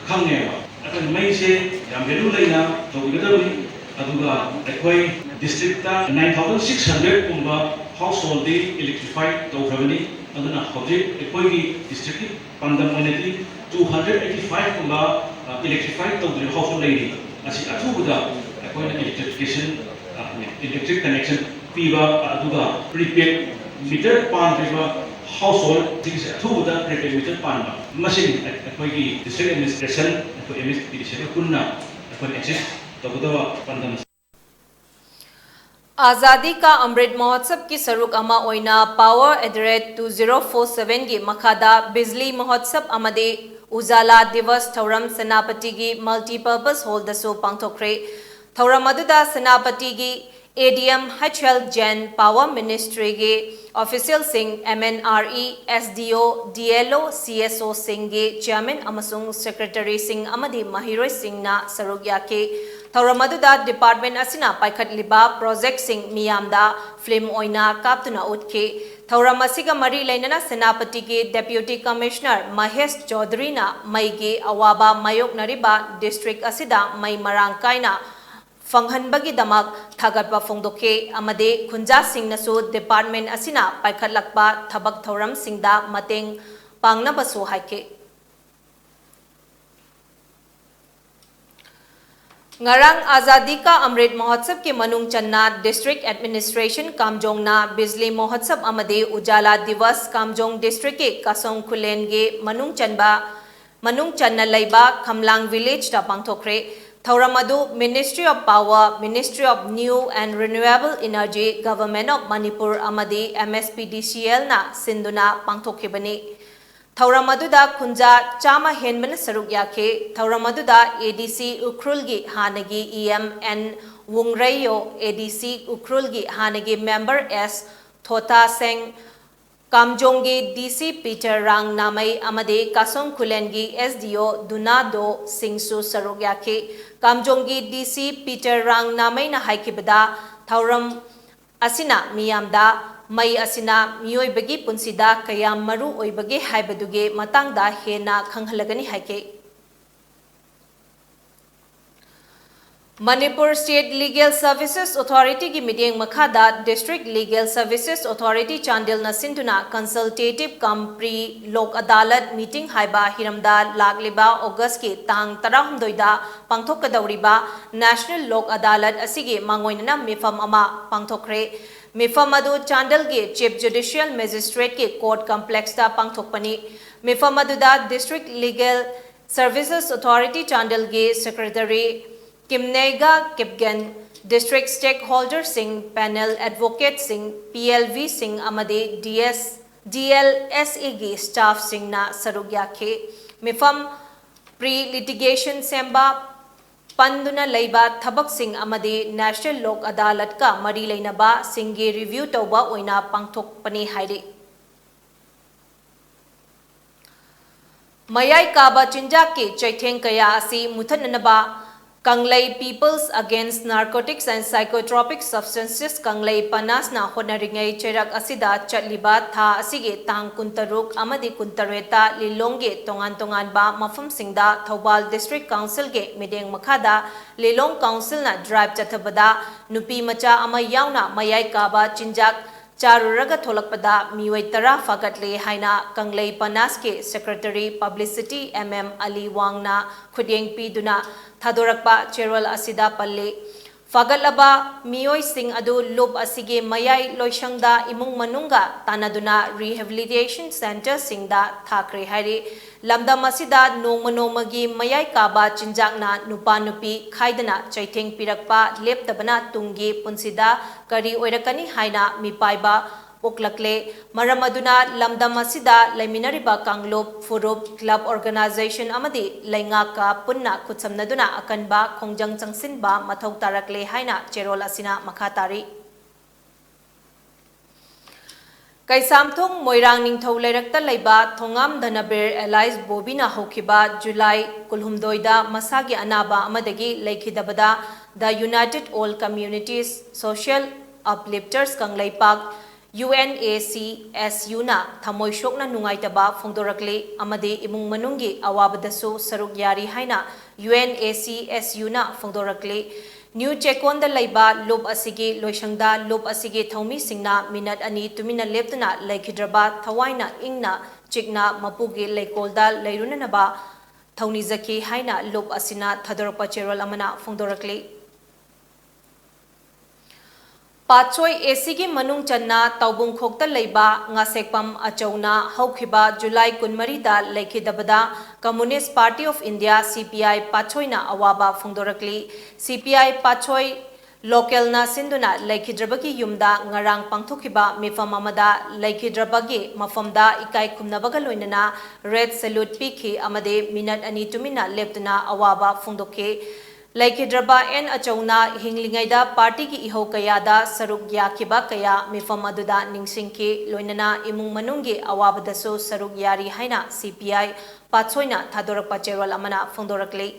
ꯈꯪꯉꯦꯕ꯫ ꯑꯩꯈꯣꯏ ꯃꯩꯁꯦ ꯌꯥꯝ ꯚꯦꯂꯨ ꯂꯩꯅ ꯇꯧꯕꯤꯒꯗꯕꯅꯤ꯫ ꯑꯗꯨꯒ ꯑꯩꯈꯣꯏ district nine thousand six hundred ꯀꯨꯝꯕ ꯍꯥꯎꯁ ꯍꯣꯜꯗꯤ ꯏꯂꯦꯛꯇ꯭ꯔꯤꯐꯥꯏ ꯇꯧꯈ꯭ꯔꯕꯅꯤ꯫ ꯑꯗꯨꯅ ꯍꯧꯖꯤꯛ ꯑꯩꯈꯣꯏꯒꯤ ꯗꯤꯁꯇ꯭ꯔꯤꯛꯀꯤ ꯄꯥꯟꯗꯝ ꯑꯣꯏꯅꯗꯤ two hundred eighty five ꯀꯨꯝꯕ, ꯑ, ꯏꯂꯦꯛꯇ꯭ꯔꯤꯐꯥꯏ ꯇꯧꯗ꯭ꯔꯤꯕ ꯍꯥꯎꯁ ꯍꯣꯜ ꯂꯩꯔꯤ꯫ ꯑꯁꯤ ꯑꯊꯨꯕꯗ ꯑꯩꯈꯣꯏꯅ ꯏꯂꯦꯛꯇ꯭ꯔꯤꯐꯤꯀꯦꯁꯟ, ꯑ, ꯏꯂꯦꯛꯇ꯭ꯔꯤꯛ ꯀꯅꯦꯛꯁꯟ ꯄꯤꯕ, ꯑꯗꯨꯒ ꯄ꯭ꯔꯤꯄꯦꯗ ꯃꯤꯇꯔ ꯄꯥꯟꯗ꯭ꯔꯤꯕ ꯍꯥꯎꯁ ꯍꯣꯜꯁꯤꯡꯁꯦ ꯑꯊꯨꯕꯗ ꯄ꯭ꯔꯤ ꯄꯦꯃꯦꯟꯇ ꯄꯥꯟꯕ, ꯃꯁꯤꯅꯤ ꯑꯩꯈꯣꯏꯒꯤ ꯗꯤꯁꯇ꯭ꯔꯤꯛ ꯑꯦꯗꯃꯤꯅꯤꯁꯇ꯭ꯔꯦꯁꯟ, ꯑꯩꯈꯣꯏ ꯑꯦꯝ ꯑꯦꯁ ꯄꯤ ꯗꯤ ꯁꯤꯒ ꯄꯨꯟꯅ ꯑꯩꯈꯣꯏꯅ ꯑꯦꯆꯤꯞ ꯇꯧꯒꯗꯕ ꯄꯥꯟꯗꯝ꯫ ꯑꯥꯖꯥꯗꯤ ꯀꯥ ꯑꯃ꯭ꯔꯤꯠ ꯃꯍꯣꯠꯁꯕꯀꯤ ꯁꯔꯨꯛ ꯑꯃ ꯑꯣꯏꯅ Power at the rate two zero four seven ꯒꯤ ꯃꯈꯥꯗ ꯕꯤꯖꯂꯤ ꯃꯍꯣꯠꯁꯕ ꯑꯃꯗꯤ ꯎꯖꯥꯂꯥ ꯗꯤꯋꯁ ꯊꯧꯔꯝ ꯁꯦꯅꯥꯄꯇꯤꯒꯤ ꯃꯜꯇꯤꯄꯔꯄꯁ ꯍꯣꯜꯗꯁꯨ ꯄꯥꯡꯊꯣꯛꯈ꯭ꯔꯦ꯫ ꯊꯧꯔꯝ ꯑꯗꯨꯗ ꯁꯦꯅꯥꯄꯇꯤꯒꯤ A D M H L Jain, power ꯃꯤꯅꯤꯁꯇ꯭ꯔꯤꯒꯤ ꯑꯣꯐꯤꯁꯤꯌꯦꯜꯁꯤꯡ, M N R E, S D O, D L ꯑꯣ, ꯁꯤ ꯑꯦꯁ ꯑꯣꯁꯤꯡꯒꯤ ꯆꯤꯌꯥꯔꯃꯦꯟ ꯑꯃꯁꯨꯡ ꯁꯦꯀ꯭ꯔꯦꯇꯔꯤꯁꯤꯡ ꯑꯃꯗꯤ ꯃꯍꯩꯔꯣꯏꯁꯤꯡꯅ ꯁꯔꯨꯛ ꯌꯥꯈꯤ꯫ ꯊꯧꯔꯝ ꯑꯗꯨꯗ ꯗꯤꯄꯥꯔꯠꯃꯦꯟ ꯑꯁꯤꯅ ꯄꯥꯏꯈꯠꯂꯤꯕ ꯄ꯭ꯔꯣꯖꯦꯛꯁꯤꯡ ꯃꯤꯌꯥꯝꯗ ꯐꯤꯜꯝ ꯑꯣꯏꯅ ꯀꯥꯞꯇꯨꯅ ꯎꯠꯈꯤ꯫ ꯊꯧꯔꯝ ꯑꯁꯤꯒ ꯃꯔꯤ ꯂꯩꯅꯅ ꯁꯦꯅꯥꯄꯇꯤꯒꯤ ꯗꯦꯄ꯭ꯌꯨꯇꯤ ꯀꯃꯤꯁꯅꯔ ꯃꯍꯦꯁ ꯆꯧꯙꯔꯤꯅ ꯃꯩꯒꯤ ꯑꯋꯥꯕ ꯃꯥꯌꯣꯛꯅꯔꯤꯕ ꯗꯤꯁꯇ꯭ꯔꯤꯛ ꯑꯁꯤꯗ ꯃꯩ ꯃꯔꯥꯡ ꯀꯥꯏꯅ ꯐꯪꯍꯟꯕꯒꯤꯗꯃꯛ ꯊꯥꯒꯠꯄ ꯐꯣꯡꯗꯣꯛꯈꯤ ꯑꯃꯗꯤ ꯈꯨꯟꯖꯥꯁꯤꯡꯅꯁꯨ ꯗꯤꯄꯥꯔꯠꯃꯦꯟ ꯑꯁꯤꯅ ꯄꯥꯏꯈꯠꯂꯛꯄ ꯊꯕꯛ ꯊꯧꯔꯝꯁꯤꯡꯗ ꯃꯇꯦꯡ ꯄꯥꯡꯅꯕꯁꯨ ꯍꯥꯏꯈꯤ꯫ ꯉꯔꯥꯡ ꯑꯥꯖꯥꯗꯤ ꯀꯥ ꯑꯃ꯭ꯔꯤꯠ ꯃꯍꯣꯠꯁꯕꯀꯤ ꯃꯅꯨꯡ ꯆꯟꯅ ꯗꯤꯁꯇ꯭ꯔꯤꯛ ꯑꯦꯗꯃꯤꯅꯤꯁꯇ꯭ꯔꯦꯁꯟ ꯀꯥꯝꯖꯣꯡꯅ ꯕꯤꯖꯂꯤ ꯃꯍꯣꯠꯁꯕ ꯑꯃꯗꯤ ꯎꯖꯥꯂꯥ ꯗꯤꯋꯁ ꯀꯥꯝꯖꯣꯡ ꯗꯤꯁꯇ꯭ꯔꯤꯛꯀꯤ ꯀꯥꯁꯣꯡ ꯈꯨꯂꯦꯟꯒꯤ ꯃꯅꯨꯡ ꯆꯟꯕ, ꯃꯅꯨꯡ ꯆꯟꯅ ꯂꯩꯕ ꯈꯝꯂꯥꯡ ꯚꯤꯂꯦꯖꯇ ꯄꯥꯡꯊꯣꯛꯈ꯭ꯔꯦ꯫ ꯊꯧꯔꯝ ꯑꯗꯨ Ministry of Power, Ministry of New and Renewable Energy, Government of Manipur ꯑꯃꯗꯤ ꯑꯦꯝ ꯑꯦꯁ ꯄꯤ ꯗꯤ ꯁꯤ ꯑꯦꯜꯅ ꯁꯤꯟꯗꯨꯅ ꯄꯥꯡꯊꯣꯛꯈꯤꯕꯅꯤ꯫ ꯊꯧꯔꯝ ꯑꯗꯨꯗ ꯈꯨꯟꯖꯥ ꯆꯥꯝꯃ ꯍꯦꯟꯕꯅ ꯁꯔꯨꯛ ꯌꯥꯈꯤ꯫ ꯊꯧꯔꯝ ꯑꯗꯨꯗ ꯑꯦ ꯗꯤ ꯁꯤ ꯎꯈ꯭ꯔꯨꯜꯒꯤ ꯍꯥꯟꯅꯒꯤ ꯏ ꯑꯦꯝ ꯑꯦꯟ ꯋꯨꯡꯔꯩꯌꯣ, ꯑꯦ ꯗꯤ ꯁꯤ ꯎꯈ꯭ꯔꯨꯜꯒꯤ ꯍꯥꯟꯅꯒꯤ ꯃꯦꯝꯕꯔ ꯑꯦꯁ ꯊꯣꯊꯥ ꯁꯦꯡ, ꯀꯥꯝꯖꯣꯡꯒꯤ ꯗꯤ ꯁꯤ ꯄꯤꯇꯔ ꯔꯥꯡ ꯅꯥꯃꯩ ꯑꯃꯗꯤ ꯀꯥꯁꯣꯡ ꯈꯨꯂꯦꯟꯒꯤ ꯑꯦꯁ ꯗꯤ ꯑꯣ ꯗꯨꯅꯥꯗꯣ ꯁꯤꯡꯁꯨ ꯁꯔꯨꯛ ꯌꯥꯈꯤ꯫ ꯀꯥꯝꯖꯣꯡꯒꯤ ꯗꯤ ꯁꯤ ꯄꯤꯇꯔ ꯔꯥꯡ ꯅꯥꯃꯩꯅ ꯍꯥꯏꯈꯤꯕꯗ, ꯊꯧꯔꯝ ꯑꯁꯤꯅ ꯃꯤꯌꯥꯝꯗ ꯃꯩ ꯑꯁꯤꯅ ꯃꯤꯑꯣꯏꯕꯒꯤ ꯄꯨꯟꯁꯤꯗ ꯀꯌꯥꯝ ꯃꯔꯨ ꯑꯣꯏꯕꯒꯦ ꯍꯥꯏꯕꯗꯨꯒꯤ ꯃꯇꯥꯡꯗ ꯍꯦꯟꯅ ꯈꯪꯍꯜꯂꯒꯅꯤ ꯍꯥꯏꯈꯤ꯫ ꯃꯅꯤꯄꯨꯔ ꯁ꯭ꯇꯦꯠ ꯂꯤꯒꯦꯜ ꯁꯔꯚꯤꯁꯦꯁ ꯑꯣꯊꯣꯔꯤꯇꯤꯒꯤ ꯃꯤꯠꯌꯦꯡ ꯃꯈꯥꯗ ꯗꯤꯁꯇ꯭ꯔꯤꯛ ꯂꯤꯒꯦꯜ ꯁꯔꯚꯤꯁꯦꯁ ꯑꯣꯊꯣꯔꯤꯇꯤ ꯆꯥꯟꯗꯦꯜꯅ ꯁꯤꯟꯗꯨꯅ ꯀꯟꯁꯜꯇꯦꯇꯤꯚ ꯀꯝ ꯄ꯭ꯔꯤ ꯂꯣꯛ ꯑꯗꯥꯂꯠ ꯃꯤꯇꯤꯡ ꯍꯥꯏꯕ ꯍꯤꯔꯝꯗ ꯂꯥꯛꯂꯤꯕ ꯑꯣꯒꯁꯀꯤ ꯇꯥꯡ ꯇꯔꯥꯍꯨꯝꯗꯣꯏꯗ ꯄꯥꯡꯊꯣꯛꯀꯗꯧꯔꯤꯕ ꯅꯦꯁꯅꯦꯜ ꯂꯣꯛ ꯑꯗꯥꯂꯠ ꯑꯁꯤꯒꯤ ꯃꯥꯡꯑꯣꯏꯅꯅ ꯃꯤꯐꯝ ꯑꯃ ꯄꯥꯡꯊꯣꯛꯈ꯭ꯔꯦ꯫ ꯃꯤꯐꯝ ꯑꯗꯨ ꯆꯥꯟꯗꯦꯜꯒꯤ Chief Judicial Magistrateꯀꯤ Court Complexꯇ ꯄꯥꯡꯊꯣꯛꯄꯅꯤ꯫ ꯃꯤꯐꯝ ꯑꯗꯨꯗ District Legal Services Authority ꯆꯥꯟꯗꯦꯜꯒꯤ Secretary ꯀꯤꯝꯅꯦꯒꯥ ꯀꯤꯞꯒꯦꯟ, District Stakeholderꯁꯤꯡ, Panel Advocateꯁꯤꯡ, PLVꯁꯤꯡ ꯑꯃꯗꯤ DS, DLSAꯒꯤ staffꯁꯤꯡꯅ ꯁꯔꯨꯛ ꯌꯥꯈꯤ꯫ ꯃꯤꯐꯝ Pre-litigation ꯁꯦꯝꯕ, ꯄꯟꯗꯨꯅ ꯂꯩꯕ ꯊꯕꯛꯁꯤꯡ ꯑꯃꯗꯤ National Lok Adalatꯀ ꯃꯔꯤ ꯂꯩꯅꯕ ꯁꯤꯡꯒꯤ review ꯇꯧꯕ ꯑꯣꯏꯅ ꯄꯥꯡꯊꯣꯛꯄꯅꯤ ꯍꯥꯏꯔꯤ꯫ ꯃꯌꯥꯏ ꯀꯥꯕ ꯆꯤꯟꯖꯥꯛꯀꯤ ꯆꯩꯊꯦꯡ ꯀꯌꯥ ꯑꯁꯤ ꯃꯨꯊꯠꯅꯅꯕ ꯀꯪꯂꯩ People's Against Narcotics and Psychotropic Substances ꯀꯪꯂꯩ ꯄꯅꯥꯁꯅ ꯍꯣꯠꯅꯔꯤꯉꯩ ꯆꯩꯔꯛ ꯑꯁꯤꯗ ꯆꯠꯂꯤꯕ ꯊꯥ ꯑꯁꯤꯒꯤ ꯇꯥꯡ ꯀꯨꯟꯇꯔꯨꯛ ꯑꯃꯗꯤ ꯀꯨꯟꯇꯔꯦꯠꯇ ꯂꯤꯂꯣꯡꯒꯤ ꯇꯣꯉꯥꯟ ꯇꯣꯉꯥꯟꯕ ꯃꯐꯝꯁꯤꯡꯗ ꯊꯧꯕꯥꯜ District Councilꯒꯤ ꯃꯤꯠꯌꯦꯡ ꯃꯈꯥꯗ ꯂꯤꯂꯣꯡ Councilꯅ drive ꯆꯠꯊꯕꯗ ꯅꯨꯄꯤ ꯃꯆꯥ ꯑꯃ ꯌꯥꯎꯅ ꯃꯌꯥꯏ ꯀꯥꯕ ꯆꯤꯟꯖꯥꯛ ꯆꯥꯔꯨꯔꯒ ꯊꯣꯛꯂꯛꯄꯗ ꯃꯤꯑꯣꯏ ꯇꯔꯥ ꯐꯥꯒꯠꯂꯦ ꯍꯥꯏꯅ ꯀꯪꯂꯩ ꯄꯅꯥꯁꯀꯤ Secretary Publicity M M ꯑꯂꯤ ꯋꯥꯡꯅ ꯈꯨꯠꯌꯦꯡ ꯄꯤꯗꯨꯅ ꯊꯥꯗꯣꯔꯛꯄ ꯆꯦꯔꯣꯜ ꯑꯁꯤꯗ ꯄꯜꯂꯤ꯫ ꯐꯥꯒꯠꯂꯕ ꯃꯤꯑꯣꯏꯁꯤꯡ ꯑꯗꯨ ꯂꯨꯞ ꯑꯁꯤꯒꯤ ꯃꯌꯥꯏ ꯂꯣꯏꯁꯪꯗ ꯏꯃꯨꯡ ꯃꯅꯨꯡꯒ ꯇꯥꯟꯅꯗꯨꯅ rehabilitation centreꯁꯤꯡꯗ ꯊꯥꯈ꯭ꯔꯦ ꯍꯥꯏꯔꯤ꯫ ꯂꯝꯗꯝ ꯑꯁꯤꯗ ꯅꯣꯡꯃ ꯅꯣꯡꯃꯒꯤ ꯃꯌꯥꯏ ꯀꯥꯕ ꯆꯤꯟꯖꯥꯛꯅ ꯅꯨꯄꯥ ꯅꯨꯄꯤ ꯈꯥꯏꯗꯅ ꯆꯩꯊꯦꯡ ꯄꯤꯔꯛꯄ ꯂꯦꯞꯇꯕꯅ ꯇꯨꯡꯒꯤ ꯄꯨꯟꯁꯤꯗ ꯀꯔꯤ ꯑꯣꯏꯔꯛꯀꯅꯤ ꯍꯥꯏꯅ ꯃꯤꯄꯥꯏꯕ ꯄꯣꯛꯂꯛꯂꯦ꯫ ꯃꯔꯝ ꯑꯗꯨꯅ ꯂꯝꯗꯝ ꯑꯁꯤꯗ ꯂꯩꯃꯤꯟꯅꯔꯤꯕ ꯀꯥꯡꯂꯨꯞ, ꯐꯨꯔꯨꯞ, club organisation ꯑꯃꯗꯤ ꯂꯩꯉꯥꯛꯀ ꯄꯨꯟꯅ ꯈꯨꯠꯁꯝꯅꯗꯨꯅ ꯑꯀꯟꯕ ꯈꯣꯡꯖꯪ ꯆꯪꯁꯤꯟꯕ ꯃꯊꯧ ꯇꯥꯔꯛꯂꯦ ꯍꯥꯏꯅ ꯆꯦꯔꯣꯜ ꯑꯁꯤꯅ ꯃꯈꯥ ꯇꯥꯔꯤ꯫ ꯀꯩꯁꯥꯝꯊꯣꯡ ꯃꯣꯏꯔꯥꯡ ꯅꯤꯡꯊꯧ ꯂꯩꯔꯛꯇ ꯂꯩꯕ ꯊꯣꯉꯥꯝ ꯙꯅꯕꯤꯔ alias ꯕꯣꯕꯤꯅ ꯍꯧꯈꯤꯕ ꯖꯨꯂꯥꯏ ꯀꯨꯟꯍꯨꯝꯗꯣꯏꯗ ꯃꯁꯥꯒꯤ ꯑꯅꯥꯕ ꯑꯃꯗꯒꯤ ꯂꯩꯈꯤꯗꯕꯗ The United All Communities Social Uplifters Kangleipak, UNACSUꯅ ꯊꯃꯣꯏ ꯁꯣꯛꯅ ꯅꯨꯡꯉꯥꯏꯇꯕ ꯐꯣꯡꯗꯣꯔꯛꯂꯤ ꯑꯃꯗꯤ ꯏꯃꯨꯡ ꯃꯅꯨꯡꯒꯤ ꯑꯋꯥꯕꯗꯁꯨ ꯁꯔꯨꯛ ꯌꯥꯔꯤ ꯍꯥꯏꯅ UNACSUꯅ ꯐꯣꯡꯗꯣꯔꯛꯂꯤ꯫ ꯅ꯭ꯌꯨ ꯆꯦꯛꯀꯣꯟꯗ ꯂꯩꯕ ꯂꯨꯞ ꯑꯁꯤꯒꯤ ꯂꯣꯏꯁꯪꯗ ꯂꯨꯞ ꯑꯁꯤꯒꯤ ꯊꯧꯃꯤꯁꯤꯡꯅ ꯃꯤꯅꯠ ꯑꯅꯤ ꯇꯨꯃꯤꯟꯅ ꯂꯦꯞꯇꯨꯅ ꯂꯩꯈꯤꯗ꯭ꯔꯕ ꯊꯋꯥꯏꯅ ꯏꯪꯅ ꯆꯤꯛꯅ ꯃꯄꯨꯒꯤ ꯂꯩꯀꯣꯜꯗ ꯂꯩꯔꯨꯅꯅꯕ ꯊꯧꯅꯤꯖꯈꯤ ꯍꯥꯏꯅ ꯂꯨꯞ ꯑꯁꯤꯅ ꯊꯥꯗꯣꯔꯛꯄ ꯆꯦꯔꯣꯜ ꯑꯃꯅ ꯐꯣꯡꯗꯣꯔꯛꯂꯤ꯫ ꯄꯥꯠꯁꯣꯏ ꯑꯦꯁꯤꯒꯤ ꯃꯅꯨꯡ ꯆꯟꯅ ꯇꯥꯎꯕꯨꯡꯈꯣꯛꯇ ꯂꯩꯕ ꯉꯥꯁꯦꯛꯄꯝ ꯑꯆꯧꯅ ꯍꯧꯈꯤꯕ ꯖꯨꯂꯥꯏ ꯀꯨꯟꯃꯔꯤꯗ ꯂꯩꯈꯤꯗꯕꯗ Communist Party of India, C P I, ꯄꯥꯠꯁꯣꯏꯅ ꯑꯋꯥꯕ ꯐꯣꯡꯗꯣꯔꯛꯂꯤ꯫ C P I ꯄꯥꯠꯁꯣꯏ ꯂꯣꯀꯦꯜꯅ ꯁꯤꯟꯗꯨꯅ ꯂꯩꯈꯤꯗ꯭ꯔꯕꯒꯤ ꯌꯨꯝꯗ ꯉꯔꯥꯡ ꯄꯥꯡꯊꯣꯛꯈꯤꯕ ꯃꯤꯐꯝ ꯑꯃꯗ ꯂꯩꯈꯤꯗ꯭ꯔꯕꯒꯤ ꯃꯐꯝꯗ ꯏꯀꯥꯏ ꯈꯨꯝꯅꯕꯒ ꯂꯣꯏꯅꯅ red salute ꯄꯤꯈꯤ ꯑꯃꯗꯤ ꯃꯤꯅꯠ ꯑꯅꯤ ꯇꯨꯃꯤꯟꯅ ꯂꯦꯞꯇꯨꯅ ꯑꯋꯥꯕ ꯐꯣꯡꯗꯣꯛꯈꯤ꯫ ꯂꯩꯈꯤꯗ꯭ꯔꯕ ꯑꯦꯟ ꯑꯆꯧꯅ ꯍꯤꯡꯂꯤꯉꯩꯗ ꯄꯥꯔꯇꯤꯒꯤ ꯏꯍꯧ ꯀꯌꯥꯗ ꯁꯔꯨꯛ ꯌꯥꯈꯤꯕ ꯀꯌꯥ ꯃꯤꯐꯝ ꯑꯗꯨꯗ ꯅꯤꯡꯁꯤꯡꯈꯤ, ꯂꯣꯏꯅꯅ ꯏꯃꯨꯡ ꯃꯅꯨꯡꯒꯤ ꯑꯋꯥꯕꯗꯁꯨ ꯁꯔꯨꯛ ꯌꯥꯔꯤ ꯍꯥꯏꯅ C P I ꯄꯥꯠꯁꯣꯏꯅ ꯊꯥꯗꯣꯔꯛꯄ ꯆꯦꯔꯣꯜ ꯑꯃꯅ ꯐꯣꯡꯗꯣꯔꯛꯂꯤ꯫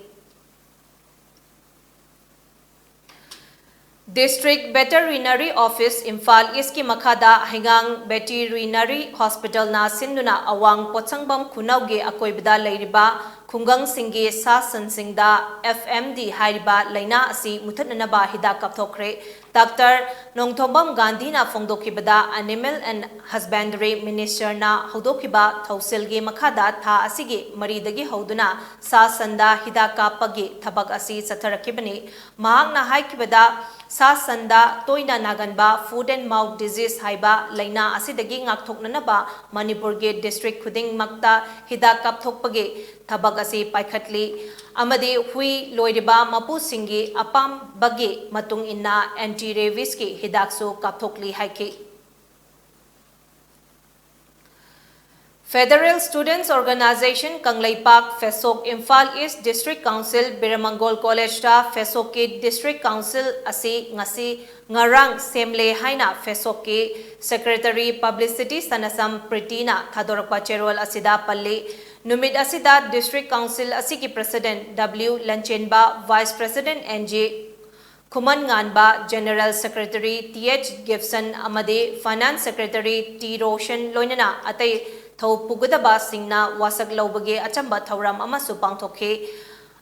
District Veterinary Office, ꯏꯝꯐꯥꯜ ꯏꯁꯀꯤ ꯃꯈꯥꯗ ꯍꯩꯉꯥꯡ Veterinary Hospitalꯅ ꯁꯤꯟꯗꯨꯅ ꯑꯋꯥꯡ ꯄꯣꯠꯁꯪꯕꯝ ꯈꯨꯅꯧꯒꯤ ꯑꯀꯣꯏꯕꯗ ꯂꯩꯔꯤꯕ ꯈꯨꯡꯒꯪꯁꯤꯡꯒꯤ ꯁꯥ ꯁꯟꯁꯤꯡꯗ F M D ꯍꯥꯏꯔꯤꯕ ꯂꯥꯏꯅꯥ ꯑꯁꯤ ꯃꯨꯊꯠꯅꯅꯕ ꯍꯤꯗꯥꯛ ꯀꯥꯞꯊꯣꯛꯈ꯭ꯔꯦ꯫ ꯗꯥꯛꯇꯔ ꯅꯣꯡꯊꯣꯝꯕꯝ ꯒꯥꯟꯙꯤꯅ ꯐꯣꯡꯗꯣꯛꯈꯤꯕꯗ, Animal and Husbandry Ministerꯅ ꯍꯧꯗꯣꯛꯈꯤꯕ ꯊꯧꯁꯤꯜꯒꯤ ꯃꯈꯥꯗ ꯊꯥ ꯑꯁꯤꯒꯤ ꯃꯔꯤꯗꯒꯤ ꯍꯧꯗꯨꯅ ꯁꯥ ꯁꯟꯗ ꯍꯤꯗꯥꯛ ꯀꯥꯞꯄꯒꯤ ꯊꯕꯛ ꯑꯁꯤ ꯆꯠꯊꯔꯛꯈꯤꯕꯅꯤ꯫ ꯃꯍꯥꯛꯅ ꯍꯥꯏꯈꯤꯕꯗ, ꯁꯥ ꯁꯟꯗ ꯇꯣꯏꯅ ꯅꯥꯒꯟꯕ Foot and Mouth Disease ꯍꯥꯏꯕ ꯂꯥꯏꯅꯥ ꯑꯁꯤꯗꯒꯤ ꯉꯥꯛꯊꯣꯛꯅꯅꯕ ꯃꯅꯤꯄꯨꯔꯒꯤ district ꯈꯨꯗꯤꯡꯃꯛꯇ ꯍꯤꯗꯥꯛ ꯀꯥꯞꯊꯣꯛꯄꯒꯤ ꯊꯕꯛ ꯑꯁꯤ ꯄꯥꯏꯈꯠꯂꯤ ꯑꯃꯗꯤ ꯍꯨꯏ ꯂꯣꯏꯔꯤꯕ ꯃꯄꯨꯁꯤꯡꯒꯤ ꯑꯄꯥꯝꯕꯒꯤ ꯃꯇꯨꯡ ꯏꯟꯅ anti rabiesꯀꯤ ꯍꯤꯗꯥꯛꯁꯨ ꯀꯥꯞꯊꯣꯛꯂꯤ ꯍꯥꯏꯈꯤ꯫ Federal Students Organisation Kangleipak, ꯐꯦꯁꯣꯛ, Imphal ꯏꯁ District Council, ꯕꯤꯔꯃꯪꯒꯣꯜ ꯀꯣꯂꯦꯖꯇ ꯐꯦꯁꯣꯛꯀꯤ District Council ꯑꯁꯤ ꯉꯁꯤ, ꯉꯔꯥꯡ ꯁꯦꯝꯂꯦ ꯍꯥꯏꯅ ꯐꯦꯁꯣꯛꯀꯤ Secretary Publicity ꯁꯅꯁꯝ ꯄ꯭ꯔꯤꯇꯤꯅ ꯊꯥꯗꯣꯔꯛꯄ ꯆꯦꯔꯣꯜ ꯑꯁꯤꯗ ꯄꯜꯂꯤ꯫ ꯅꯨꯃꯤꯠ ꯑꯁꯤꯗ District Council ꯑꯁꯤꯒꯤ President W ꯂꯟꯆꯦꯟꯕ, Vice President N G ꯈꯨꯃꯟ ꯉꯥꯟꯕ, General Secretary T H ꯒꯤꯞꯁꯟ ꯑꯃꯗꯤ Finance Secretary T ꯔꯣꯁꯟ ꯂꯣꯏꯅꯅ ꯑꯇꯩ ꯊꯧ ꯄꯨꯒꯗꯕꯁꯤꯡꯅ ꯋꯥꯁꯛ ꯂꯧꯕꯒꯤ ꯑꯆꯝꯕ ꯊꯧꯔꯝ ꯑꯃꯁꯨ ꯄꯥꯡꯊꯣꯛꯈꯤ꯫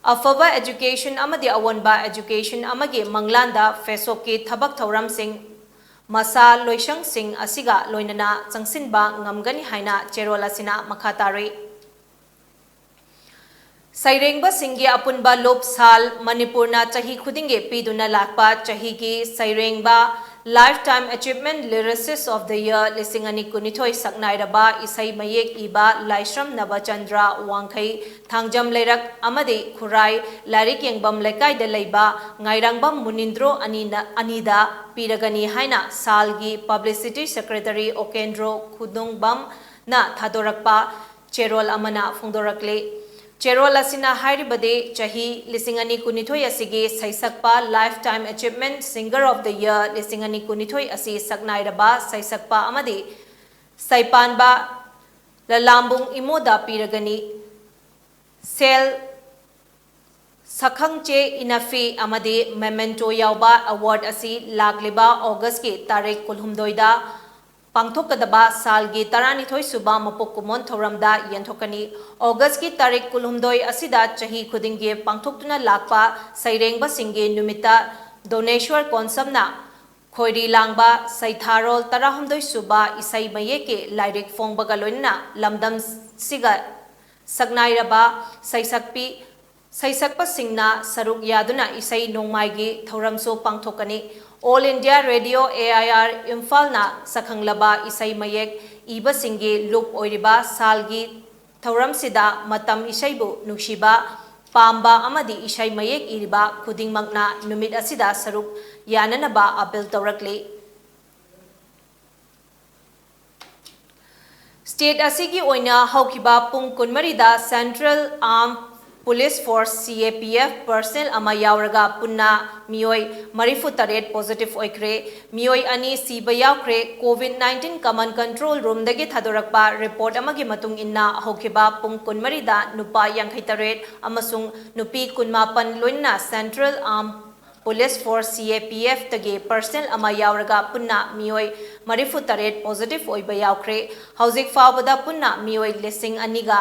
ꯑꯐꯕ education ꯑꯃꯗꯤ ꯑꯑꯣꯟꯕ education ꯑꯃꯒꯤ ꯃꯪꯂꯥꯟꯗ ꯐꯦꯁꯣꯛꯀꯤ ꯊꯕꯛ ꯊꯧꯔꯝꯁꯤꯡ ꯃꯁꯥ ꯂꯣꯏꯁꯪꯁꯤꯡ ꯑꯁꯤꯒ ꯂꯣꯏꯅꯅ ꯆꯪꯁꯤꯟꯕ ꯉꯝꯒꯅꯤ ꯍꯥꯏꯅ ꯆꯦꯔꯣꯜ ꯑꯁꯤꯅ ꯃꯈꯥ ꯇꯥꯔꯤ꯫ ꯁꯩꯔꯦꯡꯕꯁꯤꯡꯒꯤ ꯑꯄꯨꯟꯕ ꯂꯨꯞ ꯁꯥꯜ꯫ ꯃꯅꯤꯄꯨꯔꯅ ꯆꯍꯤ ꯈꯨꯗꯤꯡꯒꯤ ꯄꯤꯗꯨꯅ ꯂꯥꯛꯄ ꯆꯍꯤꯒꯤ ꯁꯩꯔꯦꯡꯕ Lifetime Achievement Lyricist of the Year ꯂꯤꯁꯤꯡ ꯑꯅꯤ ꯀꯨꯟꯅꯤꯊꯣꯏ ꯁꯛꯅꯥꯏꯔꯕ ꯏꯁꯩ ꯃꯌꯦꯛ ꯏꯕ ꯂꯥꯏꯁ꯭ꯔꯝ ꯅꯕꯆꯟꯗ꯭ꯔ ꯋꯥꯡꯈꯩ, ꯊꯥꯡꯖꯝ ꯂꯩꯔꯛ ꯑꯃꯗꯤ ꯈꯨꯔꯥꯏ ꯂꯥꯏꯔꯤꯛ ꯌꯦꯡꯐꯝ ꯂꯩꯀꯥꯏꯗ ꯂꯩꯕ ꯉꯥꯏꯔꯥꯡꯕꯝ ꯃꯨꯅꯤꯟꯗ꯭ꯔꯣ ꯑꯅꯤꯅ, ꯑꯅꯤꯗ ꯄꯤꯔꯒꯅꯤ ꯍꯥꯏꯅ ꯁꯥꯜꯒꯤ Publicity Secretary ꯑꯣꯀꯦꯟꯗ꯭ꯔꯣ ꯈꯨꯗꯣꯡꯕꯝꯅ ꯊꯥꯗꯣꯔꯛꯄ ꯆꯦꯔꯣꯜ ꯑꯃꯅ ꯐꯣꯡꯗꯣꯔꯛꯂꯤ꯫ ꯆꯦꯔꯣꯜ ꯑꯁꯤꯅ ꯍꯥꯏꯔꯤꯕꯗꯤ, ꯆꯍꯤ ꯂꯤꯁꯤꯡ ꯑꯅꯤ ꯀꯨꯟꯅꯤꯊꯣꯏ ꯑꯁꯤꯒꯤ ꯁꯩꯁꯛꯄ Lifetime Achievement Singer of the Year ꯂꯤꯁꯤꯡ ꯑꯅꯤ ꯀꯨꯟꯅꯤꯊꯣꯏ ꯑꯁꯤ ꯁꯛꯅꯥꯏꯔꯕ ꯁꯩꯁꯛꯄ ꯑꯃꯗꯤ ꯁꯩꯄꯥꯟꯕ ꯂꯂꯥꯝꯕꯨꯡ ꯏꯃꯣꯗ ꯄꯤꯔꯒꯅꯤ꯫ ꯁꯦꯜ ꯁꯛꯈꯪꯆꯦ ꯏꯅꯐꯤ ꯑꯃꯗꯤ memento ꯌꯥꯎꯕ award ꯑꯁꯤ ꯂꯥꯛꯂꯤꯕ Augustꯀꯤ ꯇꯥꯔꯤꯛ ꯀꯨꯟꯍꯨꯝꯗꯣꯏꯗ ꯄꯥꯡꯊꯣꯛꯀꯗꯕ ꯁꯥꯜꯒꯤ ꯇꯔꯥꯅꯤꯊꯣꯏ ꯁꯨꯕ ꯃꯄꯣꯛ ꯀꯨꯝꯑꯣꯟ ꯊꯧꯔꯝꯗ ꯌꯦꯟꯊꯣꯛꯀꯅꯤ꯫ Augustꯀꯤ ꯇꯥꯔꯤꯛ ꯀꯨꯟꯍꯨꯝꯗꯣꯏ ꯑꯁꯤꯗ ꯆꯍꯤ ꯈꯨꯗꯤꯡꯒꯤ ꯄꯥꯡꯊꯣꯛꯇꯨꯅ ꯂꯥꯛꯄ ꯁꯩꯔꯦꯡꯕꯁꯤꯡꯒꯤ ꯅꯨꯃꯤꯠꯇ ꯗꯣꯅꯦꯁ꯭ꯋꯔ ꯀꯣꯟꯁꯝꯅ ꯈꯣꯏꯔꯤ ꯂꯥꯡꯕ ꯁꯩꯊꯥꯔꯣꯜ ꯇꯔꯥꯍꯨꯝꯗꯣꯏ ꯁꯨꯕ ꯏꯁꯩ ꯃꯌꯦꯛꯀꯤ ꯂꯥꯏꯔꯤꯛ ꯐꯣꯡꯕꯒ ꯂꯣꯏꯅꯅ ꯂꯝꯗꯝꯁꯤꯒ ꯁꯛꯅꯥꯏꯔꯕ ꯁꯩꯁꯛꯄꯤ, ꯁꯩꯁꯛꯄꯁꯤꯡꯅ ꯁꯔꯨꯛ ꯌꯥꯗꯨꯅ ꯏꯁꯩ ꯅꯣꯡꯃꯥꯏꯒꯤ ꯊꯧꯔꯝꯁꯨ ꯄꯥꯡꯊꯣꯛꯀꯅꯤ꯫ All India Radio, AIR, ꯏꯝꯐꯥꯜꯅ ꯁꯛꯈꯪꯂꯕ ꯏꯁꯩ ꯃꯌꯦꯛ ꯏꯕꯁꯤꯡꯒꯤ ꯂꯨꯞ ꯑꯣꯏꯔꯤꯕ ꯁꯥꯜꯒꯤ ꯊꯧꯔꯝꯁꯤꯗ ꯃꯇꯝ ꯏꯁꯩꯕꯨ ꯅꯨꯡꯁꯤꯕ, ꯄꯥꯝꯕ ꯑꯃꯗꯤ ꯏꯁꯩ ꯃꯌꯦꯛ ꯏꯔꯤꯕ ꯈꯨꯗꯤꯡꯃꯛꯅ ꯅꯨꯃꯤꯠ ꯑꯁꯤꯗ ꯁꯔꯨꯛ ꯌꯥꯅꯅꯕ ꯑꯥꯄꯤꯜ ꯇꯧꯔꯛꯂꯤ꯫ State ꯑꯁꯤꯒꯤ ꯑꯣꯏꯅ ꯍꯧꯈꯤꯕ ꯄꯨꯡ ꯀꯨꯟꯃꯔꯤꯗ Central Armed Police Force, CAPF, personnel ꯑꯃ ꯌꯥꯎꯔꯒ ꯄꯨꯟꯅ ꯃꯤꯑꯣꯏ ꯃꯔꯤꯐꯨ ꯇꯔꯦꯠ positive ꯑꯣꯏꯈ꯭ꯔꯦ꯫ ꯃꯤꯑꯣꯏ ꯑꯅꯤ ꯁꯤꯕ ꯌꯥꯎꯈ꯭ꯔꯦ꯫ COVID nineteen Command Control Roomꯗꯒꯤ ꯊꯥꯗꯣꯔꯛꯄ report ꯑꯃꯒꯤ ꯃꯇꯨꯡ ꯏꯟꯅ, ꯍꯧꯈꯤꯕ ꯄꯨꯡ ꯀꯨꯟꯃꯔꯤꯗ ꯅꯨꯄꯥ ꯌꯥꯡꯈꯩ ꯇꯔꯦꯠ ꯑꯃꯁꯨꯡ ꯅꯨꯄꯤ ꯀꯨꯟꯃꯥꯄꯟ, ꯂꯣꯏꯅꯅ Central Armed Police Force, CAPFꯇꯒꯤ personnel ꯑꯃ ꯌꯥꯎꯔꯒ ꯄꯨꯟꯅ ꯃꯤꯑꯣꯏ ꯃꯔꯤꯐꯨ ꯇꯔꯦꯠ positive ꯑꯣꯏꯕ ꯌꯥꯎꯈ꯭ꯔꯦ꯫ ꯍꯧꯖꯤꯛ ꯐꯥꯎꯕꯗ ꯄꯨꯟꯅ ꯃꯤꯑꯣꯏ ꯂꯤꯁꯤꯡ ꯑꯅꯤꯒ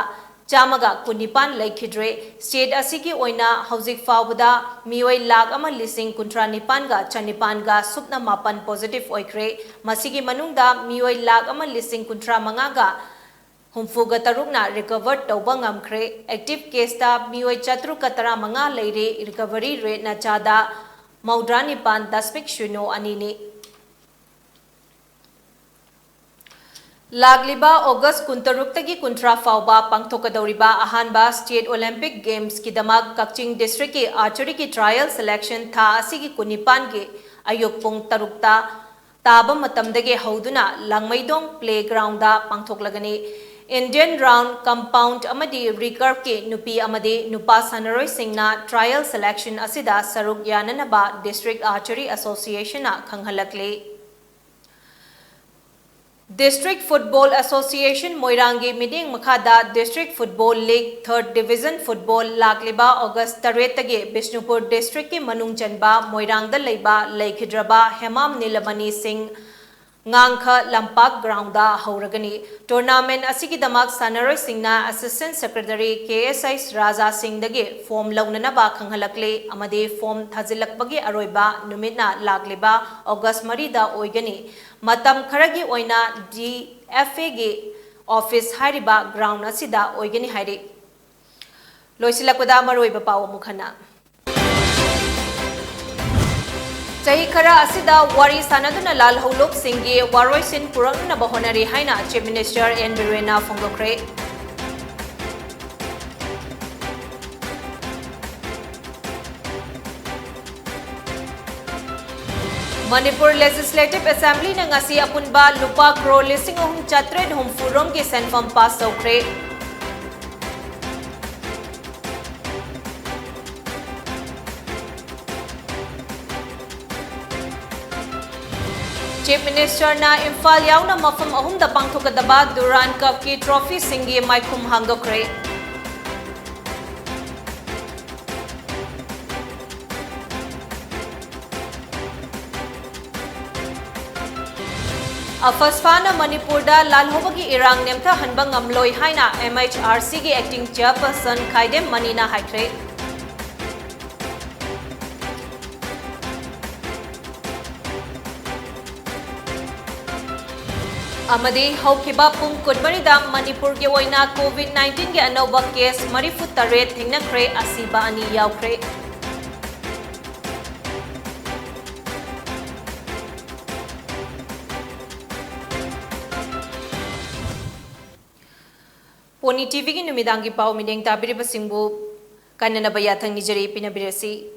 ꯆꯥꯝꯃꯒ ꯀꯨꯟꯅꯤꯄꯥꯟ ꯂꯩꯈꯤꯗ꯭ꯔꯦ꯫ State ꯑꯁꯤꯒꯤ ꯑꯣꯏꯅ ꯍꯧꯖꯤꯛ ꯐꯥꯎꯕꯗ ꯃꯤꯑꯣꯏ ꯂꯥꯈ ꯑꯃ ꯂꯤꯁꯤꯡ ꯀꯨꯟꯊ꯭ꯔꯥ ꯅꯤꯄꯥꯟꯒ ꯆꯅꯤꯄꯥꯟꯒ ꯁꯨꯞꯅ ꯃꯥꯄꯟ positive ꯑꯣꯏꯈ꯭ꯔꯦ꯫ ꯃꯁꯤꯒꯤ ꯃꯅꯨꯡꯗ ꯃꯤꯑꯣꯏ ꯂꯥꯈ ꯑꯃ ꯂꯤꯁꯤꯡ ꯀꯨꯟꯊ꯭ꯔꯥ ꯃꯉꯥꯒ ꯍꯨꯝꯐꯨꯒ ꯇꯔꯨꯛꯅ recover ꯇꯧꯕ ꯉꯝꯈ꯭ꯔꯦ꯫ Active caseꯇ ꯃꯤꯑꯣꯏ ꯆꯥꯇ꯭ꯔꯨꯛꯀ ꯇꯔꯥꯃꯉꯥ ꯂꯩꯔꯦ꯫ Recovery rateꯅ ꯆꯥꯗ ꯃꯧꯗ꯭ꯔꯥ ꯅꯤꯄꯥꯟ ꯗꯁꯃꯤꯛ ꯁꯤꯅꯣ ꯑꯅꯤꯅꯤ꯫ ꯂꯥꯛꯂꯤꯕ ꯑꯣꯒꯁ ꯀꯨꯟꯇꯔꯨꯛꯇꯒꯤ ꯀꯨꯟꯊ꯭ꯔꯥ ꯐꯥꯎꯕ ꯄꯥꯡꯊꯣꯛꯀꯗꯧꯔꯤꯕ ꯑꯍꯥꯟꯕ State Olympic Gamesꯀꯤꯗꯃꯛ ꯀꯛꯆꯤꯡ districtꯀꯤ archeryꯒꯤ trial selection ꯊꯥ ꯑꯁꯤꯒꯤ ꯀꯨꯟꯅꯤꯄꯥꯟꯒꯤ ꯑꯌꯨꯛ ꯄꯨꯡ ꯇꯔꯨꯛꯇ ꯇꯥꯕ ꯃꯇꯝꯗꯒꯤ ꯍꯧꯗꯨꯅ ꯂꯥꯡꯃꯩꯗꯣꯡ playgroundꯗ ꯄꯥꯡꯊꯣꯛꯂꯒꯅꯤ꯫ Indian round, compound ꯑꯃꯗꯤ recurveꯀꯤ ꯅꯨꯄꯤ ꯑꯃꯗꯤ ꯅꯨꯄꯥ ꯁꯥꯟꯅꯔꯣꯏꯁꯤꯡꯅ trial selection ꯑꯁꯤꯗ ꯁꯔꯨꯛ ꯌꯥꯅꯅꯕ District Archery Associationꯅ ꯈꯪꯍꯜꯂꯛꯂꯤ꯫ District Football Association ꯃꯣꯏꯔꯥꯡꯒꯤ ꯃꯤꯠꯌꯦꯡ ꯃꯈꯥꯗ District Football League Third Division Football ꯂꯥꯛꯂꯤꯕ ꯑꯣꯒꯁ ꯇꯔꯦꯠꯇꯒꯤ ꯕꯤꯁꯅꯨꯄꯨꯔ districtꯀꯤ ꯃꯅꯨꯡ ꯆꯟꯕ ꯃꯣꯏꯔꯥꯡꯗ ꯂꯩꯕ ꯂꯩꯈꯤꯗ꯭ꯔꯕ ꯍꯦꯃꯥꯝ ꯅꯤꯂꯃꯅꯤ ꯁꯤꯡ ꯉꯥꯡꯈ ꯂꯝꯄꯥꯛ groundꯗ ꯍꯧꯔꯒꯅꯤ꯫ Tournament ꯑꯁꯤꯒꯤꯗꯃꯛ ꯁꯥꯟꯅꯔꯣꯏꯁꯤꯡꯅ Assistant Secretary K S H ꯔꯥꯖꯥ ꯁꯤꯡꯗꯒꯤ form ꯂꯧꯅꯅꯕ ꯈꯪꯍꯜꯂꯛꯂꯤ ꯑꯃꯗꯤ form ꯊꯥꯖꯤꯜꯂꯛꯄꯒꯤ ꯑꯔꯣꯏꯕ ꯅꯨꯃꯤꯠꯅ ꯂꯥꯛꯂꯤꯕ ꯑꯣꯒꯁ ꯃꯔꯤꯗ ꯑꯣꯏꯒꯅꯤ꯫ ꯃꯇꯝ ꯈꯔꯒꯤ ꯑꯣꯏꯅ D F Aꯒꯤ office ꯍꯥꯏꯔꯤꯕ ground ꯑꯁꯤꯗ ꯑꯣꯏꯒꯅꯤ ꯍꯥꯏꯔꯤ꯫ ꯂꯣꯏꯁꯤꯜꯂꯛꯄꯗ ꯃꯔꯨꯑꯣꯏꯕ ꯄꯥꯎ ꯑꯃꯨꯛ ꯍꯟꯅ꯫ ꯆꯍꯤ ꯈꯔ ꯑꯁꯤꯗ ꯋꯥꯔꯤ ꯁꯥꯟꯅꯗꯨꯅ ꯂꯥꯜꯍꯧꯂꯨꯞꯁꯤꯡꯒꯤ ꯋꯥꯔꯣꯏꯁꯤꯟ ꯄꯨꯔꯛꯅꯅꯕ ꯍꯣꯠꯅꯔꯤ ꯍꯥꯏꯅ Chief Minister N ꯕꯤꯔꯦꯟꯅ ꯐꯣꯡꯗꯣꯛꯈ꯭ꯔꯦ꯫ Manipur Legislative Assemblyꯅ ꯉꯁꯤ ꯑꯄꯨꯟꯕ ꯂꯨꯄꯥ ꯀ꯭ꯔꯣꯔ ꯂꯤꯁꯤꯡ ꯑꯍꯨꯝ ꯆꯥꯇ꯭ꯔꯦꯠ ꯍꯨꯝꯐꯨ ꯔꯣꯝꯒꯤ ꯁꯦꯟꯐꯝ pass ꯇꯧꯈ꯭ꯔꯦ꯫ Chief Ministerꯅ ꯏꯝꯐꯥꯜ ꯌꯥꯎꯅ ꯃꯐꯝ ꯑꯍꯨꯝꯗ ꯄꯥꯡꯊꯣꯛꯀꯗꯕ Durand Cupꯀꯤ trophyꯁꯤꯡꯒꯤ ꯃꯥꯏꯈꯨꯝ ꯍꯥꯡꯗꯣꯛꯈ꯭ꯔꯦ꯫ ꯑꯐꯁꯐꯥꯅ ꯃꯅꯤꯄꯨꯔꯗ ꯂꯥꯜꯍꯧꯕꯒꯤ ꯏꯔꯥꯡ ꯅꯦꯝꯊꯍꯟꯕ ꯉꯝꯂꯣꯏ ꯍꯥꯏꯅ M H R Cꯒꯤ acting chairperson ꯈꯥꯏꯗꯦꯝ ꯃꯅꯤꯅ ꯍꯥꯏꯈ꯭ꯔꯦ꯫ ꯑꯃꯗꯤ ꯍꯧꯈꯤꯕ ꯄꯨꯡ ꯀꯨꯟꯃꯔꯤꯗ ꯃꯅꯤꯄꯨꯔꯒꯤ ꯑꯣꯏꯅ COVID nineteenꯒꯤ ꯑꯅꯧꯕ case ꯃꯔꯤꯐꯨ ꯇꯔꯦꯠ ꯊꯦꯡꯅꯈ꯭ꯔꯦ, ꯑꯁꯤꯕ ꯑꯅꯤ ꯌꯥꯎꯈ꯭ꯔꯦ꯫ ꯄꯣꯅꯤ ꯇꯤꯚꯤꯒꯤ ꯅꯨꯃꯤꯗꯥꯡꯒꯤ ꯄꯥꯎ ꯃꯤꯠꯌꯦꯡ ꯇꯥꯕꯤꯔꯤꯕꯁꯤꯡꯕꯨ ꯀꯥꯏꯅꯅꯕ ꯌꯥꯊꯪ ꯅꯤꯖꯔꯤ, ꯄꯤꯅꯕꯤꯔꯁꯤ꯫